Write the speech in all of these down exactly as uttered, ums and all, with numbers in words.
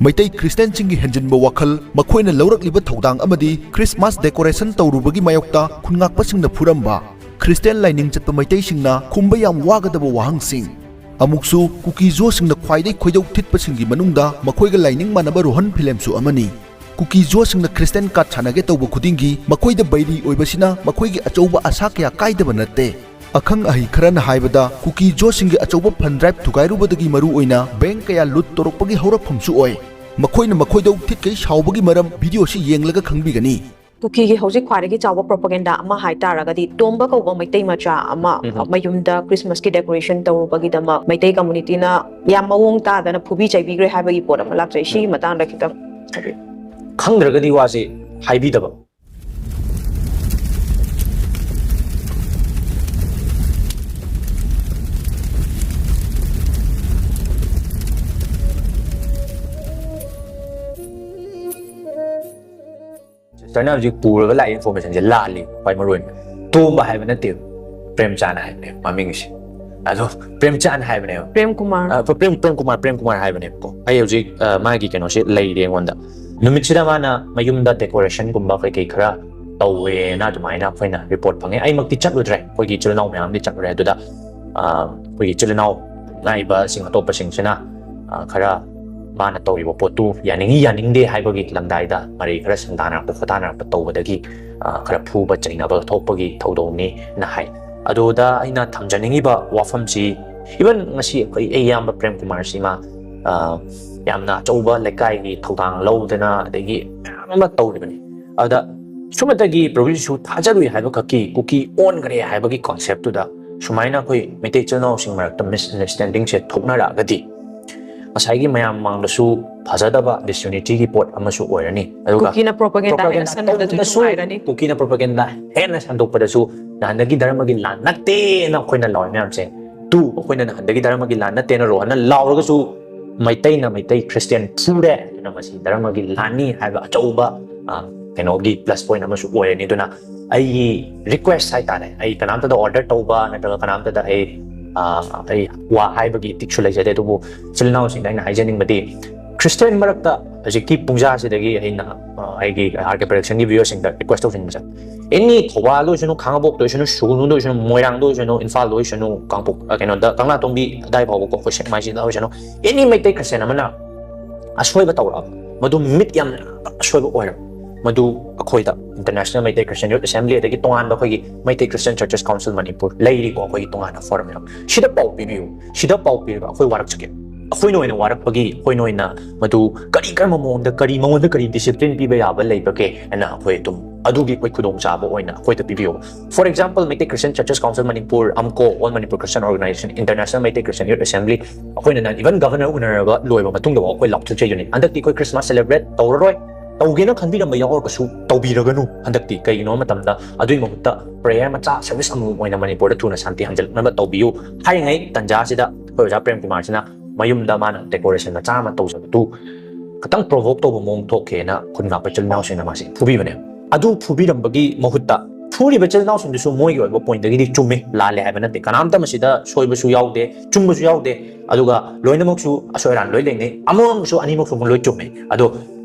ꯃꯩꯇꯩ ꯈ꯭ꯔꯤꯁꯇꯤꯌꯥꯟꯁꯤꯡꯒꯤ ꯍꯦꯟꯖꯤꯟꯕ ꯋꯥꯈꯜ, ꯃꯈꯣꯏꯅ ꯂꯧꯔꯛꯂꯤꯕ ꯊꯧꯗꯥꯡ ꯑꯃꯗꯤ ꯈ꯭ꯔꯤꯁꯃꯥꯁ ꯗꯦꯀꯣꯔꯦꯁꯟ ꯇꯧꯔꯨꯕꯒꯤ ꯃꯥꯌꯣꯛꯇ ꯈꯨꯟꯉꯥꯛꯄꯁꯤꯡꯅ ꯐꯨꯔꯝꯕ, ꯈ꯭ꯔꯤꯁꯇꯤꯌꯥꯟ ꯂꯥꯏꯅꯤꯡ ꯆꯠꯄ ꯃꯩꯇꯩꯁꯤꯡꯅ ꯈꯨꯝꯕ ꯌꯥꯝ ꯋꯥꯒꯗꯕ ꯋꯥꯍꯪꯁꯤꯡ, ꯑꯃꯨꯛꯁꯨ ꯀꯨꯀꯤ ꯖꯣꯁꯤꯡꯅ ꯈ꯭ꯋꯥꯏꯗꯩ ꯈꯣꯏꯗꯧ ꯊꯤꯠꯄꯁꯤꯡꯒꯤ ꯃꯅꯨꯡꯗ ꯃꯈꯣꯏꯒ ꯂꯥꯏꯅꯤꯡ ꯃꯥꯟꯅꯕ ꯔꯣꯍꯟ ꯐꯤꯂꯦꯝꯁꯨ ꯑꯃꯅꯤ꯫ ꯀꯨꯀꯤ ꯖꯣꯁꯤꯡꯅ ꯈ꯭ꯔꯤꯁꯇꯤꯌꯥꯟ ꯀꯥꯔꯗ ꯁꯥꯟꯅꯒꯦ ꯇꯧꯕ ꯈꯨꯗꯤꯡꯒꯤ ꯃꯈꯣꯏꯗ ꯕꯩꯔꯤ ꯑꯣꯏꯕꯁꯤꯅ ꯃꯈꯣꯏꯒꯤ ꯑꯆꯧꯕ ꯑꯁꯥ ꯀꯌꯥ ꯀꯥꯏꯗꯕ ꯅꯠꯇꯦ꯫ ꯑꯈꯪ ꯑꯍꯩ ꯈꯔꯅ ꯍꯥꯏꯕꯗ, ꯀꯨꯀꯤ ꯖꯣꯁꯤꯡꯒꯤ ꯑꯆꯧꯕ ꯐꯟ ꯗ꯭ꯔꯥꯏꯚ ꯊꯨꯒꯥꯏꯔꯨꯕꯗꯒꯤ ꯃꯔꯨ ꯑꯣꯏꯅ ꯕꯦꯡꯛ ꯀꯌꯥ ꯂꯨꯠ ꯇꯧꯔꯛꯄꯒꯤ ꯍꯧꯔꯛꯐꯝꯁꯨ ꯑꯣꯏ꯫ ꯃꯈꯣꯏꯅ ꯃꯈꯣꯏꯗꯧ ꯊꯤꯠꯈꯩ ꯁꯥꯎꯕꯒꯤ ꯃꯔꯝ ꯚꯤꯗꯤꯑꯣꯁꯤ ꯌꯦꯡꯂꯒ ꯈꯪꯕꯤꯒꯅꯤ꯫ ꯀꯨꯀꯤꯒꯤ ꯍꯧꯖꯤꯛ ꯈ꯭ꯋꯥꯏꯗꯒꯤ ꯆꯥꯎꯕ ꯄ꯭ꯔꯣꯄꯒꯦꯟꯗꯥ ꯑꯃ ꯍꯥꯏ ꯇꯥꯔꯒꯗꯤ, ꯇꯣꯝꯕ ꯀꯧꯕ ꯃꯩꯇꯩ ꯃꯆꯥ ꯑꯃ ꯎꯝ꯫ ꯃꯌꯨꯝꯗ ꯈ꯭ꯔꯤꯁꯃꯥꯁꯀꯤ ꯗꯦꯀꯣꯔꯦꯁꯟ ꯇꯧꯔꯨꯕꯒꯤꯗꯃꯛ ꯃꯩꯇꯩ ꯀꯝꯃꯨꯅꯤꯇꯤꯅ ꯌꯥꯝ ꯃꯑꯣꯡ ꯇꯥꯗꯅ ꯐꯨꯕꯤ ꯆꯩꯕꯤꯈ꯭ꯔꯦ ꯍꯥꯏꯕꯒꯤ ꯄꯣꯠ ꯑꯃ ꯂꯥꯛꯆꯩ꯫ ꯁꯤꯒꯤ ꯎꯝ꯫ ꯃꯇꯥꯡꯗ ꯈꯤꯇꯪ ꯍꯥꯏꯕꯤꯌꯨ꯫ ꯈꯪꯗ꯭ꯔꯒꯗꯤ ꯋꯥꯁꯦ ꯍꯥꯏꯕꯤꯗꯕ꯫ ꯁꯤꯁꯇꯔꯅ ꯍꯧꯖꯤꯛ ꯄꯨꯔꯒ ꯂꯥꯛꯏ ꯏꯟꯐꯣꯔꯃꯦꯁꯟꯁꯦ ꯂꯥꯜꯂꯤ꯫ ꯈ꯭ꯋꯥꯏ ꯃꯔꯨ ꯑꯣꯏꯅ ꯇꯣꯝꯕ ꯍꯥꯏꯕ ꯅꯠꯇꯦꯕ, ꯄ꯭ꯔꯦꯝꯆꯥꯟ ꯍꯥꯏꯕꯅꯦꯕ ꯃꯃꯤꯡꯁꯦ꯫ ꯑꯗꯣ ꯄ꯭ꯔꯦꯝꯆꯥꯟ ꯍꯥꯏꯕꯅꯦꯕ꯫ ꯄ꯭ꯔꯦꯝ ꯀꯨꯃꯥꯔ꯫ ꯑ, ꯄ꯭ꯔꯦꯝ, ꯄ꯭ꯔꯦꯝ ꯀꯨꯃꯥꯔ, ꯄ꯭ꯔꯦꯝ ꯀꯨꯃꯥꯔ ꯍꯥꯏꯕꯅꯦꯕꯀꯣ꯫ ꯑꯩ ꯍꯧꯖꯤꯛ, ꯑ, ꯃꯥꯒꯤ ꯀꯩꯅꯣꯁꯦ ꯂꯩꯔꯤ ꯑꯩꯉꯣꯟꯗ꯫ ꯅꯨꯃꯤꯠꯁꯤꯗ ꯃꯥꯅ ꯃꯌꯨꯝꯗ ꯗꯦꯀꯣꯔꯦꯁꯟꯒꯨꯝꯕ ꯀꯩ ꯀꯩ ꯈꯔ ꯇꯧꯋꯦꯅ ꯑꯗꯨꯃꯥꯏꯅ ꯑꯩꯈꯣꯏꯅ ꯔꯤꯄꯣꯔꯠ ꯐꯪꯉꯦ꯫ ꯑꯩꯃꯛꯇꯤ ꯆꯠꯂꯨꯗ꯭ꯔꯦ, ꯑꯩꯈꯣꯏꯒꯤ ꯏꯆꯤꯜ ꯏꯅꯥꯎ ꯃꯌꯥꯝꯗꯤ ꯆꯠꯂꯨꯔꯦ꯫ ꯑꯗꯨꯗ, ꯑ, ꯑꯩꯈꯣꯏꯒꯤ ꯏꯆꯤꯜ ꯏꯅꯥꯎ ꯉꯥꯛꯏꯕꯁꯤꯡ ꯑꯇꯣꯞꯄꯁꯤꯡꯁꯤꯅ, ꯑ, ꯈꯔ ꯃꯥꯅ ꯇꯧꯔꯤꯕ ꯄꯣꯠꯇꯨ ꯌꯥꯅꯤꯡꯏ ꯌꯥꯅꯤꯡꯗꯦ ꯍꯥꯏꯕꯒꯤ ꯂꯝꯗꯥꯏꯗ ꯃꯔꯩ ꯈꯔ ꯁꯟꯗꯥꯅꯔꯛꯄ ꯈꯣꯠꯇꯥꯅꯔꯛꯄ ꯇꯧꯕꯗꯒꯤ, ꯑ, ꯈꯔ ꯐꯨꯕ ꯆꯩꯅꯕ ꯊꯣꯛꯄꯒꯤ ꯊꯧꯗꯣꯛꯅꯤꯅ ꯍꯥꯏ꯫ ꯑꯗꯨꯗ ꯑꯩꯅ ꯊꯝꯖꯅꯤꯡꯉꯤꯕ ꯋꯥꯐꯝꯁꯤ, even ꯉꯁꯤ ꯑꯩꯈꯣꯏ ꯑꯩ ꯏꯌꯥꯝꯕ ꯄ꯭ꯔꯦꯝ ꯀꯨꯃꯥꯔꯁꯤ ꯃꯥ, ꯑ, ꯌꯥꯝꯅ ꯑꯆꯧꯕ ꯂꯩꯀꯥꯏꯒꯤ ꯊꯧꯗꯥꯡ ꯂꯧꯗꯅ ꯑꯗꯒꯤ ꯃꯌꯥꯝ ꯑꯃ ꯇꯧꯔꯤꯕꯅꯤ꯫ ꯑꯗꯨꯗ ꯁꯨꯝꯃꯇꯒꯤ ꯄ꯭ꯔꯚꯨ ꯖꯤꯁꯨ ꯊꯥꯖꯔꯨꯏ ꯍꯥꯏꯕ ꯈꯛꯀꯤ ꯀꯨꯀꯤ ꯑꯣꯟꯈ꯭ꯔꯦ ꯍꯥꯏꯕꯒꯤ ꯀꯣꯟꯁꯦꯞꯇꯨꯗ ꯁꯨꯃꯥꯏꯅ ꯑꯩꯈꯣꯏ ꯃꯩꯇꯩ ꯏꯆꯤꯜ ꯏꯅꯥꯎꯁꯤꯡ ꯃꯔꯛꯇ ꯃꯤꯁꯑꯟꯗꯔꯁꯇꯦꯟꯗꯤꯡꯁꯦ ꯊꯣꯛꯅꯔꯛꯑꯒꯗꯤ, ꯉꯁꯥꯏꯒꯤ ꯃꯌꯥꯝ ꯃꯃꯥꯡꯗꯁꯨ ꯐꯖꯗꯕ ꯗꯤꯁꯌꯨꯅꯤꯇꯤꯒꯤ ꯄꯣꯠ ꯑꯃꯁꯨ ꯑꯣꯏꯔꯅꯤ꯫ ꯑꯗꯨꯒ ꯀꯨꯀꯤꯅ ꯄ꯭ꯔꯣꯄꯒꯦꯟꯗꯥ ꯍꯦꯟꯅ propaganda ꯁꯟꯗꯣꯛꯄꯗꯁꯨ ꯇꯧꯕꯗꯁꯨ ꯅꯨꯡꯉꯥꯏꯔꯅꯤ꯫ ꯀꯨꯀꯤꯅ ꯄ꯭ꯔꯣꯄꯒꯦꯟꯗꯥ ꯍꯦꯟꯅ ꯁꯟꯗꯣꯛꯄꯗꯁꯨ ꯅꯍꯥꯟꯗꯒꯤ ꯙꯔꯃꯒꯤ ꯂꯥꯟ ꯅꯠꯇꯦꯅ ꯑꯩꯈꯣꯏꯅ ꯂꯥꯎꯔꯤ ꯃꯌꯥꯝꯁꯦ, ꯇꯨ, ꯑꯩꯈꯣꯏꯅ ꯅꯍꯥꯟꯗꯒꯤ ꯙꯔꯃꯒꯤ ꯂꯥꯟ ꯅꯠꯇꯦꯅ ꯔꯣꯍꯟꯅ ꯂꯥꯎꯔꯒꯁꯨ ꯃꯩꯇꯩꯅ ꯃꯩꯇꯩ ꯈ꯭ꯔꯤꯁꯇꯤꯌꯥꯟ ꯐꯨꯔꯦ, ꯑꯗꯨꯅ ꯃꯁꯤ ꯙꯔꯃꯒꯤ ꯂꯥꯟꯅꯤ ꯍꯥꯏꯕ ꯑꯆꯧꯕ, ꯑ, ꯀꯩꯅꯣꯒꯤ ꯄ꯭ꯂꯁ ꯄꯣꯏꯟ ꯑꯃꯁꯨ ꯑꯣꯏꯔꯅꯤ꯫ ꯑꯗꯨꯅ ꯑꯩꯒꯤ ꯔꯤꯀ꯭ꯋꯦꯁ ꯍꯥꯏꯇꯥꯔꯦ, ꯑꯩ ꯀꯅꯥꯝꯇꯗ ꯑꯣꯔꯗꯔ ꯇꯧꯕ ꯅꯠꯇ꯭ꯔꯒ ꯀꯅꯥꯝꯇꯗ ꯑꯩ, ꯑ, ꯑꯩ ꯋꯥ ꯍꯥꯏꯕꯒꯤ ꯏꯊꯤꯛꯁꯨ ꯂꯩꯖꯗꯦ, ꯑꯗꯨꯕꯨ ꯏꯆꯤꯜ ꯏꯅꯥꯎꯁꯤꯡꯗ ꯑꯩꯅ ꯍꯥꯏꯖꯅꯤꯡꯕꯗꯤ, ꯈ꯭ꯔꯤꯁꯇꯤꯌꯥꯟ ꯃꯔꯛꯇ ꯍꯧꯖꯤꯛꯀꯤ ꯄꯨꯡꯖꯥꯁꯤꯗꯒꯤ ꯑꯩꯅ ꯑ, ꯑꯩꯒꯤ ꯑꯥꯔ ꯀꯦ ꯄ꯭ꯔꯗꯛꯁꯟꯒꯤ ꯚꯤꯌꯨꯋꯔꯁꯤꯡꯗ ꯔꯤꯀ꯭ꯋꯦꯁ ꯇꯧꯁꯤꯟꯕꯁꯦ, ꯑꯦꯅꯤ ꯊꯧꯕꯥꯜꯗ ꯑꯣꯏꯁꯅꯨ, ꯈꯥꯉꯕꯣꯛꯇ ꯑꯣꯏꯁꯅꯨ, ꯁꯨꯒꯅꯨꯗ ꯑꯣꯏꯁꯅꯨ, ꯃꯣꯏꯔꯥꯡꯗ ꯑꯣꯏꯁꯅꯨ, ꯏꯝꯐꯥꯜꯗ ꯑꯣꯏꯁꯅꯨ, ꯀꯥꯡꯄꯣꯛ ꯑ, ꯀꯩꯅꯣꯗ, ꯀꯪꯂꯥꯇꯣꯡꯕꯤ ꯑꯗꯥꯏ ꯐꯥꯎꯕꯀꯣ, ꯑꯩꯈꯣꯏ ꯁꯦꯛꯃꯥꯏꯖꯤꯡꯗ ꯑꯣꯏꯁꯅꯨ, ꯑꯦꯅꯤ ꯃꯩꯇꯩ ꯈ꯭ꯔꯤꯁꯇꯤꯌꯥꯟ ꯑꯃꯅ ꯑꯁꯣꯏꯕ ꯇꯧꯔꯛꯑꯕ, ꯃꯗꯨ ꯃꯤꯠ ꯌꯥꯝ ꯅꯥꯕ ꯑꯁꯣꯏꯕ ꯑꯣꯏꯔꯕ, ꯃꯗꯨ ꯑꯩꯈꯣꯏꯗ, International Meitei Christian Youth Assembly, ꯑꯗꯒꯤ ꯇꯣꯉꯥꯟꯕ ꯑꯩꯈꯣꯏꯒꯤ Meitei Christian Churches Council Manipur ꯂꯩꯔꯤꯀꯣ, ꯑꯩꯈꯣꯏꯒꯤ ꯇꯣꯉꯥꯟꯅ ꯐꯣꯔꯝ ꯌꯥꯝ, ꯁꯤꯗ ꯄꯥꯎ ꯄꯤꯕꯤꯌꯨ, ꯁꯤꯗ ꯄꯥꯎ ꯄꯤꯔꯒ ꯑꯩꯈꯣꯏ ꯋꯥꯔꯛꯆꯒꯦ꯫ ꯑꯩꯈꯣꯏꯅ ꯑꯣꯏꯅ ꯋꯥꯔꯛꯄꯒꯤ, ꯑꯩꯈꯣꯏꯅ ꯑꯣꯏꯅ ꯃꯗꯨ ꯀꯔꯤ, ꯀꯔꯝꯕ ꯃꯑꯣꯡꯗ, ꯀꯔꯤ, ꯃꯉꯣꯟꯗ ꯀꯔꯤ ꯗꯤꯁꯤꯄ꯭ꯂꯤꯟ ꯄꯤꯕ ꯌꯥꯕ ꯂꯩꯕꯒꯦ ꯍꯥꯏꯅ ꯑꯩꯈꯣꯏ ꯑꯗꯨꯝ ꯑꯗꯨꯒꯤ ꯑꯩꯈꯣꯏ ꯈꯨꯗꯣꯡꯆꯥꯕ ꯑꯣꯏꯅ ꯑꯩꯈꯣꯏꯗ ꯄꯤꯕꯤꯌꯣ꯫ For example, Meitei Christian Churches Council Manipur, AMCO, All Manipur Christian Organization, International Meitei Christian Youth Assembly, ꯑꯩꯈꯣꯏꯅ even ꯒꯚꯔꯅꯔ ꯎꯅꯔꯕ ꯂꯣꯏꯕ ꯃꯇꯨꯡꯗꯐꯥꯎ ꯑꯩꯈꯣꯏ ꯂꯥꯎꯊꯣꯛꯆꯩꯗꯨꯅꯤ, ꯍꯟꯗꯛꯇꯤ ꯑꯩꯈꯣꯏ ꯈ꯭ꯔꯤꯁꯃꯥꯁ ꯁꯦꯂꯦꯕ꯭ꯔꯦꯠ ꯇꯧꯔꯔꯣꯏ, ꯇꯧꯒꯦꯅ ꯈꯟꯕꯤꯔꯝꯕ ꯌꯥꯎꯔꯒꯁꯨ ꯇꯧꯕꯤꯔꯒꯅꯨ꯫ ꯍꯟꯗꯛꯇꯤ ꯀꯩꯒꯤꯅꯣ ꯍꯥꯏꯕ ꯃꯇꯝꯗ ꯑꯗꯨꯒꯤ ꯃꯍꯨꯠꯇ ꯄ꯭ꯔꯦꯌꯔ ꯃꯆꯥ, ꯁꯔꯚꯤꯁ ꯑꯃꯃꯝ ꯑꯣꯏꯅ ꯃꯅꯤꯄꯨꯔꯗ ꯊꯨꯅ ꯁꯥꯟꯇꯤ ꯍꯟꯖꯤꯜꯂꯛꯅꯕ ꯇꯧꯕꯤꯌꯨ ꯍꯥꯏꯔꯤꯉꯩ ꯇꯟꯖꯥꯁꯤꯗ ꯑꯩꯈꯣꯏ ꯑꯣꯖꯥ ꯄ꯭ꯔꯦꯝ ꯀꯨꯃꯥꯔꯁꯤꯅ ꯃꯌꯨꯝꯗ ꯃꯥꯅ ꯗꯦꯀꯣꯔꯦꯁꯟ ꯃꯆꯥ ꯑꯃ ꯇꯧꯖꯕꯗꯨ ꯈꯤꯇꯪ ꯄ꯭ꯔꯣꯚꯣꯛ ꯇꯧꯕ ꯃꯑꯣꯡ ꯊꯣꯛꯈꯤꯅ ꯈꯨꯟ ꯉꯥꯛꯄ ꯏꯆꯤꯜ ꯏꯅꯥꯎꯁꯤꯡꯅ ꯃꯥꯁꯦ ꯐꯨꯕꯤꯕꯅꯦ꯫ ꯑꯗꯨ ꯐꯨꯕꯤꯔꯝꯕꯒꯤ ꯃꯍꯨꯠꯇ, ꯐꯨꯔꯤꯕ ꯏꯆꯤꯜ ꯏꯅꯥꯎꯁꯤꯡꯗꯨꯁꯨ ꯃꯣꯏꯒꯤ ꯑꯣꯏꯕ ꯄꯣꯏꯟꯠꯇꯒꯤꯗꯤ ꯆꯨꯝꯃꯤ, ꯂꯥꯜꯂꯦ ꯍꯥꯏꯕ ꯅꯠꯇꯦ, ꯀꯅꯥꯝꯇ ꯃꯁꯤꯗ ꯁꯣꯏꯕꯁꯨ ꯌꯥꯎꯗꯦ, ꯆꯨꯝꯕꯁꯨ ꯌꯥꯎꯗꯦ, ꯑꯗꯨꯒ ꯂꯣꯏꯅꯃꯛꯁꯨ ꯑꯁꯣꯏ ꯑꯔꯥꯟ ꯂꯣꯏ ꯂꯩꯅꯩ, ꯑꯃꯔꯣꯝꯗꯁꯨ ꯑꯅꯤꯃꯛꯁꯨ ꯂꯣꯏ ꯆꯨꯝꯃꯦ꯫ ꯑꯗꯣ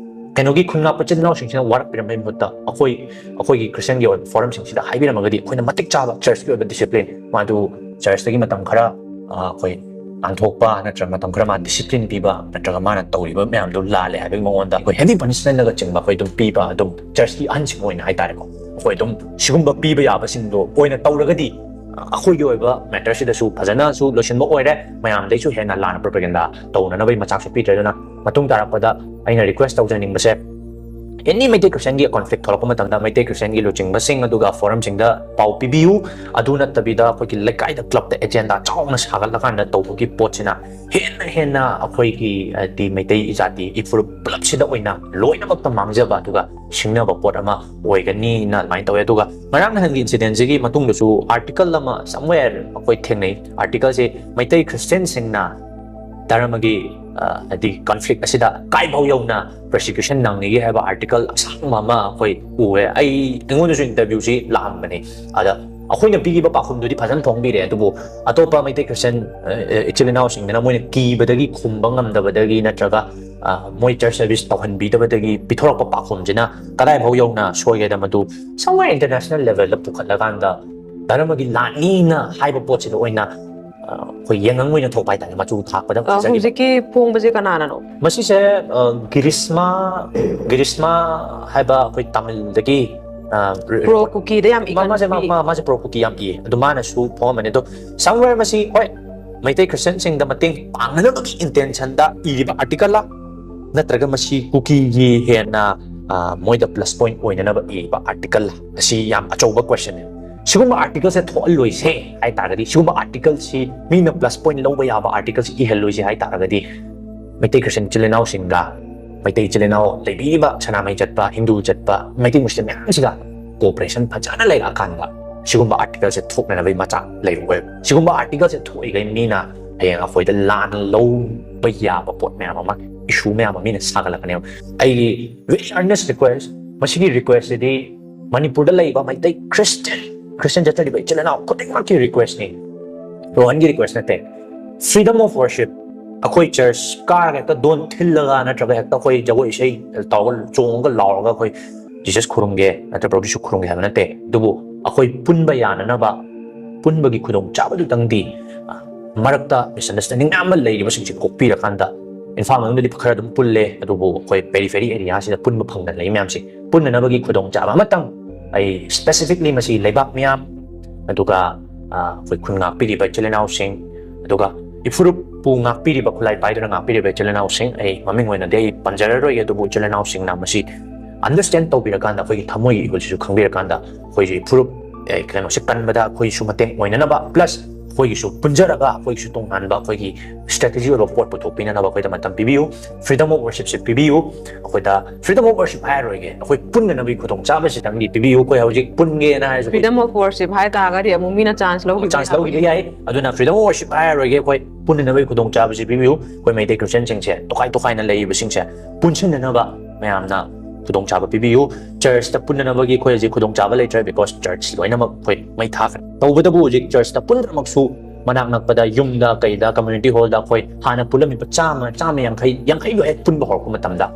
ꯀꯩꯅꯣꯒꯤ ꯈꯨꯟ ꯉꯥꯛꯄ ꯏꯆꯤꯜ ꯏꯅꯥꯎꯁꯤꯡꯁꯤꯅ ꯋꯥꯔꯛꯄꯤꯔꯝꯕꯒꯤ ꯃꯍꯨꯠꯇ ꯑꯩꯈꯣꯏ, ꯑꯩꯈꯣꯏꯒꯤ ꯈ꯭ꯔꯤꯁꯇꯤꯌꯟꯒꯤ ꯑꯣꯏꯕ ꯐꯣꯔꯝꯁꯤꯡꯁꯤꯗ ꯍꯥꯏꯕꯤꯔꯝꯃꯒꯗꯤ ꯑꯩꯈꯣꯏꯅ ꯃꯇꯤꯛ ꯆꯥꯕ ꯆꯔꯆꯀꯤ ꯑꯣꯏꯕ ꯗꯤꯁꯤꯄ꯭ꯂꯤꯟ, ꯃꯥꯗꯨ ꯆꯔꯆꯇꯒꯤ ꯃꯇꯝ ꯈꯔ, ꯑ, ꯑꯩꯈꯣꯏ ꯅꯥꯟꯊꯣꯛꯄ ꯅꯠꯇ꯭ꯔꯒ ꯃꯇꯝ ꯈꯔ ꯃꯥ ꯗꯤꯁꯤꯄ꯭ꯂꯤꯟ ꯄꯤꯕ ꯅꯠꯇ꯭ꯔꯒ ꯃꯥꯅ ꯇꯧꯔꯤꯕ ꯃꯌꯥꯝꯗꯣ ꯂꯥꯜꯂꯦ ꯍꯥꯏꯕꯒꯤ ꯃꯉꯣꯟꯗ ꯑꯩꯈꯣꯏ ꯍꯦꯚꯤ ꯄꯅꯤꯁꯃꯦꯟꯠꯅꯒ ꯆꯤꯡꯕ ꯑꯩꯈꯣꯏ ꯑꯗꯨꯝ ꯄꯤꯕ, ꯑꯗꯨꯝ ꯆꯔꯆꯀꯤ ꯑꯍꯟꯁꯤꯡ ꯑꯣꯏꯅ ꯍꯥꯏꯇꯥꯔꯦꯀꯣ, ꯑꯩꯈꯣꯏ ꯑꯗꯨꯝ ꯁꯤꯒꯨꯝꯕ ꯄꯤꯕ ꯌꯥꯕꯁꯤꯡꯗꯣ ꯑꯣꯏꯅ ꯇꯧꯔꯒꯗꯤ ꯑꯩꯈꯣꯏꯒꯤ ꯑꯣꯏꯕ ꯃꯦꯇꯔꯁꯤꯗꯁꯨ ꯐꯖꯅꯁꯨ ꯂꯣꯏꯁꯤꯟꯕ ꯑꯣꯏꯔꯦ, ꯃꯌꯥꯝꯗꯩꯁꯨ ꯍꯦꯟꯅ ꯂꯥꯟꯅ ꯄ꯭ꯔꯣꯄꯦꯒꯦꯟꯗꯥ ꯇꯧꯅꯅꯕꯒꯤ ꯃꯆꯥꯛꯁꯨ ꯄꯤꯗ꯭ꯔꯦ꯫ ꯑꯗꯨꯅ ꯃꯇꯨꯡ ꯇꯥꯔꯛꯄꯗ ꯑꯩꯅ ꯔꯤꯀ꯭ꯋꯦꯁ ꯇꯧꯖꯅꯤꯡꯕꯁꯦ, ꯑꯦꯅꯤ ꯃꯩꯇꯩ ꯈ꯭ꯔꯤꯁꯇꯤꯌꯟꯒꯤ ꯀꯣꯟꯐ꯭ꯂꯤꯛ ꯊꯣꯛꯂꯛꯄ ꯃꯇꯝꯗ ꯃꯩꯇꯩ ꯈ꯭ꯔꯤꯁꯇꯤꯌꯟꯒꯤ ꯂꯨꯆꯤꯡꯕꯁꯤꯡ ꯑꯗꯨꯒ ꯐꯣꯔꯝꯁꯤꯡꯗ ꯄꯥꯎ ꯄꯤꯕꯤꯌꯨ꯫ ꯑꯗꯨ ꯅꯠꯇꯕꯤꯗ ꯑꯩꯈꯣꯏꯒꯤ ꯂꯩꯀꯥꯏꯗ ꯀ꯭ꯂꯕꯇ ꯑꯦꯖꯦꯟꯗꯥ ꯆꯥꯎꯅ ꯁꯥꯒꯠꯂꯀꯥꯟꯗ ꯇꯧꯕꯒꯤ ꯄꯣꯠꯁꯤꯅ ꯍꯦꯟꯅ ꯍꯦꯟꯅ ꯑꯩꯈꯣꯏꯒꯤ, ꯍꯥꯏꯗꯤ, ꯃꯩꯇꯩ ꯖꯥꯇꯤꯒꯤ ꯐꯨꯔꯨꯞ ꯄꯨꯂꯞꯁꯤꯗ ꯑꯣꯏꯅ ꯂꯣꯏꯅꯃꯛꯇ ꯃꯥꯡꯖꯕ ꯑꯗꯨꯒ ꯁꯤꯡꯅꯕ ꯄꯣꯠ ꯑꯃ ꯑꯣꯏꯒꯅꯤꯅ ꯑꯗꯨꯃꯥꯏꯅ ꯇꯧꯋꯦ꯫ ꯑꯗꯨꯒ ꯉꯔꯥꯡ ꯅꯍꯥꯟꯒꯤ ꯏꯟꯁꯤꯗꯦꯟꯁꯤꯒꯤ ꯃꯇꯨꯡꯗꯁꯨ ꯑꯥꯔꯇꯤꯀꯜ ꯑꯃ somewhere ꯑꯩꯈꯣꯏ ꯊꯦꯡꯅꯩ꯫ ꯑꯥꯔꯇꯤꯀꯜꯁꯦ ꯃꯩꯇꯩ ꯈ꯭ꯔꯤꯁꯇꯤꯌꯟꯁꯤꯡꯅ ꯙꯔꯃꯒꯤ, ꯑ, ꯍꯥꯏꯗꯤ ꯀꯟꯐ꯭ꯂꯤꯛ ꯑꯁꯤꯗ ꯀꯥꯏꯐꯥꯎ ꯌꯧꯅ ꯄ꯭ꯔꯣꯁꯤꯀ꯭ꯌꯨꯁꯟ ꯅꯪꯅꯤꯒꯦ ꯍꯥꯏꯕ ꯑꯥꯔꯇꯤꯀꯜ ꯑꯁꯥꯡꯕ ꯑꯃ ꯑꯩꯈꯣꯏ ꯎꯋꯦ꯫ ꯑꯩ, ꯑꯩꯉꯣꯟꯗꯁꯨ ꯏꯟꯇꯔꯚ꯭ꯌꯨꯁꯤ ꯂꯥꯛꯑꯝꯕꯅꯤ꯫ ꯑꯗ ꯑꯩꯈꯣꯏꯅ ꯄꯤꯈꯤꯕ ꯄꯥꯎꯈꯨꯝꯗꯨꯗꯤ ꯐꯖꯅ ꯐꯣꯡꯕꯤꯔꯦ, ꯑꯗꯨꯕꯨ ꯑꯇꯣꯞꯄ ꯃꯩꯇꯩ ꯈ꯭ꯔꯤꯁꯇꯤꯌꯥꯟ, ꯑ, ꯑ, ꯏꯆꯤꯜ ꯏꯅꯥꯎꯁꯤꯡꯗꯨꯅ ꯃꯣꯏꯅ ꯀꯤꯕꯗꯒꯤ ꯈꯨꯝꯕ ꯉꯝꯗꯕꯗꯒꯤ ꯅꯠꯇ꯭ꯔꯒ, ꯑ, ꯃꯣꯏ ꯆꯔꯆ ꯁꯔꯚꯤꯁ ꯇꯧꯍꯟꯕꯤꯗꯕꯗꯒꯤ ꯄꯤꯊꯣꯔꯛꯄ ꯄꯥꯎꯈꯨꯝꯁꯤꯅ ꯀꯗꯥꯏꯐꯥꯎ ꯌꯧꯅ ꯁꯣꯏꯒꯦꯗ, ꯃꯗꯨ somewhere international level ꯗ ꯄꯨꯈꯠꯂꯀꯥꯟꯗ ꯙꯔꯃꯒꯤ ꯂꯥꯟꯅꯤꯅ ꯍꯥꯏꯕ ꯄꯣꯠꯁꯤꯗ ꯑꯣꯏꯅ, ꯑ, ꯑꯩꯈꯣꯏ ꯌꯦꯡꯉꯪ ꯑꯣꯏꯅ ꯊꯣꯛꯄ ꯍꯥꯏꯇꯥꯔꯦ, ꯃꯆꯨ ꯊꯥꯛꯄꯗ ꯑ, ꯐꯖꯈꯤꯕ꯫ ꯍꯧꯖꯤꯛꯀꯤ ꯐꯣꯡꯕꯁꯦ ꯀꯅꯥꯅꯅꯣ? ꯃꯁꯤꯁꯦ, ꯑ, ꯒꯤꯔꯤꯁꯃꯥ, ꯒꯤꯔꯤꯁꯃꯥ ꯍꯥꯏꯕ ꯑꯩꯈꯣꯏ ꯇꯥꯃꯤꯜꯗꯒꯤ, ꯑ, ꯔ-, ꯄ꯭ꯔꯣ ꯀꯨꯀꯤꯗ ꯌꯥꯝ ꯃꯥ-, ꯃꯥꯁꯦ, ꯃꯥ-, ꯏꯀꯟꯕꯤ꯫ ꯃꯥ-, ꯃꯥꯁꯦ ꯄ꯭ꯔꯣ ꯀꯨꯀꯤ ꯌꯥꯝ ꯏꯌꯦ, ꯑꯗꯨ ꯃꯥꯅꯁꯨ ꯐꯣꯡꯉꯝꯕꯅꯦ꯫ ꯑꯗꯣ somewhere ꯃꯁꯤ, ꯍꯣꯏ, ꯃꯩꯇꯩ ꯈ꯭ꯔꯤꯁꯇꯤꯌꯥꯟꯁꯤꯡꯗ ꯃꯇꯦꯡ ꯄꯥꯡꯅꯅꯕꯒꯤ intention ꯗ ꯏꯔꯤꯕ article ꯂ, ꯅꯠꯇ꯭ꯔꯒ ꯃꯁꯤ ꯀꯨꯀꯤꯒꯤ ꯍꯦꯟꯅ, ꯑ, ꯃꯣꯏꯗ plus point ꯑꯣꯏꯅꯅꯕ ꯏꯔꯤꯕ article ꯂ? ꯑꯁꯤ ꯌꯥꯝ ꯑꯆꯧꯕ question ꯅꯦ꯫ ꯁꯤꯒꯨꯝꯕ article ꯁꯦ ꯊꯣꯛꯍꯜꯂꯣꯏꯁꯦ ꯍꯥꯏ ꯇꯥꯔꯒꯗꯤ, ꯁꯤꯒꯨꯝꯕ article ꯁꯤ ꯃꯤꯅ plus point ꯂꯧꯕ ꯌꯥꯕ article ꯁꯤ ꯏꯍꯜꯂꯣꯏꯁꯦ ꯍꯥꯏ ꯇꯥꯔꯒꯗꯤ, ꯃꯩꯇꯩ ꯈ꯭ꯔꯤꯁꯇꯤꯌꯥꯟ ꯏꯆꯤꯜ ꯏꯅꯥꯎꯁꯤꯡꯒ, ꯃꯩꯇꯩ ꯏꯆꯤꯜ ꯏꯅꯥꯎ ꯂꯩꯕꯤꯔꯤꯕ ꯁꯅꯥꯃꯍꯤ ꯆꯠꯄ, ꯍꯤꯟꯗꯨ ꯆꯠꯄ, ꯃꯩꯇꯩ ꯃꯨꯁꯂꯤꯝ ꯃꯌꯥꯝꯁꯤꯒ cooperation ꯐꯖꯅ ꯂꯩꯔꯛꯑꯀꯥꯟꯗ ꯁꯤꯒꯨꯝꯕ article ꯁꯦ ꯊꯣꯛꯅꯅꯕꯒꯤ ꯃꯆꯥꯛ ꯂꯩꯔꯛꯑꯣꯏꯕ꯫ ꯁꯤꯒꯨꯝꯕ article ꯁꯦ ꯊꯣꯛꯏꯈꯩ ꯃꯤꯅ ꯍꯌꯦꯡ ꯑꯩꯈꯣꯏꯗ ꯂꯥꯟ ꯂꯧꯕ ꯌꯥꯕ ꯄꯣꯠ ꯃꯌꯥꯝ ꯑꯃ, issue ꯃꯌꯥꯝ ꯑꯃ ꯃꯤꯅ ꯁꯥꯒꯠꯂꯛꯀꯅꯦꯕ꯫ ꯑꯩꯒꯤ very earnest request, ꯃꯁꯤꯒꯤ request ꯁꯤꯗꯤ ꯃꯅꯤꯄꯨꯔꯗ ꯂꯩꯕ ꯃꯩꯇꯩ ꯈ꯭ꯔꯤꯁꯇꯤꯌꯥꯟ, ꯈ꯭ꯔꯤꯁꯇꯤꯌꯥꯟ ꯆꯠꯆꯔꯤꯕ ꯏꯆꯤꯜ ꯏꯅꯥꯎ ꯈꯨꯗꯤꯡꯃꯛꯀꯤ request ꯅꯤ꯫ ꯔꯣꯍꯟꯒꯤ request ꯅꯠꯇꯦ꯫ Freedom of worship, ꯑꯩꯈꯣꯏ ꯆꯔꯆ ꯀꯥꯔꯒ ꯍꯦꯛꯇ ꯗꯣꯟ ꯊꯤꯜꯂꯒ ꯅꯠꯇ꯭ꯔꯒ ꯍꯦꯛꯇ ꯑꯩꯈꯣꯏ ꯖꯒꯣꯏ ꯏꯁꯩ ꯇꯧꯔꯒ ꯆꯣꯡꯉꯒ ꯂꯥꯎꯔꯒ ꯑꯩꯈꯣꯏ ꯖꯤꯁꯁ ꯈꯨꯔꯨꯝꯒꯦ ꯅꯠꯇ꯭ꯔꯒ ꯄ꯭ꯔꯚꯨ ꯖꯤꯁꯨ ꯈꯨꯔꯨꯝꯒꯦ ꯍꯥꯏꯕ ꯅꯠꯇꯦ꯫ ꯑꯗꯨꯕꯨ ꯑꯩꯈꯣꯏ ꯄꯨꯟꯕ ꯌꯥꯅꯅꯕ, ꯄꯨꯟꯕꯒꯤ ꯈꯨꯗꯣꯡꯆꯥꯕꯗꯨꯇꯪꯗꯤ, ꯑ, ꯃꯔꯛꯇ misunderstanding ꯃꯌꯥꯝ ꯑꯃ ꯂꯩꯔꯤꯕꯁꯤꯡꯁꯦ ꯀꯣꯛꯄꯤꯔꯀꯥꯟꯗ, ꯏꯝꯐꯥꯜ ꯃꯅꯨꯡꯗꯗꯤ ꯈꯔ ꯑꯗꯨꯝ ꯄꯨꯜꯂꯦ, ꯑꯗꯨꯕꯨ ꯑꯩꯈꯣꯏ periphery area ꯁꯤꯗ ꯄꯨꯟꯕ ꯐꯪꯗꯅ ꯂꯩ ꯃꯌꯥꯝꯁꯦ ꯄꯨꯟꯅꯅꯕꯒꯤ ꯈꯨꯗꯣꯡꯆꯥꯕ ꯑꯃꯇꯪ ꯑꯩ specifically ꯃꯁꯤ ꯂꯩꯕꯥꯛ ꯃꯤꯌꯥꯝ, ꯑꯗꯨꯒ, ꯑ, ꯑꯩꯈꯣꯏ ꯈꯨꯟ ꯉꯥꯛꯄꯤꯔꯤꯕ ꯏꯆꯤꯜ ꯏꯅꯥꯎꯁꯤꯡ, ꯑꯗꯨꯒ ꯏꯐꯨꯔꯨꯞꯄꯨ ꯉꯥꯛꯄꯤꯔꯤꯕ, ꯈꯨꯠꯂꯥꯏ ꯄꯥꯏꯗꯨꯅ ꯉꯥꯛꯄꯤꯔꯤꯕ ꯏꯆꯤꯜ ꯏꯅꯥꯎꯁꯤꯡ, ꯑꯩ ꯃꯃꯤꯡ ꯑꯣꯏꯅꯗꯤ ꯑꯩ ꯄꯟꯖꯔꯔꯣꯏꯒꯦ, ꯑꯗꯨꯕꯨ ꯏꯆꯤꯜ ꯏꯅꯥꯎꯁꯤꯡꯅ ꯃꯁꯤ understand ꯇꯧꯕꯤꯔꯀꯥꯟꯗ, ꯑꯩꯈꯣꯏꯒꯤ ꯊꯃꯣꯏꯒꯤ ꯏꯍꯨꯜꯁꯤꯁꯨ ꯈꯪꯕꯤꯔꯀꯥꯟꯗ, ꯑꯩꯈꯣꯏꯁꯦ ꯏꯐꯨꯔꯨꯞ, ꯑꯦ, ꯀꯩꯅꯣꯁꯦ ꯀꯟꯕꯗ ꯑꯩꯈꯣꯏꯁꯨ ꯃꯇꯦꯡ ꯑꯣꯏꯅꯅꯕ, plus ꯑꯩꯈꯣꯏꯒꯤꯁꯨ ꯄꯨꯟꯖꯔꯒ ꯑꯩꯈꯣꯏꯒꯤꯁꯨ ꯇꯣꯉꯥꯟꯕ ꯑꯩꯈꯣꯏꯒꯤ strategy ꯑꯣꯏꯕ ꯄꯣꯠ ꯄꯨꯊꯣꯛꯄꯤꯅꯅꯕ ꯑꯩꯈꯣꯏꯗ ꯃꯇꯝ ꯄꯤꯕꯤꯌꯨ꯫ Freedom of worship ꯁꯦ ꯄꯤꯕꯤꯌꯨ꯫ ꯑꯩꯈꯣꯏꯗ freedom of worship ꯍꯥꯏꯔꯔꯣꯏꯒꯦ, ꯑꯩꯈꯣꯏ ꯄꯨꯟꯅꯅꯕꯒꯤ ꯈꯨꯗꯣꯡꯆꯥꯕꯁꯤꯗꯪꯗꯤ ꯄꯤꯕꯤꯌꯨ꯫ ꯑꯩꯈꯣꯏ ꯍꯧꯖꯤꯛ ꯄꯨꯟꯒꯦꯅ ꯍꯥꯏꯔꯁꯨ ꯑꯩꯈꯣꯏ freedom of worship ꯍꯥꯏ ꯇꯥꯔꯒꯗꯤ ꯑꯃꯨꯛ ꯃꯤꯅ chance ꯂꯧꯈꯤꯕ chance ꯂꯧꯈꯤꯕ ꯌꯥꯏ꯫ ꯑꯗꯨꯅ freedom of worship ꯍꯥꯏꯔꯔꯣꯏꯒꯦ, ꯑꯩꯈꯣꯏ ꯄꯨꯟꯅꯅꯕꯒꯤ ꯈꯨꯗꯣꯡꯆꯥꯕꯁꯤ ꯄꯤꯕꯤꯌꯨ꯫ ꯑꯩꯈꯣꯏ ꯃꯩꯇꯩ ꯈ꯭ꯔꯤꯁꯇꯤꯌꯥꯟꯁꯤꯡꯁꯦ, ꯇꯣꯈꯥꯏ ꯇꯣꯈꯥꯏꯅ ꯂꯩꯔꯤꯕꯁꯤꯡꯁꯦ ꯄꯨꯟꯁꯤꯟꯅꯅꯕ ꯃꯌꯥꯝꯅ ꯈꯨꯗꯣꯡꯆꯥꯕ ꯄꯤꯕꯤꯌꯨ꯫ ꯆꯔꯆꯇ ꯄꯨꯟꯅꯅꯕꯒꯤ ꯑꯩꯈꯣꯏ ꯍꯧꯖꯤꯛ ꯈꯨꯗꯣꯡꯆꯥꯕ ꯂꯩꯇ꯭ꯔꯦ, because ꯆꯔꯆ ꯂꯣꯏꯅꯃꯛ ꯑꯩꯈꯣꯏ ꯃꯩ ꯊꯥꯈ꯭ꯔꯦ꯫ ꯇꯧꯕꯇꯕꯨ ꯍꯧꯖꯤꯛ ꯆꯔꯆꯇ ꯄꯨꯝꯅꯃꯛꯁꯨ ꯃꯅꯥꯛ ꯅꯛꯄꯗ, ꯌꯨꯝꯗ ꯀꯩꯗ, ꯀꯝꯃ꯭ꯌꯨꯅꯤꯇꯤ ꯍꯣꯜꯗ ꯑꯩꯈꯣꯏ ꯍꯥꯟꯅ ꯄꯨꯜꯂꯝꯃꯤꯕ ꯆꯥꯝꯃ, ꯆꯥꯝꯃ ꯌꯥꯡꯈꯩ, ꯌꯥꯡꯈꯩꯗꯣ ꯍꯦꯛ ꯄꯨꯟꯕ ꯍꯧꯔꯛꯄ ꯃꯇꯝꯗ,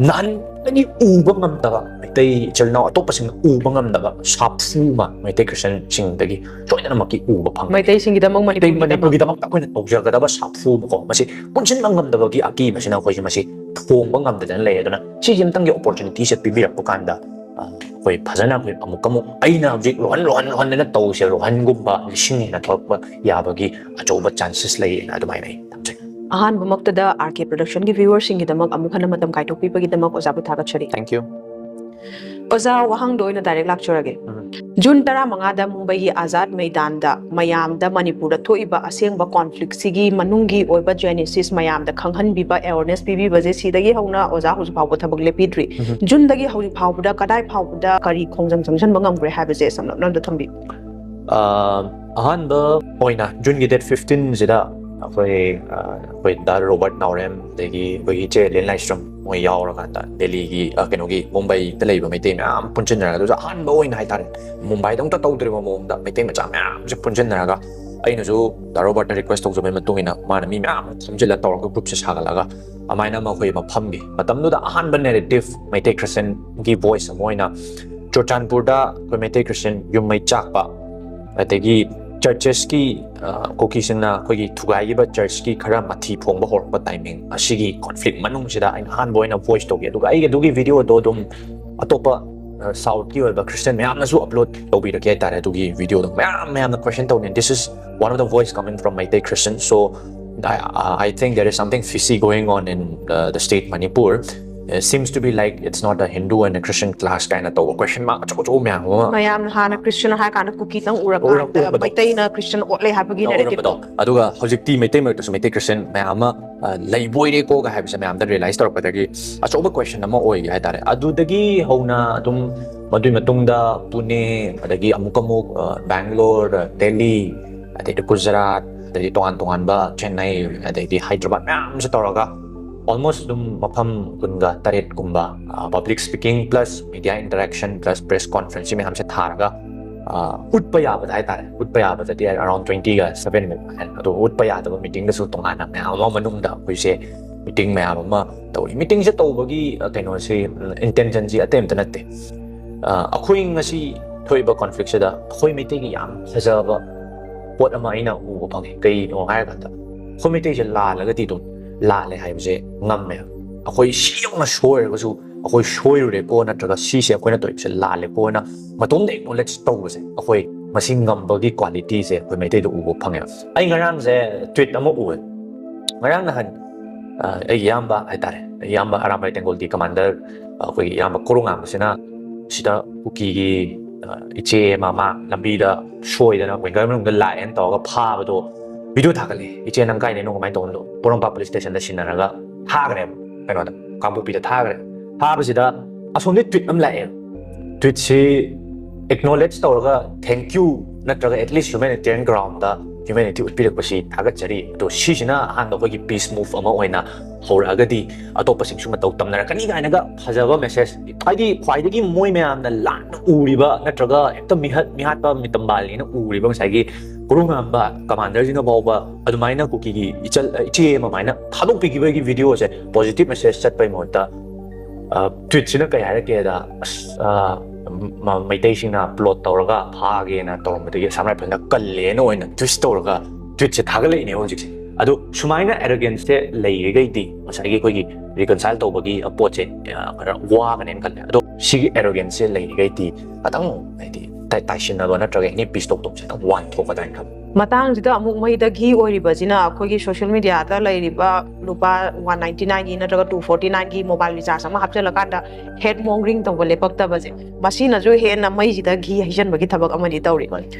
ꯅꯍꯥꯟꯗꯒꯤ ꯎꯕ ꯉꯝꯗꯕ, ꯃꯩꯇꯩ ꯏꯆꯤꯜ ꯏꯅꯥꯎ ꯑꯇꯣꯞꯄꯁꯤꯡꯅ ꯎꯕ ꯉꯝꯗꯕ ꯁꯥꯐꯨ ꯑꯃ ꯃꯩꯇꯩ ꯈ꯭ꯔꯤꯁꯇꯤꯌꯥꯟꯁꯤꯡꯗꯒꯤ ꯁꯣꯏꯗꯅꯃꯛꯀꯤ ꯎꯕ ꯐꯪꯒꯅꯤ꯫ ꯃꯩꯇꯩꯁꯤꯡꯒꯤꯗꯃꯛ, ꯃꯩꯇꯩ ꯃꯅꯤꯄꯨꯔꯒꯤꯗꯃꯛ ꯃꯅꯤꯄꯨꯔꯒꯤꯗꯃꯛꯇ ꯑꯩꯈꯣꯏꯅ ꯇꯧꯖꯒꯗꯕ ꯁꯥꯐꯨ ꯑꯃꯀꯣ, ꯃꯁꯤ ꯄꯨꯟꯁꯤꯟꯕ ꯉꯝꯗꯕꯒꯤ ꯑꯀꯤꯕꯁꯤꯅ ꯑꯩꯈꯣꯏꯁꯦ ꯃꯁꯤ ꯊꯣꯡꯕ ꯉꯝꯗꯗꯅ ꯂꯩꯔꯦ꯫ ꯑꯗꯨꯅ ꯁꯤꯒꯤ ꯑꯃꯇꯪꯒꯤ ꯑꯣꯄꯣꯔꯆꯨꯅꯤꯇꯤꯁꯦ ꯄꯤꯕꯤꯔꯛꯄ ꯀꯥꯟꯗ, ꯑ, ꯑꯩꯈꯣꯏ ꯐꯖꯅ ꯑꯩꯈꯣꯏ ꯑꯃꯨꯛ ꯑꯃꯨꯛ ꯑꯩꯅ ꯍꯧꯖꯤꯛ ꯔꯣꯍꯟ, ꯔꯣꯍꯟ, ꯔꯣꯍꯟ ꯍꯥꯏꯅ ꯇꯧꯔꯤꯁꯦ, ꯔꯣꯍꯟꯒꯨꯝꯕ ꯂꯤꯁꯤꯡ ꯍꯦꯟꯅ ꯊꯣꯛꯂꯛꯄ ꯌꯥꯕꯒꯤ ꯑꯆꯧꯕ ꯆꯥꯟꯁꯦꯁ ꯂꯩꯌꯦꯅ ꯑꯗꯨꯃꯥꯏꯅ ꯑꯩ ꯊꯝꯖꯩ꯫ ꯑꯍꯥꯟꯕꯃꯛꯇꯗ ꯑꯥꯔ ꯀꯦ ꯄ꯭ꯔꯗꯛꯁꯟꯒꯤ ꯚ꯭ꯌꯨꯋꯔꯁꯤꯡꯒꯤꯗꯃꯛ ꯑꯃꯨꯛ ꯍꯟꯅ ꯃꯇꯝ ꯀꯥꯏꯊꯣꯛꯄꯤꯕꯒꯤꯗꯃꯛ ꯑꯣꯖꯥꯕꯨ ꯊꯥꯒꯠꯆꯔꯤ꯫ Thank you. ꯑꯣꯖꯥ, ꯋꯥꯍꯪꯗ ꯑꯣꯏꯅ ꯗꯥꯏꯔꯦꯛ ꯂꯥꯛꯆꯔꯒꯦ꯫ ꯎꯝ. ꯖꯨꯟ ꯇꯔꯥꯃꯉꯥꯗ ꯃꯨꯝꯕꯩꯒꯤ ꯑꯖꯥꯗ ꯃꯩꯗꯥꯟꯗ ꯃꯌꯥꯝꯗ ꯃꯅꯤꯄꯨꯔꯗ ꯊꯣꯛꯏꯕ ꯑꯁꯦꯡꯕ ꯀꯣꯟꯐ꯭ꯂꯤꯛꯁꯤꯒꯤ ꯃꯅꯨꯡꯒꯤ ꯑꯣꯏꯕ ꯖꯦꯅꯦꯁꯤꯁ ꯃꯌꯥꯝꯗ ꯈꯪꯍꯟꯕꯤꯕ, ꯑꯦꯋꯦꯔꯅꯦꯁ ꯄꯤꯕꯤꯕꯁꯦ ꯁꯤꯗꯒꯤ ꯍꯧꯅ ꯑꯣꯖꯥ ꯍꯧꯖꯤꯛ ꯐꯥꯎꯕ ꯊꯕꯛ ꯂꯦꯞꯄꯤꯗ꯭ꯔꯤ꯫ ꯎꯝ. ꯖꯨꯟꯗꯒꯤ ꯍꯧꯖꯤꯛ ꯐꯥꯎꯕꯗ ꯀꯗꯥꯏ ꯐꯥꯎꯕꯗ ꯀꯔꯤ ꯈꯣꯡꯖꯪ ꯆꯪꯁꯤꯟꯕ ꯉꯝꯈ꯭ꯔꯦ ꯍꯥꯏꯕꯁꯦ ꯁꯝꯂꯞꯅ ꯑꯝꯇ ꯊꯝꯕꯤꯌꯨ꯫ ꯑ, ꯑꯍꯥꯟꯕ ꯑꯣꯏꯅ ꯖꯨꯟꯒꯤ date fifteen ꯁꯤꯗ ꯑꯩꯈꯣꯏ, ꯑ, ꯑꯩꯈꯣꯏ ꯗꯥ ꯔꯣꯕꯔꯠ ꯅꯥꯎꯔꯦꯝ, ꯑꯗꯒꯤ ꯑꯩꯈꯣꯏꯒꯤ ꯏꯆꯦ ꯂꯦꯟ ꯂꯥꯏꯁ꯭ꯔꯝ, ꯃꯣꯏ ꯌꯥꯎꯔꯀꯥꯟꯗ ꯗꯦꯜꯂꯤꯒꯤ, ꯑ, ꯀꯩꯅꯣꯒꯤ, ꯃꯨꯝꯕꯩꯗ ꯂꯩꯕ ꯃꯩꯇꯩ ꯃꯌꯥꯝ ꯄꯨꯟꯁꯤꯟꯅꯔꯒ, ꯑꯗꯨꯁꯨ ꯑꯍꯥꯟꯕ ꯑꯣꯏꯅ ꯍꯥꯏꯇꯥꯔꯦ, ꯃꯨꯝꯕꯥꯏꯗ ꯑꯃꯨꯛꯇ ꯇꯧꯗ꯭ꯔꯤꯕ ꯃꯑꯣꯡꯗ ꯃꯩꯇꯩ ꯃꯆꯥ ꯃꯌꯥꯝꯁꯦ ꯄꯨꯟꯁꯤꯟꯅꯔꯒ, ꯑꯩꯅꯁꯨ ꯗꯥ ꯔꯣꯕꯔꯠꯅ request ꯇꯧꯖꯕꯒꯤ ꯃꯇꯨꯡ ꯏꯟꯅ ꯃꯥꯅ ꯃꯤ ꯃꯌꯥꯝ ꯈꯣꯝꯖꯤꯜꯂ ꯇꯧꯔꯒ group ꯁꯦ ꯁꯥꯒꯠꯂꯒ, ꯑꯗꯨꯃꯥꯏꯅ ꯑꯃ ꯑꯩꯈꯣꯏ ꯃꯐꯝꯒꯤ, ꯃꯇꯝꯗꯨꯗ ꯑꯍꯥꯟꯕ narrative ꯃꯩꯇꯩ ꯈ꯭ꯔꯤꯁꯇꯤꯌꯟꯒꯤ voice ꯑꯃ ꯑꯣꯏꯅ ꯆꯨꯔꯆꯥꯟꯄꯨꯔꯗ ꯑꯩꯈꯣꯏ ꯃꯩꯇꯩ ꯈ꯭ꯔꯤꯁꯇꯤꯌꯟ ꯌꯨꯝ ꯃꯩ ꯆꯥꯛꯄ, ꯑꯗꯒꯤ churches ꯀꯤ, ꯑ, ꯀꯨꯀꯤꯁꯤꯡꯅ ꯑꯩꯈꯣꯏꯒꯤ ꯊꯨꯒꯥꯏꯈꯤꯕ church ꯀꯤ ꯈꯔ ꯃꯊꯤ ꯐꯣꯡꯕ ꯍꯧꯔꯛꯄ timing, ꯑꯁꯤꯒꯤ conflict ꯃꯅꯨꯡꯁꯤꯗ ꯑꯩꯅ ꯑꯍꯥꯟꯕ ꯑꯣꯏꯅ voice ꯇꯧꯈꯤ꯫ ꯑꯗꯨꯒ ꯑꯩꯒꯤ ꯑꯗꯨꯒꯤ video ꯗꯣ ꯑꯗꯨꯝ ꯑꯇꯣꯞꯄ, ꯑ, South ꯀꯤ ꯑꯣꯏꯕ ꯈ꯭ꯔꯤꯁꯇꯤꯌꯟ ꯃꯌꯥꯝꯅꯁꯨ upload ꯇꯧꯕꯤꯔꯛꯀꯦ ꯍꯥꯏꯇꯥꯔꯦ, ꯑꯗꯨꯒꯤ video ꯗꯣ꯫ ꯃꯌꯥꯝ ꯃꯌꯥꯝꯅ question ꯇꯧꯅꯤ, "This is one of the voice coming from Meitei Christian, so I, I think there is something fishy going on in the, the state Manipur. It seems to be like it's not a Hindu and a Christian clash" ꯀꯥꯏꯅ ꯇꯧꯕ question mark ꯑꯆꯧ ꯑꯆꯧꯕ ꯃꯌꯥꯝ ꯑꯃ ꯃꯌꯥꯝꯅ ꯍꯥꯟꯅ Christian ꯍꯥꯏ ꯀꯥꯟꯗ ꯀꯨꯀꯤꯗꯪ ꯎꯔꯀꯥꯟꯗ ꯎꯔꯛꯄꯗꯣ꯫ ꯃꯩꯇꯩꯅ Christian ꯑꯣꯠꯂꯦ ꯍꯥꯏꯕꯒꯤ narrative ꯇꯣ꯫ ꯇꯧꯔꯝꯕꯗꯣ꯫ ꯑꯗꯨꯒ ꯍꯧꯖꯤꯛꯇꯤ ꯃꯩꯇꯩ ꯃꯔꯛꯇꯁꯨ ꯃꯩꯇꯩ ꯈ꯭ꯔꯤꯁꯇꯤꯌꯟ ꯃꯌꯥꯝ ꯑꯃ, ꯑ, ꯂꯩꯕꯣꯏꯔꯦꯀꯣꯒ ꯍꯥꯏꯕꯁꯦ ꯃꯌꯥꯝꯗ realize ꯇꯧꯔꯛꯄꯗꯒꯤ ꯑꯆꯧꯕ question ꯑꯃ ꯑꯣꯏꯒꯦ ꯍꯥꯏꯇꯥꯔꯦ꯫ ꯑꯗꯨꯗꯒꯤ ꯍꯧꯅ ꯑꯗꯨꯝ ꯃꯗꯨꯒꯤ ꯃꯇꯨꯡꯗ ꯄꯨꯅꯦ, ꯑꯗꯒꯤ ꯑꯃꯨꯛ ꯑꯃꯨꯛ, ꯑ, ꯕꯦꯡꯒ꯭ꯂꯣꯔ, ꯗꯦꯜꯂꯤ, ꯑꯗꯩꯗꯤ ꯒꯨꯖꯔꯥꯠ, ꯑꯗꯩꯗꯤ ꯇꯣꯉꯥꯟ ꯇꯣꯉꯥꯟꯕ ꯆꯦꯟꯅꯥꯏ, ꯑꯗꯩꯗꯤ ꯍꯥꯏꯗ꯭ꯔꯕꯥꯗ ꯃꯌꯥꯝꯁꯦ ꯇꯧꯔꯒ Almost ꯑꯗꯨꯝ ꯃꯐꯝ ꯀꯨꯟꯒ ꯇꯔꯦꯠꯀꯨꯝꯕ, public speaking plus media interaction plus press conference ꯁꯤ ꯃꯌꯥꯝꯁꯦ ꯊꯥꯔꯒ, ꯎꯠꯄ ꯌꯥꯕꯗ ꯍꯥꯏꯇꯥꯔꯦ, ꯎꯠꯄ ꯌꯥꯕꯗꯗꯤ around twenty ꯒ seven ꯃꯨꯛ ꯍꯥꯏ꯫ ꯑꯗꯣ ꯎꯠꯄ ꯌꯥꯗꯕ meeting ꯗꯁꯨ ꯇꯣꯉꯥꯟꯅ ꯃꯌꯥꯝ ꯑꯃ ꯃꯅꯨꯡꯗ ꯑꯩꯈꯣꯏꯁꯦ meeting ꯃꯌꯥꯝ ꯑꯃ ꯇꯧꯏ꯫ Meeting ꯁꯦ ꯇꯧꯕꯒꯤ ꯀꯩꯅꯣꯁꯤ, intention ꯁꯤ ꯑꯇꯩ ꯑꯝꯇ ꯅꯠꯇꯦ꯫ ꯑꯩꯈꯣꯏ ꯉꯁꯤ ꯊꯣꯛꯏꯕ conflict ꯁꯤꯗ ꯑꯩꯈꯣꯏ ꯃꯩꯇꯩꯒꯤ ꯌꯥꯝ ꯐꯖꯕ ꯄꯣꯠ ꯑꯃ ꯑꯩꯅ ꯎꯕ ꯐꯪꯉꯦ꯫ ꯀꯩꯅꯣ ꯍꯥꯏꯔꯀꯥꯟꯗ, ꯑꯩꯈꯣꯏ ꯃꯩꯇꯩꯁꯦ ꯂꯥꯜꯂꯒꯗꯤ ꯑꯗꯨꯝ ꯂꯥꯜꯂꯦ ꯍꯥꯏꯕꯁꯦ ꯉꯝꯃꯦ꯫ ꯑꯩꯈꯣꯏ ꯁꯤ ꯌꯧꯅ ꯁꯣꯏꯔꯒꯁꯨ, ꯑꯩꯈꯣꯏ ꯁꯣꯏꯔꯨꯔꯦꯀꯣ ꯅꯠꯇ꯭ꯔꯒ ꯁꯤꯁꯦ ꯑꯩꯈꯣꯏꯅ ꯇꯧꯔꯤꯕꯁꯦ ꯂꯥꯜꯂꯦꯀꯣꯅ ꯃꯇꯣꯝꯗ acknowledge ꯇꯧꯕꯁꯦ, ꯑꯩꯈꯣꯏ ꯃꯁꯤ ꯉꯝꯕꯒꯤ quality ꯁꯦ ꯑꯩꯈꯣꯏ ꯃꯩꯇꯩꯗ ꯎꯕ ꯐꯪꯉꯦꯕ꯫ ꯑꯩ ꯉꯔꯥꯡꯁꯦ tweet ꯑꯃ ꯎꯑꯦ꯫ ꯉꯔꯥꯡ ꯅꯍꯥꯟ ꯑꯩꯒꯤ ꯏꯌꯥꯝꯕ ꯍꯥꯏꯇꯥꯔꯦ, ꯏꯌꯥꯝꯕ ꯑꯔꯥꯝꯕꯥꯏ ꯇꯦꯡꯒꯣꯜꯗꯤ commander, ꯑꯩꯈꯣꯏꯒꯤ ꯏꯌꯥꯝꯕ ꯀꯣꯔꯧꯉꯥꯟꯕꯁꯤꯅ ꯁꯤꯗ ꯀꯨꯀꯤꯒꯤ ꯏꯆꯦ ꯑꯃ ꯃꯥ ꯂꯝꯕꯤꯗ ꯁꯣꯏꯗꯅ winger ꯃꯅꯨꯡꯗ ꯂꯥꯛꯑꯦꯅ ꯇꯧꯔꯒ ꯐꯥꯕꯗꯣ video ꯊꯥꯒꯠꯂꯦ꯫ "ꯏꯆꯦ, ꯅꯪ ꯀꯥꯏꯗꯩꯅꯣ, ꯀꯃꯥꯏꯅ ꯇꯧꯕꯅꯣ?" ꯄꯣꯔꯣꯝꯄꯥꯠ police station ꯗ ꯁꯤꯟꯅꯔꯒ ꯊꯥꯈ꯭ꯔꯦꯕ, ꯀꯩꯅꯣꯗ, ꯀꯥꯡꯄꯣꯛꯄꯤꯗ ꯊꯥꯈ꯭ꯔꯦ꯫ ꯊꯥꯕꯁꯤꯗ ꯑꯁꯣꯝꯗꯤ tweet ꯑꯃ ꯂꯥꯛꯑꯦ꯫ Tweet ꯁꯤ acknowledge ꯇꯧꯔꯒ, "Thank you" ꯅꯠꯇ꯭ꯔꯒ at least humanitarian ground the humanity ꯎꯠꯄꯤꯔꯛꯄꯁꯤ ꯊꯥꯒꯠꯆꯔꯤ꯫ ꯑꯗꯣ ꯁꯤꯁꯤꯅ ꯑꯍꯥꯟꯕ ꯑꯩꯈꯣꯏꯒꯤ peace move ꯑꯃ ꯑꯣꯏꯅ ꯍꯧꯔꯛꯑꯒꯗꯤ ꯑꯇꯣꯞꯄꯁꯤꯡꯁꯨ ꯃꯇꯧ ꯇꯝꯅꯔꯛꯀꯅꯤ ꯀꯥꯏꯅꯒ ꯐꯖꯕ message꯫ ꯍꯥꯏꯗꯤ ꯈ꯭ꯋꯥꯏꯗꯒꯤ ꯃꯣꯏ ꯃꯌꯥꯝꯅ ꯂꯥꯟꯅ ꯎꯔꯤꯕ ꯅꯠꯇ꯭ꯔꯒ ꯍꯦꯛꯇ ꯃꯤꯍꯠ ꯃꯤꯍꯥꯠꯄ ꯃꯤꯇꯝꯕꯥꯜꯅꯤꯅ ꯎꯔꯤꯕ ꯉꯁꯥꯏꯒꯤ ꯀꯣꯔꯧꯉꯥꯟꯕ commander ꯁꯤꯅ ꯐꯥꯎꯕ ꯑꯗꯨꯃꯥꯏꯅ ꯀꯨꯀꯤꯒꯤ ꯏꯆꯜ, ꯏꯆꯦ ꯑꯃ ꯑꯗꯨꯃꯥꯏꯅ ꯊꯥꯗꯣꯛꯄꯤꯈꯤꯕꯒꯤ video ꯁꯦ positive message ꯆꯠꯄꯩ ꯃꯍꯨꯠꯇ, tweet ꯁꯤꯅ ꯀꯩ ꯍꯥꯏꯔꯛꯀꯦꯗ, "ꯑꯁ, ꯃꯩꯇꯩꯁꯤꯡꯅ plot ꯇꯧꯔꯒ ꯐꯥꯒꯦꯅ ꯇꯧꯔꯝꯕꯗꯒꯤ Assam Rifles ꯅ ꯀꯜꯂꯦꯅ ꯑꯣꯏꯅ twist ꯇꯧꯔꯒ tweet ꯁꯦ ꯊꯥꯒꯠꯂꯛꯏꯅꯦ ꯍꯧꯖꯤꯛꯁꯦ"꯫ ꯑꯗꯣ ꯁꯨꯃꯥꯏꯅ arrogance ꯁꯦ ꯂꯩꯔꯤꯈꯩꯗꯤ ꯉꯁꯥꯏꯒꯤ ꯑꯩꯈꯣꯏꯒꯤ reconcile ꯇꯧꯕꯒꯤ ꯄꯣꯠꯁꯦ ꯈꯔ ꯋꯥꯒꯅꯦꯅ ꯈꯜꯂꯦ꯫ ꯑꯗꯣ ꯁꯤꯒꯤ arrogance ꯁꯦ ꯂꯩꯔꯤꯈꯩꯗꯤ ꯈꯤꯇꯪ, ꯍꯥꯏꯗꯤ, ꯇꯥꯏꯁꯤꯟꯅꯕ ꯅꯠꯇ꯭ꯔꯒ any peace talk ꯇꯧꯕꯁꯦ ꯈꯤꯇꯪ ꯋꯥꯟ ꯊꯣꯛꯀꯗ꯭ꯔꯥꯅ ꯈꯜꯂꯦ꯫ ꯃꯇꯥꯡꯁꯤꯗ ꯑꯃꯨꯛ ꯃꯩꯗ ꯘꯤ ꯑꯣꯏꯔꯤꯕꯁꯤꯅ ꯑꯩꯈꯣꯏꯒꯤ social media ꯗ ꯂꯩꯔꯤꯕ ꯂꯨꯄꯥ one ninety nine ꯒꯤ ꯅꯠꯇ꯭ꯔꯒ two forty nine ꯒꯤ mobile recharge ꯑꯃ ꯍꯥꯞꯆꯤꯜꯂꯀꯥꯟꯗ head mongering ꯇꯧꯕ ꯂꯦꯞꯄꯛꯇꯕꯁꯦ, ꯃꯁꯤꯅꯁꯨ ꯍꯦꯟꯅ ꯃꯩꯁꯤꯗ ꯘꯤ ꯍꯩꯖꯤꯟꯕꯒꯤ ꯊꯕꯛ ꯑꯃꯗꯤ ꯇꯧꯔꯤ꯫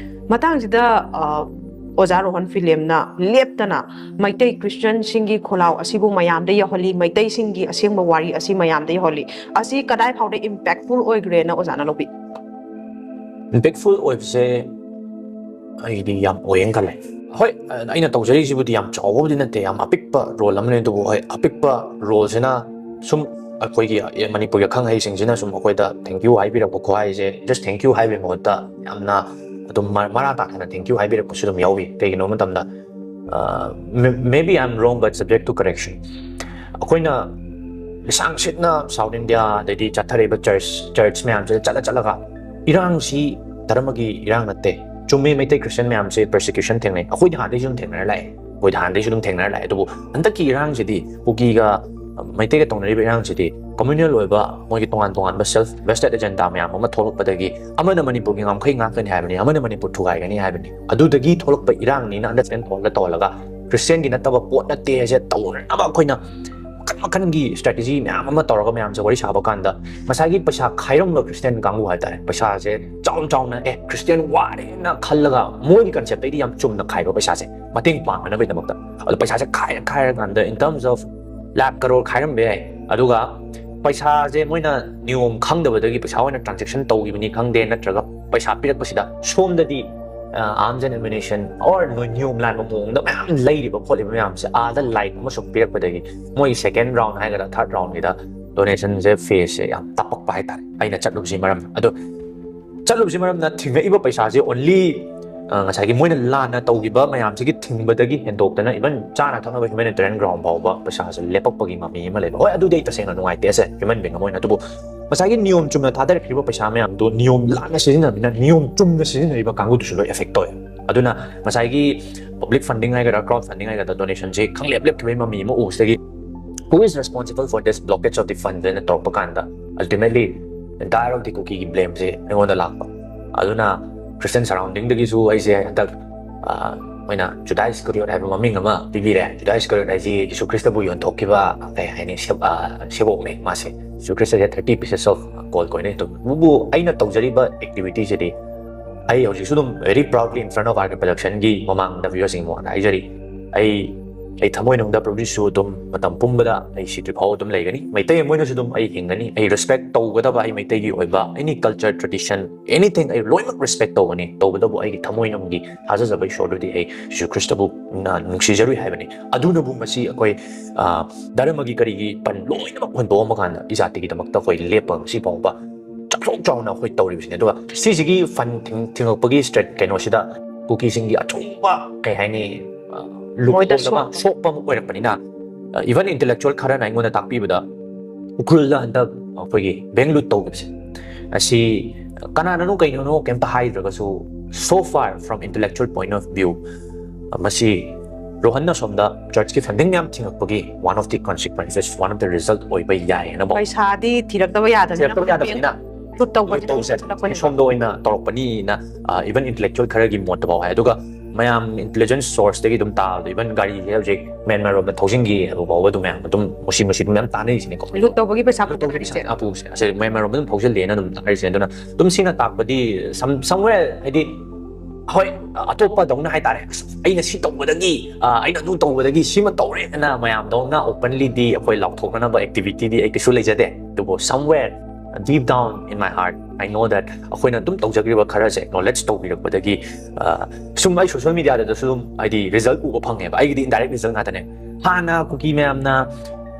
ꯃꯇꯥꯡꯁꯤꯗ, ꯑ, ꯑꯣꯖꯥ ꯔꯣꯍꯟ ꯐꯤꯂꯦꯝꯅ ꯂꯦꯞꯇꯅ ꯃꯩꯇꯩ Christian ꯁꯤꯡꯒꯤ ꯈꯣꯜꯂꯥꯎ ꯑꯁꯤꯕꯨ ꯃꯌꯥꯝꯗ ꯌꯧꯍꯜꯂꯤ, ꯃꯩꯇꯩꯁꯤꯡꯒꯤ ꯑꯁꯦꯡꯕ ꯋꯥꯔꯤ ꯑꯁꯤ ꯃꯌꯥꯝꯗ ꯌꯧꯍꯜꯂꯤ꯫ ꯑꯁꯤ ꯀꯗꯥꯏ ꯐꯥꯎꯗ impactful ꯑꯣꯏꯈ꯭ꯔꯦꯅ ꯑꯣꯖꯥꯅ ꯂꯧꯕꯤ? Impactful ꯑꯣꯏꯕꯁꯦ ꯑꯩꯗꯤ ꯌꯥꯝ ꯑꯣꯏꯌꯦꯅ ꯈꯜꯂꯦ꯫ ꯍꯣꯏ, ꯑꯩꯅ ꯇꯧꯖꯔꯤꯁꯤꯕꯨꯗꯤ ꯌꯥꯝ ꯆꯥꯎꯕꯕꯨꯗꯤ ꯅꯠꯇꯦ, ꯌꯥꯝ ꯑꯄꯤꯛꯄ ꯔꯣꯜ ꯑꯃꯅꯤ꯫ ꯑꯗꯨꯕꯨ ꯍꯣꯏ, ꯑꯄꯤꯛꯄ ꯔꯣꯜꯁꯤꯅ ꯁꯨꯝ ꯑꯩꯈꯣꯏꯒꯤ ꯃꯅꯤꯄꯨꯔꯒꯤ ꯑꯈꯪ ꯑꯍꯩꯁꯤꯡꯁꯤꯅ ꯁꯨꯝ ꯑꯩꯈꯣꯏꯗ thank you ꯍꯥꯏꯕꯤꯔꯛꯄ ꯈꯨꯍꯥꯏꯁꯦ, just thank you ꯍꯥꯏꯕꯒꯤ ꯃꯍꯨꯠꯇ ꯌꯥꯝꯅ ꯑꯗꯨꯝ ꯃꯔꯥ ꯇꯥꯛꯇꯅ thank you ꯍꯥꯏꯕꯤꯔꯛꯄꯁꯨ ꯑꯗꯨꯝ ꯌꯥꯎꯏ꯫ ꯀꯩꯒꯤꯅꯣ ꯃꯇꯝꯗ, maybe I'm wrong but subject to correction, ꯑꯩꯈꯣꯏꯅ ꯂꯤꯁꯥꯡ ꯁꯤꯠꯅ South India ꯑꯗꯩꯗꯤ ꯆꯠꯊꯔꯛꯏꯕ ꯆꯔꯆ ꯆꯔꯆ ꯃꯌꯥꯝꯁꯤꯗ ꯆꯠꯂ ꯆꯠꯂꯒ ꯏꯔꯥꯡꯁꯤ ꯙꯔꯃꯒꯤ ꯏꯔꯥꯡ ꯅꯠꯇꯦ, ꯆꯨꯝꯃꯤ, ꯃꯩꯇꯩ ꯈ꯭ꯔꯤꯁꯇꯤꯌꯟ ꯃꯌꯥꯝꯁꯦ persecution ꯊꯦꯡꯅꯩ, ꯑꯩꯈꯣꯏꯗꯤ ꯍꯥꯟꯅꯗꯩꯁꯨ ꯑꯗꯨꯝ ꯊꯦꯡꯅꯔ ꯂꯥꯛꯑꯦ, ꯑꯩꯈꯣꯏꯗꯤ ꯍꯥꯟꯅꯗꯩꯁꯨ ꯑꯗꯨꯝ ꯊꯦꯡꯅꯔ ꯂꯥꯛꯑꯦ꯫ ꯑꯗꯨꯕꯨ ꯍꯟꯗꯛꯀꯤ ꯏꯔꯥꯡꯁꯤꯗꯤ, ꯀꯨꯀꯤꯒ ꯃꯩꯇꯩꯒ ꯇꯧꯅꯔꯤꯕ ꯏꯔꯥꯡꯁꯤꯗꯤ communal ꯑꯣꯏꯕ ꯃꯣꯏꯒꯤ ꯇꯣꯉꯥꯟ ꯇꯣꯉꯥꯟꯕ self vested agenda ꯃꯌꯥꯝ ꯑꯃ ꯊꯣꯛꯂꯛꯄꯗꯒꯤ, ꯑꯃꯅ ꯃꯅꯤꯄꯨꯔꯒꯤ ꯉꯝꯈꯩ ꯉꯥꯛꯀꯅꯤ ꯍꯥꯏꯕꯅꯤ, ꯑꯃꯅ ꯃꯅꯤꯄꯨꯔ ꯊꯨꯒꯥꯏꯒꯅꯤ ꯍꯥꯏꯕꯅꯤ, ꯑꯗꯨꯗꯒꯤ ꯊꯣꯛꯂꯛꯄ ꯏꯔꯥꯡꯅꯤꯅ understand ꯇꯧꯍꯜꯂ ꯇꯧꯍꯜꯂꯒ ꯈ꯭ꯔꯤꯁꯇꯤꯌꯟꯒꯤ ꯅꯠꯇꯕ ꯄꯣꯠ ꯅꯠꯇꯦ ꯍꯥꯏꯁꯦ ꯇꯧꯅꯅꯕ ꯑꯩꯈꯣꯏꯅ ꯃꯈꯟ ꯃꯈꯟꯒꯤ strategy ꯃꯌꯥꯝ ꯑꯃ ꯇꯧꯔꯒ ꯃꯌꯥꯝꯁꯦ ꯋꯥꯔꯤ ꯁꯥꯕ ꯀꯥꯟꯗ, ꯉꯁꯥꯏꯒꯤ ꯄꯩꯁꯥ ꯈꯥꯏꯔꯝꯕ ꯈ꯭ꯔꯤꯁꯇꯤꯌꯟ ꯀꯥꯡꯕꯨ ꯍꯥꯏꯇꯥꯔꯦ, ꯄꯩꯁꯥꯁꯦ ꯆꯥꯎꯅ ꯆꯥꯎꯅ, "ꯑꯦ, ꯈ꯭ꯔꯤꯁꯇꯤꯌꯟ ꯋꯥꯔꯦꯅ" ꯈꯜꯂꯒ ꯃꯣꯏꯒꯤ concept ꯇꯩꯗꯤ ꯌꯥꯝ ꯆꯨꯝꯅ ꯈꯥꯏꯕ ꯄꯩꯁꯥꯁꯦ ꯃꯇꯦꯡ ꯄꯥꯡꯅꯅꯕꯒꯤꯗꯃꯛꯇ꯫ ꯑꯗꯣ ꯄꯩꯁꯥꯁꯦ ꯈꯥꯏꯔ ꯈꯥꯏꯔꯀꯥꯟꯗ in terms of ꯂꯥꯛ ꯀꯔꯣꯔ ꯈꯥꯏꯔꯝꯕ ꯌꯥꯏ, ꯑꯗꯨꯒ ꯄꯩꯁꯥꯁꯦ ꯃꯣꯏꯅ ꯅꯤꯌꯣꯝ ꯈꯪꯗꯕꯗꯒꯤ ꯄꯩꯁꯥ ꯑꯣꯏꯅ transaction ꯇꯧꯈꯤꯕꯅꯤ ꯈꯪꯗꯦ, ꯅꯠꯇ꯭ꯔꯒ ꯄꯩꯁꯥ ꯄꯤꯔꯛꯄꯁꯤꯗ ꯁꯣꯝꯗꯗꯤ arms and ammunition or ꯅꯣꯏ ꯅꯤꯌꯣꯝ ꯂꯥꯟꯕ ꯃꯑꯣꯡꯗ ꯃꯌꯥꯝ ꯂꯩꯔꯤꯕ ꯈꯣꯠꯂꯤꯕ ꯃꯌꯥꯝꯁꯦ ꯑꯥꯗ ꯂꯥꯏꯛ ꯑꯃ ꯁꯨꯝ ꯄꯤꯔꯛꯄꯗꯒꯤ ꯃꯣꯏꯒꯤ second round ꯍꯥꯏꯒꯗ꯭ꯔꯥ, third round ꯒꯤꯗ donation ꯁꯦ phase ꯁꯦ ꯌꯥꯝ ꯇꯞꯄꯛꯄ ꯍꯥꯏꯇꯥꯔꯦ, ꯑꯩꯅ ꯆꯠꯂꯨꯕꯁꯤ ꯃꯔꯝ꯫ ꯑꯗꯣ ꯆꯠꯂꯨꯕꯁꯤ ꯃꯔꯝꯅ ꯊꯤꯡꯉꯛꯏꯕ ꯄꯩꯁꯥꯁꯦ only, ꯑ, ꯉꯁꯥꯏꯒꯤ ꯃꯣꯏꯅ ꯂꯥꯟꯅ ꯇꯧꯈꯤꯕ ꯃꯌꯥꯝꯁꯤꯒꯤ ꯊꯤꯡꯕꯗꯒꯤ ꯍꯦꯟꯗꯣꯛꯇꯅ even ꯆꯥꯅ ꯊꯛꯅꯕ humanitarian ground ꯐꯥꯎꯕ ꯄꯩꯁꯥꯁꯦ ꯂꯦꯞꯄꯛꯄꯒꯤ ꯃꯃꯤ ꯑꯃ ꯂꯩꯕ꯫ ꯍꯣꯏ, ꯑꯗꯨꯗꯤ ꯑꯩ ꯇꯁꯦꯡꯅ ꯅꯨꯡꯉꯥꯏꯇꯦ ꯑꯁꯦ, human being ꯑꯃ ꯑꯣꯏꯅ꯫ ꯑꯗꯨꯕꯨ ꯉꯁꯥꯏꯒꯤ ꯅꯤꯌꯣꯝ ꯆꯨꯝꯅ ꯊꯥꯗꯔꯛꯈꯤꯕ ꯄꯩꯁꯥ ꯃꯌꯥꯝꯗꯣ ꯅꯤꯌꯣꯝ ꯂꯥꯟꯅ ꯁꯤꯖꯤꯟꯅꯕꯅꯤꯅ ꯅꯤꯌꯣꯝ ꯆꯨꯝꯅ ꯁꯤꯖꯤꯟꯅꯔꯤꯕ ꯀꯥꯡꯕꯨꯗꯨꯁꯨ ꯂꯣꯏ affect ꯇꯧꯋꯦ꯫ ꯑꯗꯨꯅ ꯉꯁꯥꯏꯒꯤ public funding ꯍꯥꯏꯒꯗ꯭ꯔꯥ, crowd funding ꯍꯥꯏꯒꯗ꯭ꯔꯥ, donation ꯁꯦ ꯈꯪꯂꯦꯞ ꯂꯦꯞꯈꯤꯕꯒꯤ ꯃꯃꯤ ꯑꯃ ꯎꯕꯁꯤꯗꯒꯤ, who is responsible for this blockage of the fund ꯍꯥꯏꯅ ꯇꯧꯔꯛꯄ ꯀꯥꯟꯗ, ultimately entire of the ꯀꯨꯀꯤꯒꯤ blame ꯁꯦ ꯑꯩꯉꯣꯟꯗ ꯂꯥꯛꯄ꯫ ꯑꯗꯨꯅ Christian surrounding ꯗꯒꯤꯁꯨ ꯑꯩꯁꯦ ꯍꯟꯗꯛ, ꯑ, ꯃꯣꯏꯅ Judas Iscariot ꯍꯥꯏꯕ ꯃꯃꯤꯡ ꯑꯃ ꯄꯤꯕꯤꯔꯦ꯫ Judas Iscariot ꯍꯥꯏꯁꯤ ꯌꯤꯁꯨ ꯈ꯭ꯔꯤꯁꯇꯕꯨ ꯌꯣꯟꯊꯣꯛꯈꯤꯕ, ꯀꯩ ꯍꯥꯏꯅꯤ, ꯁꯦ-, ꯑ, ꯁꯦꯕꯣꯛꯅꯦ ꯃꯥꯁꯦ꯫ ꯌꯤꯁꯨ ꯈ꯭ꯔꯤꯁꯇꯁꯦ thirty pieces of gold coin ꯅꯦ꯫ ꯑꯗꯨꯕꯨ ꯑꯩꯅ ꯇꯧꯖꯔꯤꯕ activity ꯁꯤꯗꯤ, ꯑꯩ ꯍꯧꯖꯤꯛꯁꯨ ꯑꯗꯨꯝ very proudly in front of our production ꯒꯤ ꯃꯃꯥꯡꯗ viewers ꯁꯤꯡ ꯃꯃꯥꯡꯗ ꯍꯥꯏꯖꯔꯤ, ꯑꯩ ꯑꯩ ꯊꯃꯣꯏꯅꯨꯡꯗ ꯄ꯭ꯔꯚꯨ ꯖꯤꯁꯨ ꯑꯗꯨꯝ ꯃꯇꯝ ꯄꯨꯝꯕꯗ ꯑꯩ ꯁꯤꯗ꯭ꯔꯤ ꯐꯥꯎ ꯑꯗꯨꯝ ꯂꯩꯒꯅꯤ꯫ ꯃꯩꯇꯩ ꯑꯃ ꯑꯣꯏꯅꯁꯨ ꯑꯗꯨꯝ ꯑꯩ ꯍꯤꯡꯒꯅꯤ꯫ ꯑꯩ ꯔꯦꯁꯄꯦꯛ ꯇꯧꯒꯗꯕ ꯑꯩ ꯃꯩꯇꯩꯒꯤ ꯑꯣꯏꯕ any culture, tradition, anything ꯑꯩ ꯂꯣꯏꯅꯃꯛ ꯔꯦꯁꯄꯦꯛ ꯇꯧꯒꯅꯤ꯫ ꯇꯧꯕꯇꯕꯨ ꯑꯩꯒꯤ ꯊꯃꯣꯏꯅꯨꯡꯒꯤ ꯊꯥꯖꯖꯕ ꯏꯁꯣꯔꯗꯨꯗꯤ ꯑꯩ ꯖꯤꯁꯨ ꯈ꯭ꯔꯤꯁꯇꯕꯨ ꯅ-, ꯅꯨꯡꯁꯤꯖꯔꯨꯏ ꯍꯥꯏꯕꯅꯤ꯫ ꯑꯗꯨꯅꯕꯨ ꯃꯁꯤ ꯑꯩꯈꯣꯏ, ꯑ, ꯙꯔꯃꯒꯤ ꯀꯔꯤꯒꯤ ꯄꯟ ꯂꯣꯏꯅꯃꯛ ꯍꯨꯟꯗꯣꯛꯑꯝꯕ ꯀꯥꯟꯗ ꯏ ꯖꯥꯇꯤꯒꯤꯗꯃꯛꯇ ꯑꯩꯈꯣꯏ ꯂꯦꯞꯄ ꯉꯁꯤ ꯐꯥꯎꯕ ꯆꯥꯎꯊꯣꯛ ꯆꯥꯎꯅ ꯑꯩꯈꯣꯏ ꯇꯧꯔꯤꯕꯁꯤꯅꯦ꯫ ꯑꯗꯨꯒ ꯁꯤꯁꯤꯒꯤ ꯐꯟ ꯊꯤꯡ-, ꯊꯤꯡꯉꯛꯄꯒꯤ ꯁ꯭ꯇ꯭ꯔꯦꯠ ꯀꯩꯅꯣꯁꯤꯗ ꯀꯨꯀꯤꯁꯤꯡꯒꯤ ꯑꯆꯧꯕ, ꯀꯩ ꯍꯥꯏꯅꯤ, ꯑ, ꯃꯣꯏꯗ ꯂꯨꯞꯈꯣꯡꯗ ꯑꯃ ꯁꯣꯛ- ꯁꯣꯛꯄ ꯑꯃ ꯑꯣꯏꯔꯛꯄꯅꯤꯅ, ꯑ, even intellectual ꯈꯔꯅ ꯑꯩꯉꯣꯟꯗ ꯇꯥꯛꯄꯤꯕꯗ ꯎꯈ꯭ꯔꯨꯜꯗ ꯍꯟꯗꯛ ꯑꯩꯈꯣꯏꯒꯤ ꯕꯦꯡ ꯂꯨꯠ ꯇꯧꯈꯤꯕꯁꯦ ꯑꯁꯤ ꯀꯅꯥꯅꯅꯣ ꯀꯩꯅꯣꯅꯣ ꯀꯩꯝꯇ ꯍꯥꯏꯗ꯭ꯔꯒꯁꯨ, so far from intellectual point of view, ꯃꯁꯤ ꯔꯣꯍꯟꯅ ꯁꯣꯝꯗ ꯆꯔꯆꯀꯤ ꯐꯟꯗꯤꯡ ꯃꯌꯥꯝ ꯊꯤꯡꯉꯛꯄꯒꯤ one of the consequences, one of the result ꯑꯣꯏꯕ ꯌꯥꯏ ꯍꯥꯏꯅ ꯐꯥꯎ꯫ ꯄꯩꯁꯥꯗꯤ ꯊꯤꯔꯛꯇꯕ ꯌꯥꯗꯕꯅꯤꯅ ꯊꯤꯔꯛꯇꯕ ꯌꯥꯗꯕꯅꯤꯅ ꯇꯧꯕꯁꯦ ꯂꯨꯠ ꯇꯧꯁꯤꯜꯂꯛꯄꯅꯤꯅ꯫ ꯁꯣꯝꯗ ꯑꯣꯏꯅ ꯇꯧꯔꯛꯄꯅꯤꯅ, ꯑ, even intellectual ꯈꯔꯒꯤ ꯃꯣꯠꯇ ꯐꯥꯎ ꯍꯥꯏ꯫ ꯑꯗꯨꯒ ꯃꯌꯥꯝ intelligence source ꯇꯒꯤ ꯑꯗꯨꯝ ꯇꯥꯕꯗ even ꯒꯥꯔꯤꯁꯦ ꯍꯧꯖꯤꯛ ꯃ꯭ꯌꯥꯟꯃꯥꯔ ꯔꯣꯝꯗ ꯊꯧꯖꯤꯟꯈꯤ ꯍꯥꯏꯕ ꯐꯥꯎꯕ ꯑꯗꯨꯝ ꯃꯌꯥꯝ ꯃꯁꯤ ꯃꯁꯤ ꯑꯗꯨꯝ ꯃꯌꯥꯝ ꯇꯥꯟꯅꯔꯤꯁꯤꯅꯦꯀꯣ꯫ ꯂꯨꯠ ꯇꯧꯕꯒꯤ ꯄꯩꯁꯥ ꯂꯨꯠ ꯇꯧꯕꯒꯤ ꯄꯨꯊꯔꯤꯁꯦ꯫ ꯄꯩꯁꯥ ꯑꯄꯨꯁꯦ ꯑꯁꯦ ꯃ꯭ꯌꯥꯟꯃꯥꯔ ꯔꯣꯝꯗ ꯑꯗꯨꯝ ꯊꯧꯖꯤꯜꯂꯦꯅ ꯑꯗꯨꯝ ꯇꯥꯟꯅꯔꯤꯁꯤꯅꯦ꯫ ꯑꯗꯨꯅ ꯑꯗꯨꯝ ꯁꯤꯅ ꯇꯥꯛꯄꯗꯤ some-, somewhere ꯍꯥꯏꯗꯤ ꯍꯣꯏ, ꯑꯇꯣꯞꯄꯗꯧꯅ ꯍꯥꯏꯇꯥꯔꯦ, "ꯑꯁ, ꯑꯩꯅ ꯁꯤ ꯇꯧꯕꯗꯒꯤ, ꯑ, ꯑꯩꯅ ꯑꯗꯨ ꯇꯧꯕꯗꯒꯤ ꯁꯤꯃ ꯇꯧꯔꯦꯅ" ꯃꯌꯥꯝꯗꯧꯅ openly ꯗꯤ ꯑꯩꯈꯣꯏ ꯂꯥꯎꯊꯣꯛꯅꯅꯕ activity ꯗꯤ ꯑꯩ ꯀꯩꯁꯨ ꯂꯩꯖꯗꯦ꯫ ꯑꯗꯨꯕꯨ somewhere deep down in my heart, I know that ꯑꯩꯈꯣꯏꯅ ꯑꯗꯨꯝ ꯇꯧꯖꯈ꯭ꯔꯤꯕ ꯈꯔꯁꯦ acknowledge ꯇꯧꯕꯤꯔꯛꯄꯗꯒꯤ, ꯑ, ꯁꯨꯝ ꯑꯩ social media ꯗꯁꯨ ꯑꯗꯨꯝ ꯍꯥꯏꯗꯤ result ꯎꯕ ꯐꯪꯉꯦꯕ꯫ ꯑꯩꯒꯤꯗꯤ indirect result ꯉꯥꯛꯇꯅꯦ꯫ ꯍꯥꯟꯅ ꯀꯨꯀꯤ ꯃꯌꯥꯝꯅ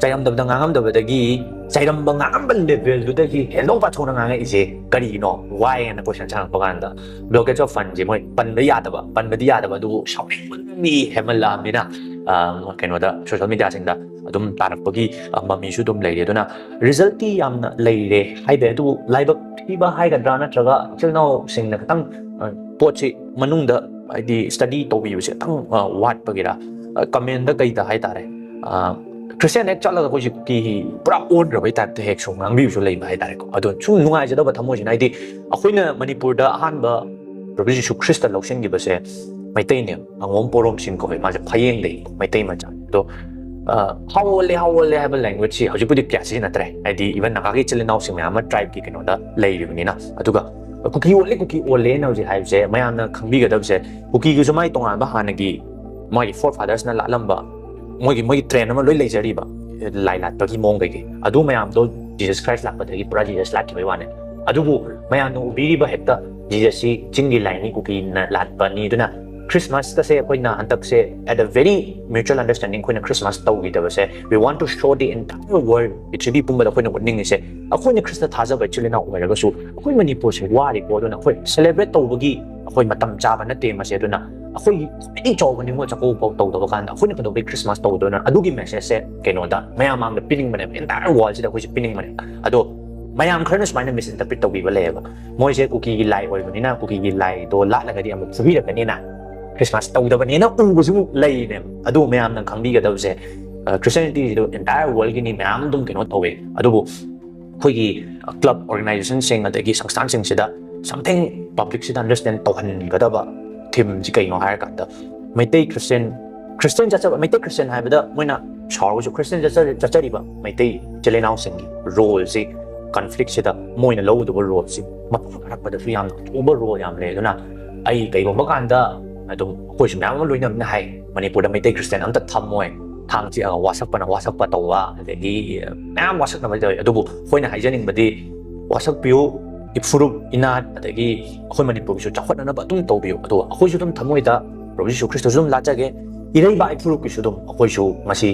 ꯆꯩꯔꯝꯗꯕꯗ ꯉꯥꯡꯉꯝꯗꯕꯗꯒꯤ ꯆꯩꯔꯝꯕ ꯉꯥꯡꯉꯝꯕ level ꯗꯨꯗꯒꯤ ꯍꯦꯟꯗꯣꯛ ꯄꯥꯊꯣꯛꯅ ꯉꯥꯡꯉꯛꯏꯁꯦ ꯀꯔꯤꯒꯤꯅꯣ? Why? ꯍꯥꯏꯅ question ꯁꯥꯡꯉꯛꯄ ꯀꯥꯟꯗ, blockage of fund ꯁꯦ ꯃꯣꯏ ꯄꯟꯕ ꯌꯥꯗꯕ, ꯄꯟꯕꯗꯤ ꯌꯥꯗꯕ, ꯑꯗꯨꯕꯨ ꯁꯥꯎꯅꯤꯡꯕꯅ ꯃꯤ ꯍꯦꯟꯃꯜꯂꯛꯑꯕꯅꯤꯅ, ꯑ, ꯀꯩꯅꯣꯗ, social media ꯁꯤꯡꯗ ꯑꯗꯨꯝ ꯇꯥꯔꯛꯄꯒꯤ, ꯑ, ꯃꯃꯤꯁꯨ ꯑꯗꯨꯝ ꯂꯩꯔꯤ꯫ ꯑꯗꯨꯅ result ꯇꯤ ꯌꯥꯝꯅ ꯂꯩꯔꯦ ꯍꯥꯏꯕ ꯌꯥꯏ, ꯑꯗꯨꯕꯨ ꯂꯥꯏꯕꯛ ꯊꯤꯕ ꯍꯥꯏꯒꯗ꯭ꯔꯥ, ꯅꯠꯇ꯭ꯔꯒ ꯏꯆꯤꯜ ꯏꯅꯥꯎꯁꯤꯡꯅ ꯈꯤꯇꯪ, ꯑ, ꯄꯣꯠꯁꯤ ꯃꯅꯨꯡꯗ ꯍꯥꯏꯗꯤ study ꯇꯧꯕꯤꯕꯁꯦ ꯈꯤꯇꯪ, ꯑ, ꯋꯥꯠꯄꯒꯤꯔ, ꯑ, comment ꯗ ꯀꯩꯗ ꯍꯥꯏꯇꯥꯔꯦ, ꯑ, Christian ꯍꯦꯛ ꯆꯠꯂꯒ ꯑꯩꯈꯣꯏꯁꯦ ꯀꯨꯀꯤ ꯄꯨꯔꯥ ꯑꯣꯟꯈ꯭ꯔꯕꯩ type ꯇ ꯍꯦꯛ ꯁꯨꯝ ꯉꯥꯡꯕꯤꯕꯁꯨ ꯂꯩꯕ ꯍꯥꯏꯇꯥꯔꯦꯀꯣ꯫ ꯑꯗꯣ ꯁꯨꯝ ꯅꯨꯡꯉꯥꯏꯖꯗꯕ ꯊꯃꯣꯏꯁꯤꯅ, ꯍꯥꯏꯗꯤ ꯑꯩꯈꯣꯏꯅ ꯃꯅꯤꯄꯨꯔꯗ ꯑꯍꯥꯟꯕ ꯄ꯭ꯔꯚꯨ ꯖꯤꯁꯨ ꯈ꯭ꯔꯤꯁꯇ ꯂꯧꯁꯤꯟꯈꯤꯕꯁꯦ ꯃꯩꯇꯩꯅꯦ, ꯑꯉꯣꯝ ꯄꯣꯔꯣꯝꯁꯤꯡ ꯀꯧꯋꯦ, ꯃꯥꯁꯦ ꯐꯌꯦꯡꯗꯩ ꯃꯩꯇꯩ ꯃꯆꯥ꯫ ꯑꯗꯣ, ꯑ, ꯍꯥꯎ ꯑꯣꯜꯂꯦ, ꯍꯥꯎ ꯑꯣꯜꯂꯦ ꯍꯥꯏꯕ language ꯁꯤ ꯍꯧꯖꯤꯛꯄꯨꯗꯤ ꯀꯌꯥ ꯁꯤꯖꯤꯟꯅꯗ꯭ꯔꯦ, ꯍꯥꯏꯗꯤ even ꯅꯥꯒꯥꯒꯤ ꯏꯆꯤꯜ ꯏꯅꯥꯎꯁꯤꯡ ꯃꯌꯥꯝ ꯑꯃ tribe ꯀꯤ ꯀꯩꯅꯣꯗ ꯂꯩꯔꯤꯕꯅꯤꯅ꯫ ꯑꯗꯨꯒ ꯀꯨꯀꯤ ꯑꯣꯜꯂꯦ, ꯀꯨꯀꯤ ꯑꯣꯜꯂꯦꯅ ꯍꯧꯖꯤꯛ ꯍꯥꯏꯕꯁꯦ ꯃꯌꯥꯝꯅ ꯈꯪꯕꯤꯒꯗꯕꯁꯦ, ꯀꯨꯀꯤꯒꯤꯁꯨ ꯃꯥꯒꯤ ꯇꯣꯉꯥꯟꯕ ꯍꯥꯟꯅꯒꯤ ꯃꯥꯒꯤ forefathers ꯅ ꯂꯥꯠꯂꯝꯕ ꯃꯣꯏꯒꯤ ꯃꯣꯏꯒꯤ ꯇ꯭ꯔꯦꯟ ꯑꯃ ꯂꯣꯏ ꯂꯩꯖꯔꯤꯕ, ꯂꯥꯏ ꯂꯥꯠꯄꯒꯤ ꯃꯑꯣꯡ ꯀꯩꯀꯩ꯫ ꯑꯗꯨ ꯃꯌꯥꯝꯗꯣ ꯖꯤꯖꯁ ꯈ꯭ꯔꯥꯏꯁ ꯂꯥꯛꯄꯗꯒꯤ ꯄꯨꯔꯥ ꯖꯤꯖꯁ ꯂꯥꯠꯈꯤꯕꯩ ꯋꯥꯅꯦ꯫ ꯑꯗꯨꯕꯨ ꯃꯌꯥꯝꯅ ꯎꯕꯤꯔꯤꯕ ꯍꯦꯛꯇ ꯖꯤꯖꯁꯁꯤ ꯆꯤꯡꯒꯤ ꯂꯥꯏꯅꯤ, ꯀꯨꯀꯤꯅ ꯂꯥꯠꯄꯅꯤ꯫ ꯑꯗꯨꯅ ꯈ꯭ꯔꯤꯁꯃꯥꯁꯀꯁꯦ ꯑꯩꯈꯣꯏꯅ ꯍꯟꯗꯛꯁꯦ, at a very mutual understanding, ꯑꯩꯈꯣꯏꯅ Christmas ꯇꯧꯈꯤꯗꯕꯁꯦ, we want to show the entire world, ꯄ꯭ꯔꯤꯊꯤꯕꯤ ꯄꯨꯝꯕꯗ ꯑꯩꯈꯣꯏꯅ ꯎꯠꯅꯤꯡꯉꯤꯁꯦ, ꯑꯩꯈꯣꯏꯅ ꯈ꯭ꯔꯤꯁꯇ ꯊꯥꯖꯕ ꯏꯆꯤꯜ ꯏꯅꯥꯎ ꯑꯣꯏꯔꯒꯁꯨ ꯑꯩꯈꯣꯏ ꯃꯅꯤꯄꯨꯔꯁꯦ ꯋꯥꯔꯤꯀꯣ꯫ ꯑꯗꯨꯅ ꯑꯩꯈꯣꯏ ꯁꯦꯂꯦꯕ꯭ꯔꯦꯠ ꯇꯧꯕꯒꯤ ꯑꯩꯈꯣꯏ ꯃꯇꯝ ꯆꯥꯕ ꯅꯠꯇꯦ ꯃꯁꯤ꯫ ꯑꯗꯨꯅ ꯑꯩꯈꯣꯏꯒꯤ ꯈ꯭ꯋꯥꯏꯗꯒꯤ ꯆꯥꯎꯕ ꯅꯤꯉꯣꯜ ꯆꯥꯛꯀꯧꯕ ꯐꯥꯎ ꯇꯧꯗꯕ ꯀꯥꯟꯗ ꯑꯩꯈꯣꯏꯅ ꯀꯩꯗꯧꯕꯩ ꯈ꯭ꯔꯤꯁꯃꯥꯁ ꯇꯧꯗꯣꯏꯅꯣ? ꯑꯗꯨꯒꯤ ꯃꯦꯁꯦꯖꯁꯦ ꯀꯩꯅꯣꯗ ꯃꯌꯥꯝ ꯃꯥꯡꯗ ꯄꯤꯅꯤꯡꯕꯅꯦꯕ, entire world ꯁꯤꯗ ꯑꯩꯈꯣꯏꯁꯦ ꯄꯤꯅꯤꯡꯕꯅꯦ꯫ ꯑꯗꯣ ꯃꯌꯥꯝ ꯈꯔꯅ ꯁꯨꯃꯥꯏꯅ misinterpret ꯇꯧꯕꯤꯕ ꯂꯩꯌꯦꯕ, ꯃꯣꯏꯁꯦ ꯀꯨꯀꯤꯒꯤ ꯂꯥꯏ ꯑꯣꯏꯕꯅꯤꯅ ꯀꯨꯀꯤꯒꯤ ꯂꯥꯏꯗꯣ ꯂꯥꯠꯂꯒꯗꯤ ꯑꯃꯨꯛ ꯐꯨꯕꯤꯔꯛꯀꯅꯤꯅ ꯈ꯭ꯔꯤꯁꯃꯥꯁ ꯇꯧꯗꯕꯅꯦꯅ ꯎꯕꯁꯨ ꯂꯩꯔꯤꯅꯦꯕ꯫ ꯑꯗꯨ ꯃꯌꯥꯝꯅ ꯈꯪꯕꯤꯒꯗꯕꯁꯦ, ꯈ꯭ꯔꯤꯁꯇꯤꯌꯥꯅꯤꯇꯤꯁꯤꯗ entire world ꯒꯤꯅꯤ, ꯃꯌꯥꯝ ꯑꯗꯨꯝ ꯀꯩꯅꯣ ꯇꯧꯋꯦ꯫ ꯑꯗꯨꯕꯨ ꯑꯩꯈꯣꯏꯒꯤ ꯀ꯭ꯂꯕ ꯑꯣꯔꯒꯅꯥꯏꯖꯦꯁꯟꯁꯤꯡ ꯑꯗꯒꯤ ꯁꯪꯁꯊꯥꯟꯁꯤꯡꯁꯤꯗ something ꯄꯕ꯭ꯂꯤꯛꯁꯤꯗ understand ꯇꯧꯍꯟꯒꯗꯕ ꯊꯤꯝꯁꯤ ꯀꯩꯅꯣ ꯍꯥꯏꯔꯀꯥꯟꯗ, ꯃꯩꯇꯩ ꯈ꯭ꯔꯤꯁꯇꯤꯌꯥꯟ, ꯈ꯭ꯔꯤꯁꯇꯤꯌꯥꯟ ꯆꯠꯆꯕ, ꯃꯩꯇꯩ ꯈ꯭ꯔꯤꯁꯇꯤꯌꯥꯟ ꯍꯥꯏꯕꯗ ꯃꯣꯏꯅ ꯁꯥꯎꯔꯒꯁꯨ ꯈ꯭ꯔꯤꯁꯇꯤꯌꯥꯟ ꯆꯠꯆ-, ꯆꯠꯆꯔꯤꯕ ꯃꯩꯇꯩ ꯏꯆꯤꯜ ꯏꯅꯥꯎꯁꯤꯡꯒꯤ ꯔꯣꯜꯁꯤ, ꯀꯟꯐ꯭ꯂꯤꯛꯁꯤꯗ ꯃꯣꯏꯅ ꯂꯧꯒꯗꯕ ꯔꯣꯜꯁꯤ ꯃꯇꯝ ꯀꯥꯔꯛꯄꯗꯁꯨ ꯌꯥꯝꯅ ꯑꯆꯧꯕ ꯔꯣꯜ ꯌꯥꯝ ꯂꯩ꯫ ꯑꯗꯨꯅ ꯑꯩ ꯀꯩꯒꯨꯝꯕ ꯀꯥꯟꯗ ꯑꯗꯨꯝ ꯑꯩꯈꯣꯏꯁꯨ ꯃꯌꯥꯝ ꯑꯃ ꯂꯣꯏꯅꯕꯅ ꯍꯥꯏ, ꯃꯅꯤꯄꯨꯔꯗ ꯃꯩꯇꯩ ꯈ꯭ꯔꯤꯁꯇꯤꯌꯥꯟ ꯑꯝꯇ ꯊꯝꯃꯣꯏ, ꯊꯥꯡ ꯆꯤꯛꯑꯒ ꯋꯥꯁꯛꯄꯅ ꯋꯥꯁꯛꯄ ꯇꯧꯕ, ꯑꯗꯒꯤ ꯃꯌꯥꯝ ꯋꯥꯁꯛꯅꯕ ꯇꯧꯋꯤ꯫ ꯑꯗꯨꯕꯨ ꯑꯩꯈꯣꯏꯅ ꯍꯥꯏꯖꯅꯤꯡꯕꯗꯤ, ꯋꯥꯁꯛꯄꯤꯌꯨ, ꯏꯐꯨꯔꯨꯞ ꯏꯅꯥꯠ, ꯑꯗꯒꯤ ꯑꯩꯈꯣꯏ ꯃꯅꯤꯄꯨꯔꯒꯤꯁꯨ ꯆꯥꯎꯈꯠꯅꯅꯕ ꯑꯗꯨꯝ ꯇꯧꯕꯤꯌꯨ꯫ ꯑꯗꯨꯒ ꯑꯩꯈꯣꯏꯁꯨ ꯑꯗꯨꯝ ꯊꯃꯣꯏꯗ ꯄ꯭ꯔꯚꯨ ꯖꯤꯁꯨ ꯈ꯭ꯔꯤꯁꯇꯁꯨ ꯑꯗꯨꯝ ꯂꯥꯠꯆꯒꯦ, ꯏꯔꯩꯕꯥꯛ ꯏꯐꯨꯔꯨꯞꯀꯤꯁꯨ ꯑꯗꯨꯝ ꯑꯩꯈꯣꯏꯁꯨ ꯉꯁꯤ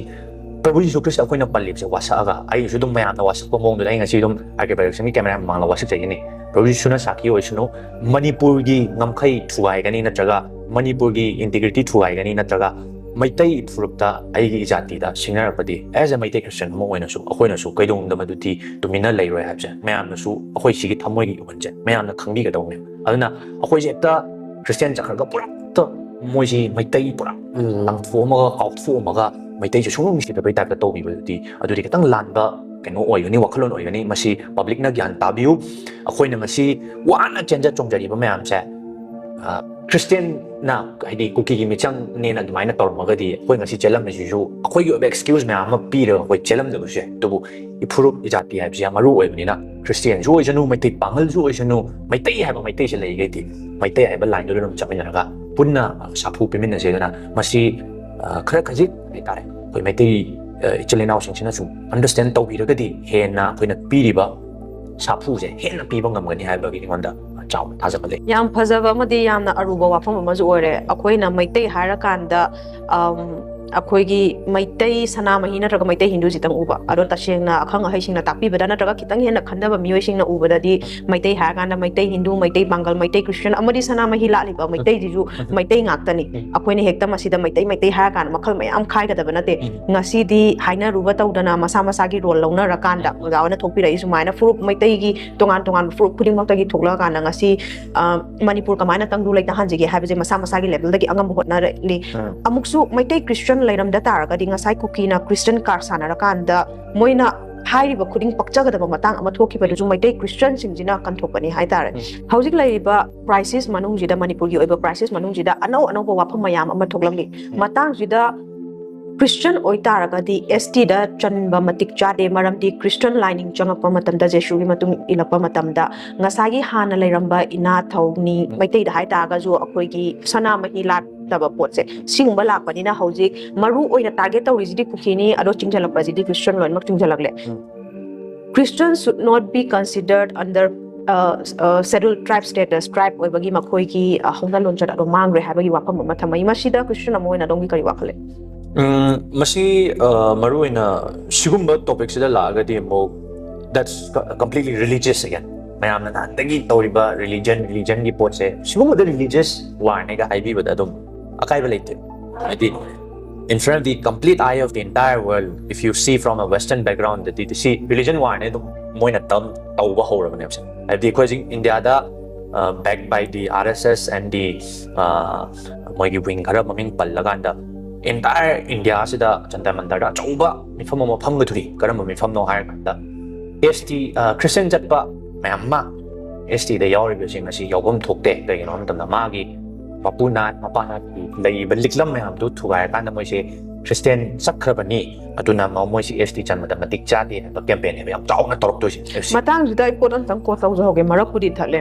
ꯄ꯭ꯔꯚꯨ ꯖꯤꯁꯨ ꯈ꯭ꯔꯤꯁꯇ ꯑꯩꯈꯣꯏꯅ ꯄꯜꯂꯤꯕꯁꯦ ꯋꯥꯁꯛꯑꯒ, ꯑꯩꯁꯨ ꯑꯗꯨꯝ ꯃꯌꯥꯝꯅ ꯋꯥꯁꯛꯄ ꯃꯑꯣꯡꯗꯨꯗ ꯑꯩ ꯉꯁꯤ ꯑꯗꯨꯝ ꯑꯥꯔ ꯀꯦ ꯄ꯭ꯔꯗꯛꯁꯟꯒꯤ ꯀꯦꯃꯦꯔꯥ ꯃꯃꯥꯡꯗ ꯋꯥꯁꯛꯆꯈꯤꯅꯤ꯫ ꯄ꯭ꯔꯚꯨ ꯖꯤꯁꯨꯅ ꯁꯥꯈꯤ ꯑꯣꯏꯁꯅꯨ, ꯃꯅꯤꯄꯨꯔꯒꯤ ꯉꯝꯈꯩ ꯊꯨꯒꯥꯏꯒꯅꯤ ꯅꯠꯇ꯭ꯔꯒ ꯃꯅꯤꯄꯨꯔꯒꯤ ꯏꯟꯇꯤꯒ꯭ꯔꯤꯇꯤ ꯊꯨꯒꯥꯏꯒꯅꯤ ꯅꯠꯇ꯭ꯔꯒ ꯃꯩꯇꯩ ꯐꯨꯔꯨꯞꯇ ꯑꯩꯒꯤ ꯏꯖꯥꯇꯤꯗ ꯁꯤꯡꯅꯔꯛꯄꯗꯤ, as a ꯃꯩꯇꯩ ꯈ꯭ꯔꯤꯁꯇꯤꯌꯥꯟ ꯑꯃ ꯑꯣꯏꯅꯁꯨ ꯑꯩꯈꯣꯏꯅꯁꯨ ꯀꯩꯗꯧꯅꯨꯡꯗ ꯃꯗꯨꯗꯤ ꯇꯨꯃꯤꯟꯅ ꯂꯩꯔꯣꯏ ꯍꯥꯏꯕꯁꯦ ꯃꯌꯥꯝꯅꯁꯨ, ꯑꯩꯈꯣꯏ ꯁꯤꯒꯤ ꯊꯃꯣꯏꯒꯤ ꯏꯍꯨꯜꯁꯦ ꯃꯌꯥꯝꯅ ꯈꯪꯕꯤꯒꯗꯧꯅꯦ꯫ ꯑꯗꯨꯅ ꯑꯩꯈꯣꯏꯁꯦ ꯍꯦꯛꯇ ꯈ꯭ꯔꯤꯁꯇꯤꯌꯥꯟ ꯆꯠꯈ꯭ꯔꯒ ꯄꯨꯔꯥ ꯍꯦꯛꯇ ꯃꯣꯏꯁꯤ ꯃꯩꯇꯩ ꯄꯨꯔꯥ ꯂꯪꯊꯣꯛꯑꯝꯃꯒ ꯀꯥꯎꯊꯣꯛꯑꯝꯃꯒ ꯃꯩꯇꯩꯁꯦ ꯁꯨꯡꯅꯨꯡ ꯅꯨꯡꯁꯤꯗꯕꯩ ꯇꯥꯏꯞꯇ ꯇꯧꯕꯤꯕꯗꯨꯗꯤ, ꯑꯗꯨꯗꯤ ꯈꯤꯇꯪ ꯂꯥꯟꯕ ꯀꯩꯅꯣ ꯑꯣꯏꯒꯅꯤ, ꯋꯥꯈꯜꯂꯣꯟ ꯑꯣꯏꯒꯅꯤ꯫ ꯃꯁꯤ ꯄꯕ꯭ꯂꯤꯛꯅ ꯒ꯭ꯌꯥꯟ ꯇꯥꯕꯤꯌꯨ꯫ ꯑꯩꯈꯣꯏꯅ ꯉꯁꯤ ꯋꯥꯅ ꯆꯦꯟꯖ ꯆꯣꯡꯖꯔꯤꯕ ꯃꯌꯥꯝꯁꯦ, ꯑ, ꯈ꯭ꯔꯤꯁꯇꯤꯌꯟꯅ, ꯍꯥꯏꯗꯤ ꯀꯨꯀꯤꯒꯤ ꯃꯤꯆꯪꯅꯦꯅ ꯑꯗꯨꯃꯥꯏꯅ ꯇꯧꯔꯝꯃꯒꯗꯤ, ꯑꯩꯈꯣꯏ ꯉꯁꯤ ꯆꯦꯜꯂꯝꯃꯤꯁꯤꯁꯨ ꯑꯩꯈꯣꯏꯒꯤ ꯑꯣꯏꯕ ꯑꯦꯛꯁꯀ꯭ꯌꯨꯁ ꯃꯌꯥꯝ ꯑꯃ ꯄꯤꯔꯒ ꯑꯩꯈꯣꯏ ꯆꯦꯜꯂꯝꯗꯕꯁꯨ ꯌꯥꯏ꯫ ꯑꯗꯨꯕꯨ ꯏꯐꯨꯔꯨꯞ ꯏꯖꯥꯇꯤ ꯍꯥꯏꯕꯁꯤ ꯌꯥꯝ ꯃꯔꯨ ꯑꯣꯏꯕꯅꯤꯅ, ꯈ꯭ꯔꯤꯁꯇꯤꯌꯟꯁꯨ ꯑꯣꯏꯁꯅꯨ, ꯃꯩꯇꯩ ꯄꯥꯉꯜꯁꯨ ꯑꯣꯏꯁꯅꯨ, ꯃꯩꯇꯩ ꯍꯥꯏꯕ ꯃꯩꯇꯩꯁꯦ ꯂꯩꯔꯤꯈꯩꯗꯤ ꯃꯩꯇꯩ ꯍꯥꯏꯕ ꯂꯥꯏꯟꯗꯨꯗ ꯑꯗꯨꯝ ꯆꯠꯃꯤꯟꯅꯔꯒ ꯄꯨꯟꯅ ꯁꯥꯐꯨ ꯄꯤꯃꯤꯟꯅꯁꯦ꯫ ꯑꯗꯨꯅ ꯃꯁꯤ ꯑ, ꯈꯔ ꯈꯖꯤꯛ ꯍꯥꯏꯇꯥꯔꯦ, ꯑꯩꯈꯣꯏ ꯃꯩꯇꯩ, ꯑ, ꯏꯆꯤꯜ ꯏꯅꯥꯎꯁꯤꯡꯁꯤꯅꯁꯨ understand ꯇꯧꯕꯤꯔꯒꯗꯤ ꯍꯦꯟꯅ ꯑꯩꯈꯣꯏꯅ ꯄꯤꯔꯤꯕ ꯁꯥꯐꯨꯁꯦ ꯍꯦꯟꯅ ꯄꯤꯕ ꯉꯝꯒꯅꯤ ꯍꯥꯏꯕꯒꯤ ꯑꯩꯉꯣꯟꯗ ꯆꯥꯎꯅ ꯊꯥꯖꯕ ꯂꯩ꯫ ꯌꯥꯝ ꯐꯖꯕ ꯑꯃꯗꯤ ꯌꯥꯝꯅ ꯑꯔꯨꯕ ꯋꯥꯐꯝ ꯑꯃꯁꯨ ꯑꯣꯏꯔꯦ꯫ ꯑꯩꯈꯣꯏꯅ ꯃꯩꯇꯩ ꯍꯥꯏꯔꯀꯥꯟꯗ, ꯑꯝ, ꯑꯩꯈꯣꯏꯒꯤ ꯃꯩꯇꯩ ꯁꯅꯥꯃꯍꯤ ꯅꯠꯇ꯭ꯔꯒ ꯃꯩꯇꯩ ꯍꯤꯟꯗꯨꯁꯤꯇꯪ ꯎꯕ꯫ ꯑꯗꯣ ꯇꯁꯦꯡꯅ ꯑꯈꯪ ꯑꯍꯩꯁꯤꯡꯅ ꯇꯥꯛꯄꯤꯕꯗ ꯅꯠꯇ꯭ꯔꯒ ꯈꯤꯇꯪ ꯍꯦꯟꯅ ꯈꯟꯊꯕ ꯃꯤꯑꯣꯏꯁꯤꯡꯅ ꯎꯕꯗꯗꯤ ꯃꯩꯇꯩ ꯍꯥꯏꯔꯀꯥꯟꯗ ꯃꯩꯇꯩ ꯍꯤꯟꯗꯨ, ꯃꯩꯇꯩ ꯄꯥꯡꯒꯜ, ꯃꯩꯇꯩ ꯈ꯭ꯔꯤꯁꯇꯤꯌꯟ ꯑꯃꯗꯤ ꯁꯅꯥꯃꯍꯤ ꯂꯥꯠꯂꯤꯕ ꯃꯩꯇꯩꯁꯤꯁꯨ ꯃꯩꯇꯩ ꯉꯥꯛꯇꯅꯤ꯫ ꯑꯩꯈꯣꯏꯅ ꯍꯦꯛꯇ ꯃꯁꯤꯗ ꯃꯩꯇꯩ, ꯃꯩꯇꯩ ꯍꯥꯏꯔꯀꯥꯟꯗ ꯃꯈꯜ ꯃꯌꯥꯝ ꯈꯥꯏꯒꯗꯕ ꯅꯠꯇꯦ꯫ ꯉꯁꯤꯗꯤ ꯍꯥꯏꯅꯔꯨꯕ ꯇꯧꯗꯅ ꯃꯁꯥ ꯃꯁꯥꯒꯤ ꯔꯣꯜ ꯂꯧꯅꯔꯀꯥꯟꯗ ꯑꯣꯖꯥ ꯍꯣꯏꯅ ꯊꯣꯛꯄꯤꯔꯛꯏ ꯁꯨꯃꯥꯏꯅ ꯐꯨꯔꯨꯞ ꯃꯩꯇꯩꯒꯤ ꯇꯣꯉꯥꯟ ꯇꯣꯉꯥꯟꯕ ꯐꯨꯔꯨꯞ ꯈꯨꯗꯤꯡꯃꯛꯇꯒꯤ ꯊꯣꯛꯂꯛꯑꯀꯥꯟꯗ ꯉꯁꯤ, ꯑ, ꯃꯅꯤꯄꯨꯔ ꯀꯃꯥꯏꯅ ꯇꯪꯗꯨ ꯂꯩꯇꯥꯍꯟꯁꯤꯒꯦ ꯍꯥꯏꯕꯁꯦ ꯃꯁꯥ ꯃꯁꯥꯒꯤ ꯂꯦꯚꯦꯜꯗꯒꯤ ꯑꯉꯝꯕ ꯍꯣꯠꯅꯔꯛꯂꯤ꯫ ꯑꯃꯨꯛꯁꯨ ꯃꯩꯇꯩ ꯈ꯭ꯔꯤꯁꯇꯤꯌꯟ ꯂꯩꯔꯝꯗ ꯇꯥꯔꯒꯗꯤ ꯉꯁꯥꯏ ꯀꯨꯀꯤꯅ ꯈ꯭ꯔꯤꯁꯇꯤꯌꯟ ꯀꯥꯔꯗ ꯁꯥꯟꯅꯔꯀꯥꯟꯗ ꯃꯣꯏꯅ ꯍꯥꯏꯔꯤꯕ ꯈꯨꯗꯤꯡ ꯄꯛꯆꯒꯗꯕ ꯃꯇꯥꯡ ꯑꯃ ꯊꯣꯛꯈꯤꯕꯗꯨꯁꯨ ꯃꯩꯇꯩ ꯈ꯭ꯔꯤꯁꯇꯤꯌꯟꯁꯤꯡꯁꯤꯅ ꯀꯟꯊꯣꯛꯄꯅꯤ ꯍꯥꯏꯇꯥꯔꯦ꯫ ꯍꯧꯖꯤꯛ ꯂꯩꯔꯤꯕ ꯀ꯭ꯔꯥꯏꯁꯤꯁ ꯃꯅꯨꯡꯁꯤꯗ, ꯃꯅꯤꯄꯨꯔꯒꯤ ꯑꯣꯏꯕ ꯀ꯭ꯔꯥꯏꯁꯤꯁ ꯃꯅꯨꯡꯁꯤꯗ ꯑꯅꯧ ꯑꯅꯧꯕ ꯋꯥꯐꯝ ꯃꯌꯥꯝ ꯑꯃ ꯊꯣꯛꯂꯛꯂꯤ꯫ ꯃꯇꯥꯡꯁꯤꯗ ꯈ꯭ꯔꯤꯁꯇꯤꯌꯟ ꯑꯣꯏꯇꯥꯔꯒꯗꯤ ꯑꯦꯁ ꯇꯤꯗ ꯆꯟꯕ ꯃꯇꯤꯛ ꯆꯥꯗꯦ, ꯃꯔꯝꯗꯤ ꯈ꯭ꯔꯤꯁꯇꯤꯌꯟ ꯂꯥꯏꯅꯤꯡ ꯆꯪꯉꯛꯄ ꯃꯇꯝꯗ, ꯖꯦꯁꯨꯒꯤ ꯃꯇꯨꯡ ꯏꯜꯂꯛꯄ ꯃꯇꯝꯗ ꯉꯁꯥꯏꯒꯤ ꯍꯥꯟꯅ ꯂꯩꯔꯝꯕ ꯏꯅꯥ ꯊꯧꯅꯤ ꯃꯩꯇꯩꯗ ꯍꯥꯏꯇꯥꯔꯒꯁꯨ ꯑꯩꯈꯣꯏꯒꯤ ꯁꯅꯥꯃꯍꯤ ꯂꯥꯠꯇꯕ ꯄꯣꯠꯁꯦ ꯁꯤꯒꯨꯝꯕ ꯂꯥꯛꯄꯅꯤꯅ ꯍꯧꯖꯤꯛ ꯃꯔꯨ ꯑꯣꯏꯅ ꯇꯥꯔꯒꯦꯠ ꯇꯧꯔꯤꯁꯤꯗꯤ ꯀꯨꯀꯤꯅꯤ, ꯑꯗꯣ ꯆꯤꯡꯁꯤꯜꯂꯛꯄꯁꯤꯗꯤ ꯈ꯭ꯔꯤꯁꯇꯤꯌꯟ ꯂꯣꯏꯅꯃꯛ ꯆꯤꯡꯁꯤꯜꯂꯛꯂꯦ꯫ Christians should not be considered under, uh, uh, scheduled tribe status, tribe ꯑꯣꯏꯕꯒꯤ ꯃꯈꯣꯏꯒꯤ, uh, ꯍꯧꯅ ꯂꯣꯟꯆꯠ ꯑꯗꯨ ꯃꯥꯡꯈ꯭ꯔꯦ ꯍꯥꯏꯕꯒꯤ ꯋꯥꯐꯝ ꯑꯃ ꯊꯝꯃꯛꯏ꯫ ꯃꯁꯤꯗ ꯈ꯭ꯔꯤꯁꯇꯤꯌꯟ ꯑꯃ ꯑꯣꯏꯅ ꯑꯗꯣꯝꯒꯤ ꯀꯔꯤ ꯋꯥꯈꯜ ꯂꯩ? ꯎꯝ, ꯃꯁꯤ, ꯑ, ꯃꯔꯨꯑꯣꯏꯅ ꯁꯤꯒꯨꯝꯕ ꯇꯣꯄꯤꯛꯁꯤꯗ ꯂꯥꯛꯑꯒꯗꯤ ꯑꯃꯨꯛ that's completely religious again. ꯃꯌꯥꯝꯅ ꯅꯍꯥꯟꯗꯒꯤ ꯇꯧꯔꯤꯕ ꯔꯤꯂꯤꯖꯟ, ꯔꯤꯂꯤꯖꯟꯒꯤ ꯄꯣꯠꯁꯦ ꯁꯤꯒꯨꯝꯕꯗ ꯔꯤꯂꯤꯖꯤꯌꯁ ꯋꯥꯔꯅꯦꯒ ꯍꯥꯏꯕꯤꯕꯗ ꯑꯗꯨꯝ ꯑꯀꯥꯏꯕ ꯂꯩꯇꯦ꯫ ꯍꯥꯏꯗꯤ, in front of the complete eye of the entire world, if you see from a western background, ꯗꯗꯤ ꯁꯤ ꯔꯤꯂꯤꯖꯟ ꯋꯥꯔꯅꯦ ꯑꯗꯨꯝ ꯃꯣꯏꯅ ꯇꯝ ꯇꯧꯕ ꯍꯧꯔꯕꯅꯦꯕꯁꯦ꯫ ꯍꯥꯏꯕꯗꯤ ꯑꯩꯈꯣꯏ ꯍꯧꯖꯤꯛ ꯏꯟꯗꯤꯌꯥꯗ, ꯑ, backed by the R S S and the, ꯑ, ꯃꯣꯏꯒꯤ ꯋꯤꯡ ꯈꯔ ꯃꯃꯤꯡ ꯄꯜꯂꯀꯥꯟꯗ entire ꯏꯟꯗꯤꯌꯥꯁꯤꯗ ꯖꯟꯇꯔ ꯃꯟꯇꯔꯗ ꯑꯆꯧꯕ ꯃꯤꯐꯝ ꯑꯃ ꯐꯝꯒꯗꯣꯔꯤ꯫ ꯀꯔꯝꯕ ꯃꯤꯐꯝꯅꯣ ꯍꯥꯏꯔꯀꯥꯟꯗ ꯑꯦꯁ ꯇꯤ, ꯑ, ꯈ꯭ꯔꯤꯁꯇꯤꯌꯟ ꯆꯠꯄ ꯃꯌꯥꯝ ꯑꯃ ꯑꯦꯁ ꯇꯤꯗ ꯌꯥꯎꯔꯤꯕꯁꯤꯡ ꯑꯁꯤ ꯌꯥꯎꯐꯝ ꯊꯣꯛꯇꯦ꯫ ꯀꯩꯒꯤꯅꯣ ꯍꯥꯏꯕ ꯃꯇꯝꯗ ꯃꯥꯒꯤ ꯃꯄꯨ ꯅꯥꯠ, ꯃꯄꯥ ꯅꯥꯠꯀꯤ ꯂꯩꯔꯤꯕ ꯂꯤꯛꯂꯝ ꯃꯌꯥꯝꯗꯨ ꯊꯨꯒꯥꯏꯔꯀꯥꯟꯗ ꯃꯣꯏꯁꯦ ꯈ꯭ꯔꯤꯁꯇꯤꯌꯥꯟ ꯆꯠꯈ꯭ꯔꯕꯅꯤ, ꯑꯗꯨꯅ ꯃ- ꯃꯣꯏꯁꯤ ꯑꯦꯁ ꯇꯤ ꯆꯟꯕꯗ ꯃꯇꯤꯛ ꯆꯥꯗꯦ ꯍꯥꯏꯕ ꯀꯦꯝꯄꯦꯟꯅꯦꯕ ꯌꯥꯝ ꯆꯥꯎꯅ ꯇꯧꯔꯛꯇꯣꯏꯁꯦ ꯑꯦꯐ ꯁꯤ꯫ ꯃꯇꯥꯡꯁꯤꯗ ꯑꯩ ꯄꯣꯠ ꯑꯝꯇꯪ ꯀꯣꯠ ꯇꯧꯖꯍꯧꯒꯦ, ꯃꯔꯛꯄꯨꯗꯤ ꯊꯠꯂꯦ꯫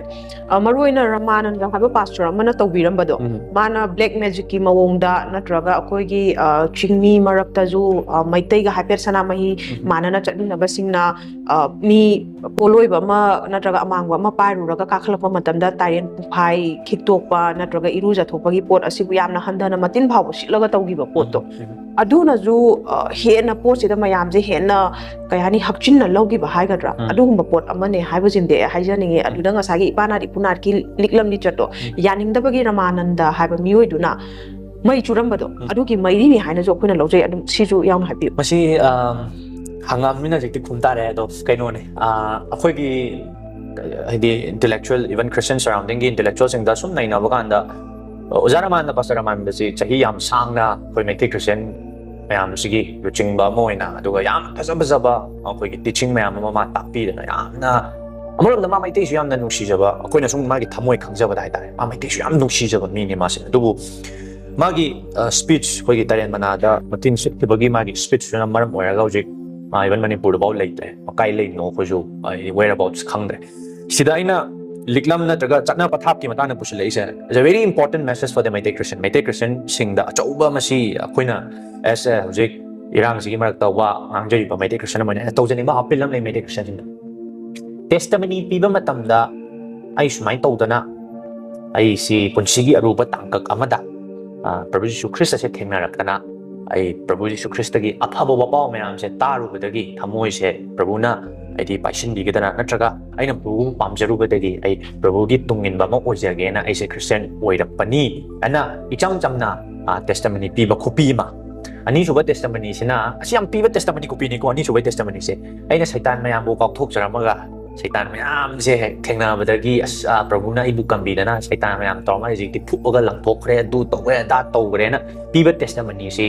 ꯑ, ꯃꯔꯨ ꯑꯣꯏꯅ ꯔꯃꯥꯅꯟꯗ ꯍꯥꯏꯕ ꯄꯥꯁꯇꯔ ꯑꯃꯅ ꯇꯧꯕꯤꯔꯝꯕꯗꯣ, ꯎꯝ. ꯃꯥꯅ ꯕ꯭ꯂꯦꯛ ꯃꯦꯖꯤꯛꯀꯤ ꯃꯑꯣꯡꯗ ꯅꯠꯇ꯭ꯔꯒ ꯑꯩꯈꯣꯏꯒꯤ, ꯑ, ꯆꯤꯡꯃꯤ ꯃꯔꯛꯇꯁꯨ, ꯑ, ꯃꯩꯇꯩꯒ ꯍꯥꯏꯐꯦꯠ ꯁꯅꯥꯃꯍꯤ ꯎꯝ. ꯃꯥꯟꯅꯅ ꯆꯠꯃꯤꯟꯅꯕꯁꯤꯡꯅ, ꯑ, ꯃꯤ ꯄꯣꯠꯂꯣꯏꯕ ꯑꯃ ꯅꯠꯇ꯭ꯔꯒ ꯑꯃꯥꯡꯕ ꯑꯃ ꯄꯥꯏꯔꯨꯔꯒ ꯀꯥꯈꯠꯂꯛꯄ ꯃꯇꯝꯗ ꯇꯥꯏꯔꯦꯟ ꯄꯨꯡꯐꯥꯏ ꯈꯤꯛꯇꯣꯛꯄ ꯅꯠꯇ꯭ꯔꯒ ꯏꯔꯨꯖꯊꯣꯛꯄꯒꯤ ꯄꯣꯠ ꯑꯁꯤꯕꯨ ꯌꯥꯝꯅ ꯍꯟꯊꯅ ꯃꯇꯤꯟ ꯐꯥꯎꯕ ꯁꯤꯠꯂꯒ ꯇꯧꯈꯤꯕ ꯄꯣꯠꯇꯣ, ꯎꯝ. ꯑꯗꯨꯅꯁꯨ, ꯑ, ꯍꯦꯟꯅ ꯄꯣꯠꯁꯤꯗ ꯃꯌꯥꯝꯁꯦ ꯍꯦꯟꯅ, ꯀꯩ ꯍꯥꯏꯅꯤ, ꯍꯛꯆꯤꯟꯅ ꯂꯧꯈꯤꯕ ꯍꯥꯏꯒꯗ꯭ꯔꯥ, ꯎꯝ. ꯑꯗꯨꯒꯨꯝꯕ ꯄꯣꯠ ꯑꯃꯅꯦ ꯍꯥꯏꯕꯁꯤꯃꯗꯤ ꯑꯩ ꯍꯥꯏꯖꯅꯤꯡꯉꯤ꯫ ꯑꯗꯨꯗ ꯉꯁꯥꯏꯒꯤ ꯏꯄꯥ ꯅꯥꯠ ꯏꯄꯨ ꯅꯥꯠꯀꯤ ꯂꯤꯛꯂꯝ ꯂꯤꯆꯠꯇꯣ ꯎꯝ. ꯌꯥꯅꯤꯡꯗꯕꯒꯤ ꯔꯃꯥꯅꯟꯗ ꯍꯥꯏꯕ ꯃꯤꯑꯣꯏꯗꯨꯅ ꯃꯩ ꯆꯨꯔꯝꯕꯗꯣ, ꯎꯝ. ꯑꯗꯨꯒꯤ ꯃꯩꯔꯤꯅꯤ ꯍꯥꯏꯅꯁꯨ ꯑꯩꯈꯣꯏꯅ ꯂꯧꯖꯩ꯫ ꯑꯗꯨꯝ ꯁꯤꯁꯨ ꯌꯥꯎꯅ ꯍꯥꯏꯕꯤꯌꯨ꯫ ꯃꯁꯤ, ꯑ, ꯍꯪꯒꯥꯝ ꯃꯤꯅ ꯍꯧꯖꯤꯛꯇꯤ ꯈꯨꯝ ꯇꯥꯔꯦ꯫ ꯑꯗꯣ ꯀꯩꯅꯣꯅꯦ, ꯑ, ꯑꯩꯈꯣꯏꯒꯤ, ꯍꯥꯏꯗꯤ, ꯏꯟꯇꯦꯂꯦꯛꯆꯨꯋꯦꯜ, ꯏꯚꯟ ꯈ꯭ꯔꯤꯁꯇꯤꯌꯟ ꯁꯔꯥꯎꯟꯗꯤꯡꯒꯤ ꯏꯟꯇꯦꯂꯦꯛꯆꯨꯋꯦꯜꯁꯤꯡꯗ ꯁꯨꯝ ꯅꯩꯅꯕ ꯀꯥꯟꯗ, ꯑꯣꯖꯥ ꯔꯃꯥꯅꯟꯗ, ꯄꯥꯁꯇꯔ ꯔꯃꯥꯅꯟꯗꯁꯤ ꯆꯍꯤ ꯌꯥꯝ ꯁꯥꯡꯅ ꯑꯩꯈꯣꯏ ꯃꯩꯇꯩ ꯈ꯭ꯔꯤꯁꯇꯤꯌꯟ ꯃꯌꯥꯝꯁꯤꯒꯤ ꯂꯨꯆꯤꯡꯕ ꯑꯃ ꯑꯣꯏꯅ, ꯑꯗꯨꯒ ꯌꯥꯝ ꯐꯖ ꯐꯖꯕ ꯑꯩꯈꯣꯏꯒꯤ ꯇꯤꯆꯤꯡ ꯃꯌꯥꯝ ꯑꯃ ꯃꯥ ꯇꯥꯛꯄꯤꯗꯅ, ꯌꯥꯝꯅ, ꯑꯃꯔꯣꯝꯗ ꯃꯥ ꯃꯩꯇꯩꯁꯨ ꯌꯥꯝꯅ ꯅꯨꯡꯁꯤꯖꯕ, ꯑꯩꯈꯣꯏꯅ ꯁꯨꯝ ꯃꯥꯒꯤ ꯊꯃꯣꯏ ꯈꯪꯖꯕꯗ ꯍꯥꯏꯇꯥꯔꯦ, ꯃꯥ ꯃꯩꯇꯩꯁꯨ ꯌꯥꯝ ꯅꯨꯡꯁꯤꯖꯕ ꯃꯤꯅꯤ ꯃꯥꯁꯦ꯫ ꯑꯗꯨꯕꯨ ꯃꯥꯒꯤ, ꯑ, ꯁ꯭ꯄꯤꯆ, ꯑꯩꯈꯣꯏꯒꯤ ꯇꯔꯦꯠ ꯃꯅꯥꯗ ꯃꯇꯤꯟ ꯁꯤꯠꯈꯤꯕꯒꯤ ꯃꯥꯒꯤ ꯁ꯭ꯄꯤꯆꯇꯨꯅ ꯃꯔꯝ ꯑꯣꯏꯔꯒ ꯍꯧꯖꯤꯛ ꯃꯥ ꯏꯚꯟ ꯃꯅꯤꯄꯨꯔꯗꯐꯥꯎ ꯂꯩꯇ꯭ꯔꯦ꯫ ꯀꯥꯏ ꯂꯩꯔꯤꯅꯣ ꯑꯩꯈꯣꯏꯁꯨ, ꯑ, whereabouts ꯈꯪꯗ꯭ꯔꯦ꯫ ꯁꯤꯗ ꯑꯩꯅ ꯂꯤꯛꯂꯝ ꯅꯠꯇ꯭ꯔꯒ ꯆꯠꯅ ꯄꯊꯥꯞꯀꯤ ꯃꯇꯥꯡꯗ ꯄꯨꯁꯤꯜꯂꯛꯏꯁꯦ, it's a very important message for the Meitei Christian. Meitei ꯈ꯭ꯔꯤꯁꯇꯤꯌꯟꯁꯤꯡꯗ ꯑꯆꯧꯕ, ꯃꯁꯤ ꯑꯩꯈꯣꯏꯅ ꯑꯦꯁ ꯑꯦ ꯍꯧꯖꯤꯛ ꯏꯔꯥꯡꯁꯤꯒꯤ ꯃꯔꯛꯇ ꯋꯥ ꯉꯥꯡꯖꯔꯤꯕ ꯃꯩꯇꯩ ꯈ꯭ꯔꯤꯁꯇꯤꯌꯟ ꯑꯃ ꯑꯣꯏꯅ ꯑꯩꯅ ꯇꯧꯖꯅꯤꯡꯕ ꯑꯄꯤꯜ ꯑꯃ ꯂꯩ ꯃꯩꯇꯩ ꯈ꯭ꯔꯤꯁꯇꯤꯌꯟꯁꯤꯡꯗ꯫ ꯇꯦꯁꯇꯃꯅꯤ ꯄꯤꯕ ꯃꯇꯝꯗ ꯑꯩ ꯁꯨꯃꯥꯏꯅ ꯇꯧꯗꯅ ꯑꯩꯁꯤ ꯄꯨꯟꯁꯤꯒꯤ ꯑꯔꯨꯕ ꯇꯥꯡꯀꯛ ꯑꯃꯗ, ꯑ, ꯄ꯭ꯔꯚꯨ ꯖꯤꯁꯨ ꯈ꯭ꯔꯤꯁꯇꯁꯦ ꯊꯦꯡꯅꯔꯛꯇꯅ, ꯑꯩ ꯄ꯭ꯔꯚꯨ ꯖꯤꯁꯨ ꯈ꯭ꯔꯤꯁꯇꯒꯤ ꯑꯐꯕ ꯋꯥꯄꯥꯎ ꯃꯌꯥꯝꯁꯦ ꯇꯥꯔꯨꯕꯗꯒꯤ ꯊꯃꯣꯏꯁꯦ ꯄ꯭ꯔꯚꯨꯅ ꯑꯩꯗꯤ ꯄꯥꯏꯁꯤꯟꯕꯤꯒꯗꯅ, ꯅꯠꯇ꯭ꯔꯒ ꯑꯩꯅ ꯄ꯭ꯔꯚꯨꯕꯨ ꯄꯥꯝꯖꯔꯨꯕꯗꯒꯤ ꯑꯩ ꯄ꯭ꯔꯚꯨꯒꯤ ꯇꯨꯡ ꯏꯟꯕ ꯑꯃ ꯑꯣꯏꯖꯒꯦꯅ ꯑꯩꯁꯦ ꯈ꯭ꯔꯤꯁꯇꯤꯌꯟ ꯑꯣꯏꯔꯛꯄꯅꯤ ꯍꯥꯏꯅ ꯏꯆꯝ ꯆꯝꯅ, ꯑ, ꯇꯦꯁꯇꯃꯅꯤ ꯄꯤꯕ ꯈꯣꯠꯄꯤ ꯑꯃ꯫ ꯑꯅꯤꯁꯨꯕ ꯇꯦꯁꯇꯃꯅꯤꯁꯤꯅ, ꯑꯁꯤ ꯌꯥꯝ ꯄꯤꯕ ꯇꯦꯁꯇꯃꯅꯤ ꯈꯣꯠꯄꯤꯅꯤꯀꯣ, ꯑꯅꯤꯁꯨꯕ ꯇꯦꯁꯇꯃꯅꯤꯁꯦ, ꯑꯩꯅ ꯁꯩꯇꯥꯟ ꯃꯌꯥꯝꯕꯨ ꯀꯥꯎꯊꯣꯛꯆꯔꯝꯃꯒ ꯁꯩꯇꯥꯟ ꯃꯌꯥꯝꯁꯦ ꯍꯦꯛ ꯊꯦꯡꯅꯕꯗꯒꯤ, ꯑꯁ, ꯑ, ꯄ꯭ꯔꯚꯨꯅ ꯑꯩꯕꯨ ꯀꯟꯕꯤꯗꯅ ꯁꯩꯇꯥꯟ ꯃꯌꯥꯝ ꯇꯧꯔꯝꯃꯒ ꯍꯧꯖꯤꯛꯇꯤ ꯐꯨꯛꯑꯒ ꯂꯪꯊꯣꯛꯈ꯭ꯔꯦ, ꯑꯗꯨ ꯇꯧꯈ꯭ꯔꯦ, ꯑꯗꯥ ꯇꯧꯈ꯭ꯔꯦꯅ ꯄꯤꯕ ꯇꯦꯁꯇꯃꯅꯤꯁꯤ,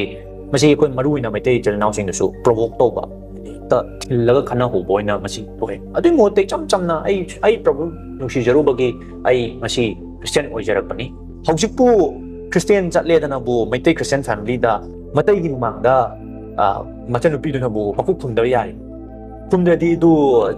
ꯃꯁꯤ ꯑꯩꯈꯣꯏ ꯃꯔꯨ ꯑꯣꯏꯅ ꯃꯩꯇꯩ ꯏꯆꯤꯜ ꯏꯅꯥꯎꯁꯤꯡꯗꯁꯨ ꯄ꯭ꯔꯣꯚꯣꯛ ꯇꯧꯕ, ꯍꯦꯛꯇ ꯊꯤꯜꯂꯒ ꯈꯟꯅꯍꯧꯕ ꯑꯣꯏꯅ ꯃꯁꯤ ꯑꯣꯏ꯫ ꯑꯗꯨꯒꯤ ꯃꯍꯨꯠꯇ ꯏꯆꯝ ꯆꯝꯅ ꯑꯩ, ꯑꯩ ꯄ꯭ꯔꯚꯨ ꯅꯨꯡꯁꯤꯖꯔꯨꯕꯒꯤ ꯑꯩ ꯉꯁꯤ ꯈ꯭ꯔꯤꯁꯇꯤꯌꯟ ꯑꯣꯏꯖꯔꯛꯄꯅꯤ꯫ ꯍꯧꯖꯤꯛꯄꯨ ꯈ꯭ꯔꯤꯁꯇꯤꯌꯟ ꯆꯠꯂꯦꯗꯅꯕꯨ ꯃꯩꯇꯩ ꯈ꯭ꯔꯤꯁꯇꯤꯌꯟ ꯐꯦꯃꯤꯂꯤꯗ ꯃꯇꯩꯒꯤ ꯃꯃꯥꯡꯗ, ꯑ, ꯃꯆꯟꯅꯨꯄꯤꯗꯨꯅꯕꯨ ꯃꯀꯣꯛ ꯈꯨꯝꯗꯕ ꯌꯥꯏ꯫ ꯈꯨꯝꯗ꯭ꯔꯗꯤ ꯑꯗꯨ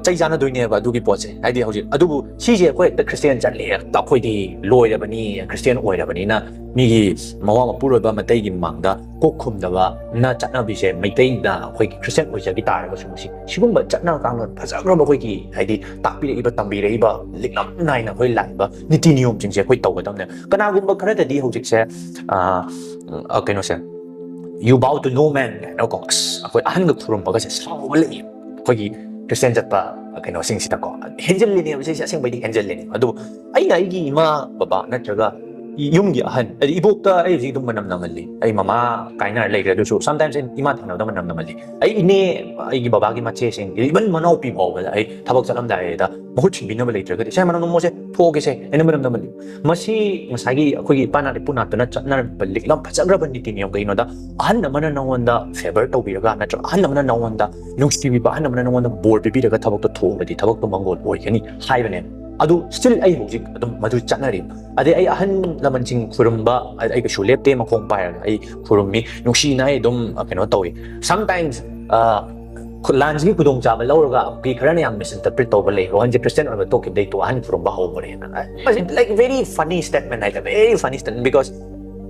ꯆꯩ ꯆꯥꯟꯅꯗꯣꯏꯅꯦꯕ ꯑꯗꯨꯒꯤ ꯄꯣꯠꯁꯦ꯫ ꯍꯥꯏꯗꯤ ꯍꯧꯖꯤꯛ ꯑꯗꯨꯕꯨ ꯁꯤꯁꯦ ꯑꯩꯈꯣꯏ ꯍꯦꯛꯇ ꯈ꯭ꯔꯤꯁꯇꯤꯌꯥꯟ ꯆꯠꯂꯦ ꯍꯦꯛꯇ ꯑꯩꯈꯣꯏꯗꯤ ꯂꯣꯏꯔꯕꯅꯤ, ꯈ꯭ꯔꯤꯁꯇꯤꯌꯥꯟ ꯑꯣꯏꯔꯕꯅꯤꯅ ꯃꯤꯒꯤ ꯃꯋꯥ ꯃꯄꯨꯔꯣꯏꯕ ꯃꯇꯩꯒꯤ ꯃꯃꯥꯡꯗ ꯀꯣꯛ ꯈꯨꯝꯗꯕꯅ ꯆꯠꯅꯕꯤꯁꯦ ꯃꯩꯇꯩꯅ ꯑꯩꯈꯣꯏꯒꯤ ꯈ꯭ꯔꯤꯁꯇꯤꯌꯥꯟ ꯑꯣꯏꯖꯈꯤ ꯇꯥꯔꯒꯁꯨ ꯃꯁꯤ ꯁꯤꯒꯨꯝꯕ ꯆꯠꯅ ꯀꯥꯡꯂꯣꯟ ꯐꯖꯈ꯭ꯔꯕ ꯑꯩꯈꯣꯏꯒꯤ ꯍꯥꯏꯗꯤ ꯇꯥꯛꯄꯤꯔꯛꯏꯕ ꯇꯝꯕꯤꯔꯛꯏꯕ ꯂꯤꯛꯂꯝ ꯅꯥꯏꯅ ꯑꯩꯈꯣꯏ ꯂꯥꯛꯏꯕ ꯅꯤꯇꯤ ꯅꯤꯌꯣꯝꯁꯤꯡꯁꯦ ꯑꯩꯈꯣꯏ ꯇꯧꯒꯗꯕꯅꯦ꯫ ꯀꯅꯥꯒꯨꯝꯕ ꯈꯔꯗꯗꯤ ꯍꯧꯖꯤꯛꯁꯦ, ꯑ, ꯑ, ꯀꯩꯅꯣꯁꯦ, "You bow to no man" ꯀꯥꯏꯅꯀꯣ, ꯑꯁ, ꯑꯩꯈꯣꯏ ꯑꯍꯟꯒ ꯈꯨꯔꯨꯝꯕꯒꯁꯦ ꯁꯥꯎꯕ ꯂꯩꯌꯦ ꯑꯩꯈꯣꯏꯒꯤ ꯈ꯭ꯔꯤꯁꯇꯤꯌꯥꯟ ꯆꯠꯄ ꯀꯩꯅꯣꯁꯤꯡꯁꯤꯗꯀꯣ꯫ ꯍꯦꯟꯖꯤꯜꯂꯤꯅꯦꯕ ꯁꯤꯁꯦ, ꯑꯁꯦꯡꯕꯩꯗꯤ ꯍꯦꯟꯖꯤꯜꯂꯤꯅꯦ꯫ ꯑꯗꯨꯕꯨ ꯑꯩꯅ ꯑꯩꯒꯤ ꯏꯃꯥ ꯕꯕꯥ ꯅꯠꯇ꯭ꯔꯒ ꯌꯨꯝꯒꯤ ꯑꯍꯟ, ꯍꯥꯏꯗꯤ ꯏꯕꯣꯛꯇ ꯑꯩ ꯍꯧꯖꯤꯛ ꯑꯗꯨꯝ ꯃꯅꯝ ꯅꯝꯍꯜꯂꯤ꯫ ꯑꯩ ꯃꯃꯥ ꯀꯥꯏꯅꯔ ꯂꯩꯈ꯭ꯔꯦ, ꯑꯗꯨꯁꯨ sometimes ꯑꯩ ꯏꯃꯥ ꯊꯦꯡꯅꯕꯗ ꯃꯅꯝ ꯅꯝꯍꯜꯂꯤ꯫ ꯑꯩ ꯏꯅꯦ, ꯑꯩꯒꯤ ꯕꯕꯥꯒꯤ ꯃꯆꯦꯁꯤꯡ, even ꯃꯅꯥꯎꯄꯤ ꯐꯥꯎꯕꯗ ꯑꯩ ꯊꯕꯛ ꯆꯠꯂꯝꯗꯥꯏꯗ ꯃꯍꯨꯠ ꯁꯤꯟꯕꯤꯅꯕ ꯂꯩꯇ꯭ꯔꯒꯗꯤ, "ꯁꯦ, ꯃꯅꯝ ꯅꯝꯃꯣꯁꯦ, ꯊꯣꯛꯑꯒꯦꯁꯦ" ꯍꯥꯏꯅ ꯃꯅꯝ ꯅꯝꯍꯜꯂꯤ꯫ ꯃꯁꯤ ꯉꯁꯥꯏꯒꯤ ꯑꯩꯈꯣꯏꯒꯤ ꯏꯄꯥ ꯅꯥ ꯏꯄꯨ ꯅꯥꯠꯇꯅ ꯆꯠꯅꯔꯛꯄ ꯂꯤꯛꯂꯝ ꯐꯖꯈ꯭ꯔꯕ ꯅꯤꯇꯤ ꯅꯤꯌꯣꯝ꯫ ꯀꯩꯒꯤꯅꯣꯗ, ꯑꯍꯟ ꯑꯃꯅ ꯅꯉꯣꯟꯗ favor ꯇꯧꯕꯤꯔꯒ ꯅꯠꯇ꯭ꯔꯒ ꯑꯍꯟ ꯑꯃꯅ ꯅꯉꯣꯟꯗ ꯅꯨꯡꯁꯤꯕꯤꯕ ꯑꯍꯟ ꯑꯃꯅ ꯅꯉꯣꯟꯗ ꯕꯣꯔ ꯄꯤꯕꯤꯔꯒ ꯊꯕꯛꯇꯣ ꯊꯣꯛꯑꯒꯗꯤ ꯊꯕꯛꯇꯣ ꯃꯪꯒꯣꯜ ꯑꯣꯏꯒꯅꯤ ꯍꯥꯏꯕꯅꯦ꯫ ꯑꯗꯨ still ꯑꯩ ꯍꯧꯖꯤꯛ ꯑꯗꯨꯝ ꯃꯗꯨ ꯆꯠꯅꯔꯤ꯫ ꯑꯗꯩ ꯑꯩ ꯑꯍꯟ ꯂꯃꯟꯁꯤꯡ ꯈꯨꯔꯨꯝꯕ, ꯑꯩ ꯀꯩꯁꯨ ꯂꯦꯞꯇꯦ, ꯃꯈꯣꯡ ꯄꯥꯏꯔꯒ ꯑꯩ ꯈꯨꯔꯨꯝꯃꯤ, ꯅꯨꯡꯁꯤꯅ ꯑꯩ ꯑꯗꯨꯝ, ꯑ, ꯀꯩꯅꯣ ꯇꯧꯏ꯫ Sometimes, ꯑ, ꯈꯨ-, ꯂꯥꯟꯁꯤꯒꯤ ꯈꯨꯗꯣꯡꯆꯥꯕ ꯂꯧꯔꯒ ꯀꯨꯀꯤ ꯈꯔꯅ ꯌꯥꯝ misinterpret ꯇꯧꯕ ꯂꯩ, "ꯔꯣꯍꯟꯁꯦ ꯈ꯭ꯔꯤꯁꯇꯤꯌꯥꯟ ꯑꯣꯏꯕ ꯇꯣꯛꯈꯤꯕꯗꯩ ꯇꯣ ꯑꯍꯟ ꯈꯨꯔꯨꯝꯕ ꯍꯧꯈ꯭ꯔꯦꯅ"꯫ Like, very funny statement ꯍꯥꯏꯇꯥꯔꯦ, very funny statement, because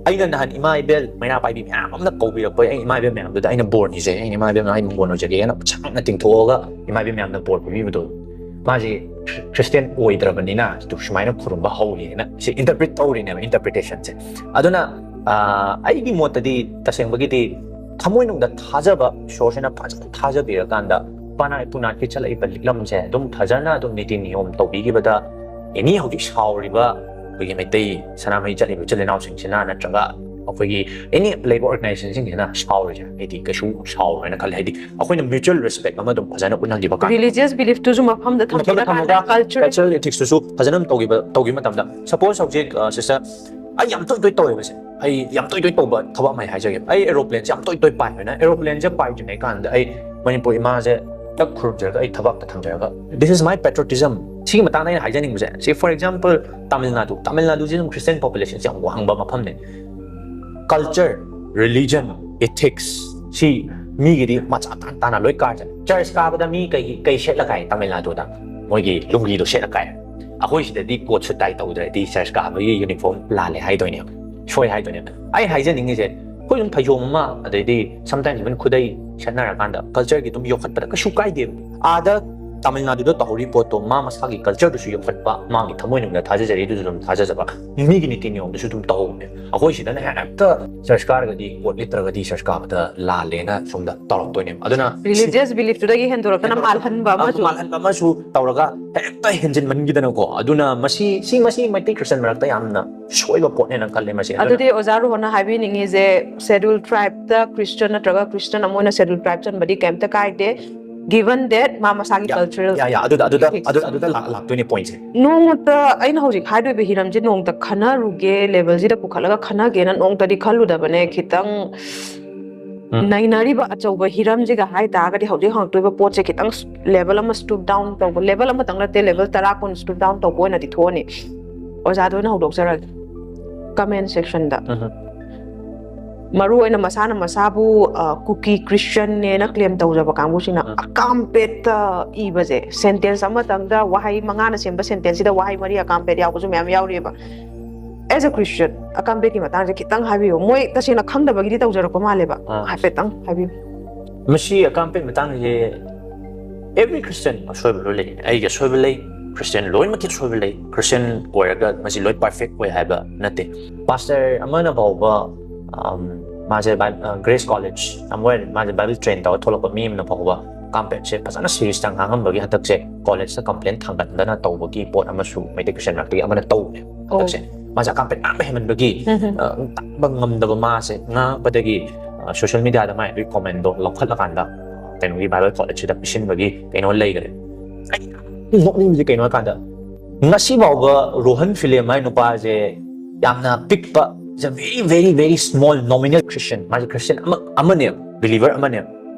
ꯑꯩꯅ ꯅꯍꯥꯟ ꯏꯃꯥ ꯏꯕꯦꯜ ꯃꯩꯔꯥ ꯄꯥꯏꯕꯤ ꯃꯌꯥꯝ ꯑꯃꯅ ꯀꯧꯕꯤꯔꯛꯄ, ꯑꯩ ꯏꯃꯥ ꯏꯕꯦꯜ ꯃꯌꯥꯝꯗꯨꯗ ꯑꯩꯅ ꯕꯣꯔ ꯅꯤꯖꯩ, ꯑꯩꯅ ꯏꯃꯥ ꯏꯕꯦꯜ ꯑꯩ ꯃꯪꯒꯣꯟ ꯑꯣꯏꯖꯒꯦꯅ ꯁꯥꯡꯅ ꯇꯤꯡꯊꯣꯛꯑꯒ ꯏꯃꯥ ꯏꯕꯦꯜ ꯃꯌꯥꯝꯅ ꯕꯣꯔ ꯄꯤꯕꯤꯕꯗꯣ꯫ ꯃꯥꯁꯦ ꯈ꯭ꯔꯤꯁꯇꯤꯌꯥꯟ ꯑꯣꯏꯗ꯭ꯔꯕꯅꯤꯅ ꯑꯗꯨ ꯁꯨꯃꯥꯏꯅ ꯈꯨꯔꯨꯝꯕ ꯍꯧꯔꯤꯅ ꯁꯤ interpret ꯇꯧꯔꯤꯅꯦꯕ, interpretation ꯁꯦ꯫ ꯑꯗꯨꯅ, ꯑ, ꯑꯩꯒꯤ ꯃꯣꯠꯇꯗꯤ ꯇꯁꯦꯡꯕꯒꯤꯗꯤ ꯊꯃꯣꯏꯅꯨꯡꯗ ꯊꯥꯖꯕ, ꯏꯁꯣꯔꯁꯤꯅ ꯐꯖꯅ ꯊꯥꯖꯕꯤꯔꯀꯥꯟꯗ ꯄꯥꯅꯥ ꯏꯄꯨ ꯅꯥꯠꯀꯤ ꯆꯠꯂꯛꯏꯕ ꯂꯤꯛꯂꯝꯁꯦ ꯑꯗꯨꯝ ꯐꯖꯅ ꯑꯗꯨꯝ ꯅꯤꯇꯤ ꯅꯤꯌꯣꯝ ꯇꯧꯕꯤꯈꯤꯕꯗ, any ꯍꯧꯖꯤꯛ ꯁꯥꯎꯔꯤꯕ ꯑꯩꯈꯣꯏꯒꯤ ꯃꯩꯇꯩ ꯁꯅꯥꯃꯍꯤ ꯆꯠꯂꯤꯕ ꯏꯆꯤꯜ ꯏꯅꯥꯎꯁꯤꯡꯁꯤꯅ ꯅꯠꯇ꯭ꯔꯒ ꯑꯩꯈꯣꯏꯒꯤ any ꯂꯩꯕ organization ꯁꯤꯡꯁꯤꯅ ꯁꯥꯎꯔꯤꯁꯦ ꯑꯩꯗꯤ ꯀꯩꯁꯨ ꯁꯥꯎꯔꯣꯏꯅ ꯈꯜꯂꯦ꯫ ꯍꯥꯏꯗꯤ ꯑꯩꯈꯣꯏꯅ mutual respect ꯑꯃ ꯑꯗꯨꯝ ꯐꯖꯅ ꯎꯠꯅꯈꯤꯕ ꯀꯥꯟꯗ꯫ Religious belief ꯇꯨꯁꯨ ꯃꯐꯝꯗ ꯃꯐꯝꯗ ꯊꯝꯕꯤꯔꯀꯥꯟꯗ ꯊꯝꯃꯒ cultural cultural ethics ꯇꯨꯁꯨ ꯐꯖꯅ ꯑꯗꯨꯝ ꯇꯧꯈꯤꯕ, ꯇꯧꯈꯤꯕ ꯃꯇꯝꯗ, suppose ꯍꯧꯖꯤꯛ, ꯑ, sister, ꯑꯩ ꯌꯥꯝ ꯇꯣꯏ ꯇꯣꯏ ꯇꯧꯋꯦꯕ ꯁꯦ꯫ ꯑꯩ ꯌꯥꯝ ꯇꯣꯏ ꯇꯣꯏ ꯇꯧꯕ ꯊꯕꯛ ꯑꯃ ꯑꯩ ꯍꯥꯏꯖꯒꯦ꯫ ꯑꯩ aeroplane ꯁꯦ ꯌꯥꯝ ꯇꯣꯏ ꯇꯣꯏ ꯄꯥꯏꯕꯅ, aeroplane ꯁꯦ ꯄꯥꯏꯗ꯭ꯔꯤꯉꯩ ꯀꯥꯟꯗ ꯑꯩ ꯃꯅꯤꯄꯨꯔ ꯏꯃꯥꯁꯦ ꯇꯛ ꯈꯨꯔꯨꯝꯖꯔꯒ ꯑꯩ ꯊꯕꯛꯇ ꯊꯝꯖꯔꯒ, this is my patriotism꯫ ꯁꯤꯒꯤ ꯃꯇꯥꯡꯗ ꯑꯩꯅ ꯍꯥꯏꯖꯅꯤꯡꯕꯁꯦ, ꯁꯤ, for example, ꯇꯥꯃꯤꯜ ꯅꯥꯗꯨ, ꯇꯥꯃꯤꯜ ꯅꯥꯗꯨꯁꯤ ꯑꯗꯨꯝ Christian population ꯁꯦ ꯌꯥꯝ ꯋꯥꯡꯕ ꯃꯐꯝꯅꯦ꯫ Culture, religion, Ethics ꯁꯤ ꯃꯤꯒꯤꯗꯤ ꯃꯆꯥ ꯇꯥꯅ ꯇꯥꯅ ꯂꯣꯏ ꯀꯥꯔ ꯆꯠꯂꯦ꯫ Church ꯀꯥꯕꯗ ꯃꯤ ꯀꯩ ꯀꯩ ꯁꯦꯠꯂ ꯀꯥꯏ? ꯇꯥꯃꯤꯜ ꯅꯥꯗꯨꯗ ꯃꯣꯏꯒꯤ ꯂꯨꯡꯒꯤꯗꯣ ꯁꯦꯠꯂ ꯀꯥꯏ꯫ ꯑꯩꯈꯣꯏ ꯁꯤꯗꯗꯤ coat suit tie ꯇꯧꯗ꯭ꯔꯗꯤ church ꯀꯥꯕꯒꯤ uniform ꯂꯥꯜꯂꯦ ꯍꯥꯏꯗꯣꯏꯅꯦꯕ, ꯁꯣꯏ ꯍꯥꯏꯗꯣꯏꯅꯦꯕ꯫ ꯑꯩ ꯍꯥꯏꯖꯅꯤꯡꯉꯤꯁꯦ, ꯑꯩꯈꯣꯏ ꯑꯗꯨꯝ ꯐꯩꯖꯣꯝ ꯑꯃ, ꯑꯗꯩꯗꯤ sometimes even ꯈꯨꯗꯩ ꯁꯦꯠꯅꯔꯀꯥꯟꯗ culture ꯒꯤ ꯑꯗꯨꯝ ꯌꯣꯛꯈꯠꯄꯗ ꯀꯩꯁꯨ ꯀꯥꯏꯗꯦꯕ꯫ ꯑꯥꯗ ꯇꯥꯃꯤꯜ ꯅꯥꯗꯨꯗ ꯇꯧꯍꯧꯔꯤ ꯄꯣꯠꯇꯣ ꯃꯥ ꯃꯁꯥꯒꯤ culture ꯗꯨꯁꯨ ꯌꯣꯛꯈꯠꯄ, ꯃꯥꯒꯤ ꯊꯃꯣꯏꯅꯨꯡꯗ ꯊꯥꯖꯖꯔꯤꯗꯨꯁꯨ ꯑꯗꯨꯝ ꯊꯥꯖꯖꯕ, ꯃꯤꯒꯤ ꯅꯤꯇꯤ ꯅꯤꯌꯣꯝꯗꯨꯁꯨ ꯑꯗꯨꯝ ꯇꯧꯍꯧꯕꯅꯦ꯫ ꯑꯩꯈꯣꯏ ꯁꯤꯗꯅ ꯍꯦꯛꯇ church ꯀꯥꯔꯒꯗꯤ, coat ꯂꯤꯠꯇ꯭ꯔꯒꯗꯤ church ꯀꯥꯕꯗ ꯂꯥꯜꯂꯦꯅ ꯁꯣꯝꯗ ꯇꯧꯔꯛꯇꯣꯏꯅꯦꯕ꯫ ꯑꯗꯨꯅ ꯁꯤ religious belief ꯇꯨꯗꯒꯤ ꯍꯦꯟꯗꯣꯔꯛꯇꯅ ꯍꯦꯟꯗꯣꯔꯛꯇꯅ ꯃꯥꯜꯍꯟꯕ ꯑ, ꯑꯃꯁꯨ꯫ ꯃꯥꯜꯍꯟꯕ ꯑꯃꯁꯨ ꯇꯧꯔꯒ ꯍꯦꯛꯇ ꯍꯦꯟꯖꯤꯟꯃꯟꯈꯤꯗꯅꯀꯣ꯫ ꯑꯗꯨꯅ ꯃꯁꯤ, ꯁꯤ, ꯃꯁꯤ ꯃꯩꯇꯩ Christian ꯃꯔꯛꯇ ꯌꯥꯝꯅ ꯁꯣꯏꯕ ꯄꯣꯠꯅꯦꯅ ꯈꯜꯂꯦ ꯃꯁꯤ꯫ ꯑꯗꯨꯅ ꯑꯗꯨꯗꯤ ꯑꯣꯖꯥ ꯔꯣꯍꯟꯅ ꯍꯥꯏꯕꯤꯅꯤꯡꯉꯤꯁꯦ, Schedule Tribe ꯇ Christian ꯅꯠꯇ꯭ꯔꯒ Christian ꯑꯃ ꯑꯣꯏꯅ Schedule Tribe ꯆꯟꯕꯗꯤ ꯀꯩꯝꯇ ꯀꯥꯏꯗꯦ, given that ꯃꯥ ꯃꯁꯥꯒꯤ ꯌꯥ, cultural ꯌꯥ, ꯌꯥ, ꯑꯗꯨꯗ, ꯑꯗꯨꯗ, ethics꯫ ꯑꯗꯨ, ꯑꯗꯨꯗ ꯂꯥꯛ-, ꯂꯥꯛꯇꯣꯏꯅꯦ point ꯁꯦ꯫ ꯅꯣꯡꯃꯇ ꯑꯩꯅ ꯍꯧꯖꯤꯛ ꯍꯥꯏꯗꯣꯏꯕ ꯍꯤꯔꯝꯁꯦ ꯅꯣꯡꯃꯇ ꯈꯟꯅꯔꯨꯒꯦ, level ꯁꯤꯗ ꯄꯨꯈꯠꯂꯒ ꯈꯟꯅꯒꯦꯅ ꯅꯣꯡꯃꯇꯗꯤ ꯈꯜꯂꯨꯗꯕꯅꯦ꯫ ꯈꯤꯇꯪ ꯎꯝ꯫ ꯅꯩꯅꯔꯤꯕ ꯑꯆꯧꯕ ꯍꯤꯔꯝꯁꯤꯒ ꯍꯥꯏ ꯇꯥꯔꯒꯗꯤ ꯍꯧꯖꯤꯛ ꯍꯪꯉꯛꯇꯣꯏꯕ ꯄꯣꯠꯁꯦ ꯈꯤꯇꯪ level ꯑꯃ stoop down ꯇꯧꯕ, level ꯑꯃꯇꯪ ꯅꯠꯇꯦ, level ꯇꯔꯥ ꯀꯨꯟ stoop down ꯇꯧꯕ ꯑꯣꯏꯅꯗꯤ ꯊꯣꯛꯑꯅꯤ꯫ ꯑꯣꯖꯥꯗ ꯑꯣꯏꯅ ꯍꯧꯗꯣꯛꯆꯔꯒꯦ, comment section ꯗ꯫ ꯎꯝ꯫ ꯃꯔꯨ ꯑꯣꯏꯅ ꯃꯁꯥꯅ ꯃꯁꯥꯕꯨ, ꯑ, ꯀꯨꯀꯤ Christian ꯅꯦꯅ claim ꯇꯧꯖꯕ ꯀꯥꯡꯕꯨꯁꯤꯡꯅ ꯎꯝ꯫ ꯑꯀꯥꯝꯄꯦꯠꯇ ꯏꯕꯁꯦ, sentence ꯑꯃꯇꯪꯗ ꯋꯥꯍꯩ ꯃꯉꯥꯅ ꯁꯦꯝꯕ sentence ꯁꯤꯗ ꯋꯥꯍꯩ ꯃꯔꯤ ꯑꯀꯥꯝꯄꯦꯠ ꯌꯥꯎꯕꯁꯨ ꯃꯌꯥꯝ ꯌꯥꯎꯔꯤꯑꯕ꯫ As a Christian, ꯑꯀꯥꯝꯄꯦꯠꯀꯤ ꯃꯇꯥꯡꯁꯦ ꯈꯤꯇꯪ ꯍꯥꯏꯕꯤꯌꯨ꯫ ꯃꯣꯏ ꯇꯁꯦꯡꯅ ꯈꯪꯗꯕꯒꯤꯗꯤ ꯇꯧꯖꯔꯛꯄ ꯃꯥꯜꯂꯦꯕ꯫ ꯑꯥ꯫ ꯍꯥꯏꯐꯦꯠꯇꯪ ꯍꯥꯏꯕꯤꯌꯨ꯫ ꯃꯁꯤ ꯑꯀꯥꯝꯄꯦꯠ ꯃꯇꯥꯡꯁꯦ every Christian ꯑꯁꯣꯏꯕ ꯂꯣꯏ ꯂꯩ꯫ ꯑꯩꯒꯤ ꯑꯁꯣꯏꯕ ꯂꯩ, Christian ꯂꯣꯏꯅꯃꯛꯀꯤ ꯑꯁꯣꯏꯕ ꯂꯩ꯫ Christian ꯑꯣꯏꯔꯒ ꯃꯁꯤ ꯂꯣꯏ perfect ꯑꯣꯏ ꯍꯥꯏꯕ ꯅꯠꯇꯦ꯫ Pastor ꯑꯃꯅ ꯐꯥꯎꯕ, ꯑꯝ, ꯃꯥꯁꯦ ꯕꯥꯏ-, ꯑ, Grace College ꯑꯃ ꯑꯣꯏꯔꯦ, ꯃꯥꯁꯦ Bible train ꯇꯧꯔ ꯊꯣꯛꯂꯛꯄ ꯃꯤ ꯑꯃꯅ ꯐꯥꯎꯕ ꯑꯀꯥꯝꯄꯦꯠꯁꯦ ꯐꯖꯅ serious ꯇ ꯉꯥꯡꯉꯝꯕꯒꯤ ꯍꯟꯗꯛꯁꯦ college ꯇ complaint ꯊꯥꯡꯒꯠꯗꯅ ꯇꯧꯕꯒꯤ ꯄꯣꯠ ꯑꯃꯁꯨ ꯃꯩꯇꯩ Christian ꯃꯔꯛꯇꯒꯤ ꯑꯃꯅ ꯇꯧꯕꯅꯦ꯫ ꯑꯣ꯫ ꯍꯟꯗꯛꯁꯦ ꯃꯥꯁꯦ ꯑꯀꯥꯝꯄꯦꯠ ꯉꯥꯡꯕ ꯍꯦꯟꯃꯟꯕꯒꯤ, ꯎꯝ ꯍꯝ꯫ ꯑ, ꯇꯥꯛꯄ ꯉꯝꯗꯕ ꯃꯥꯁꯦ ꯉꯥꯡꯉꯛꯄꯗꯒꯤ, ꯑ, social media ꯗ ꯃꯥꯏ ꯑꯗꯨꯒꯤ comment ꯗꯣ ꯂꯧꯈꯠꯂꯀꯥꯟꯗ ꯀꯩꯅꯣꯒꯤ Bible College ꯁꯤꯗ ꯄꯤꯁꯤꯟꯕꯒꯤ ꯀꯩꯅꯣ ꯂꯩꯈꯔꯦ꯫ ꯑꯩ ꯌꯥꯝ ꯅꯣꯛꯅꯤꯡꯕꯁꯦ ꯀꯩꯅꯣ ꯍꯥꯏꯀꯥꯟꯗ, ꯉꯁꯤ ꯐꯥꯎꯕ ꯔꯣꯍꯟ ꯐꯤꯂꯦꯝ ꯍꯥꯏ ꯅꯨꯄꯥꯁꯦ ꯌꯥꯝꯅ ꯄꯤꯛꯄ, is a very, very, very small nominal Christian꯫ ꯃꯥꯁꯦ Christian ꯑꯃ, ꯑꯃꯅꯦꯕ, believer ꯑꯃꯅꯦꯕ꯫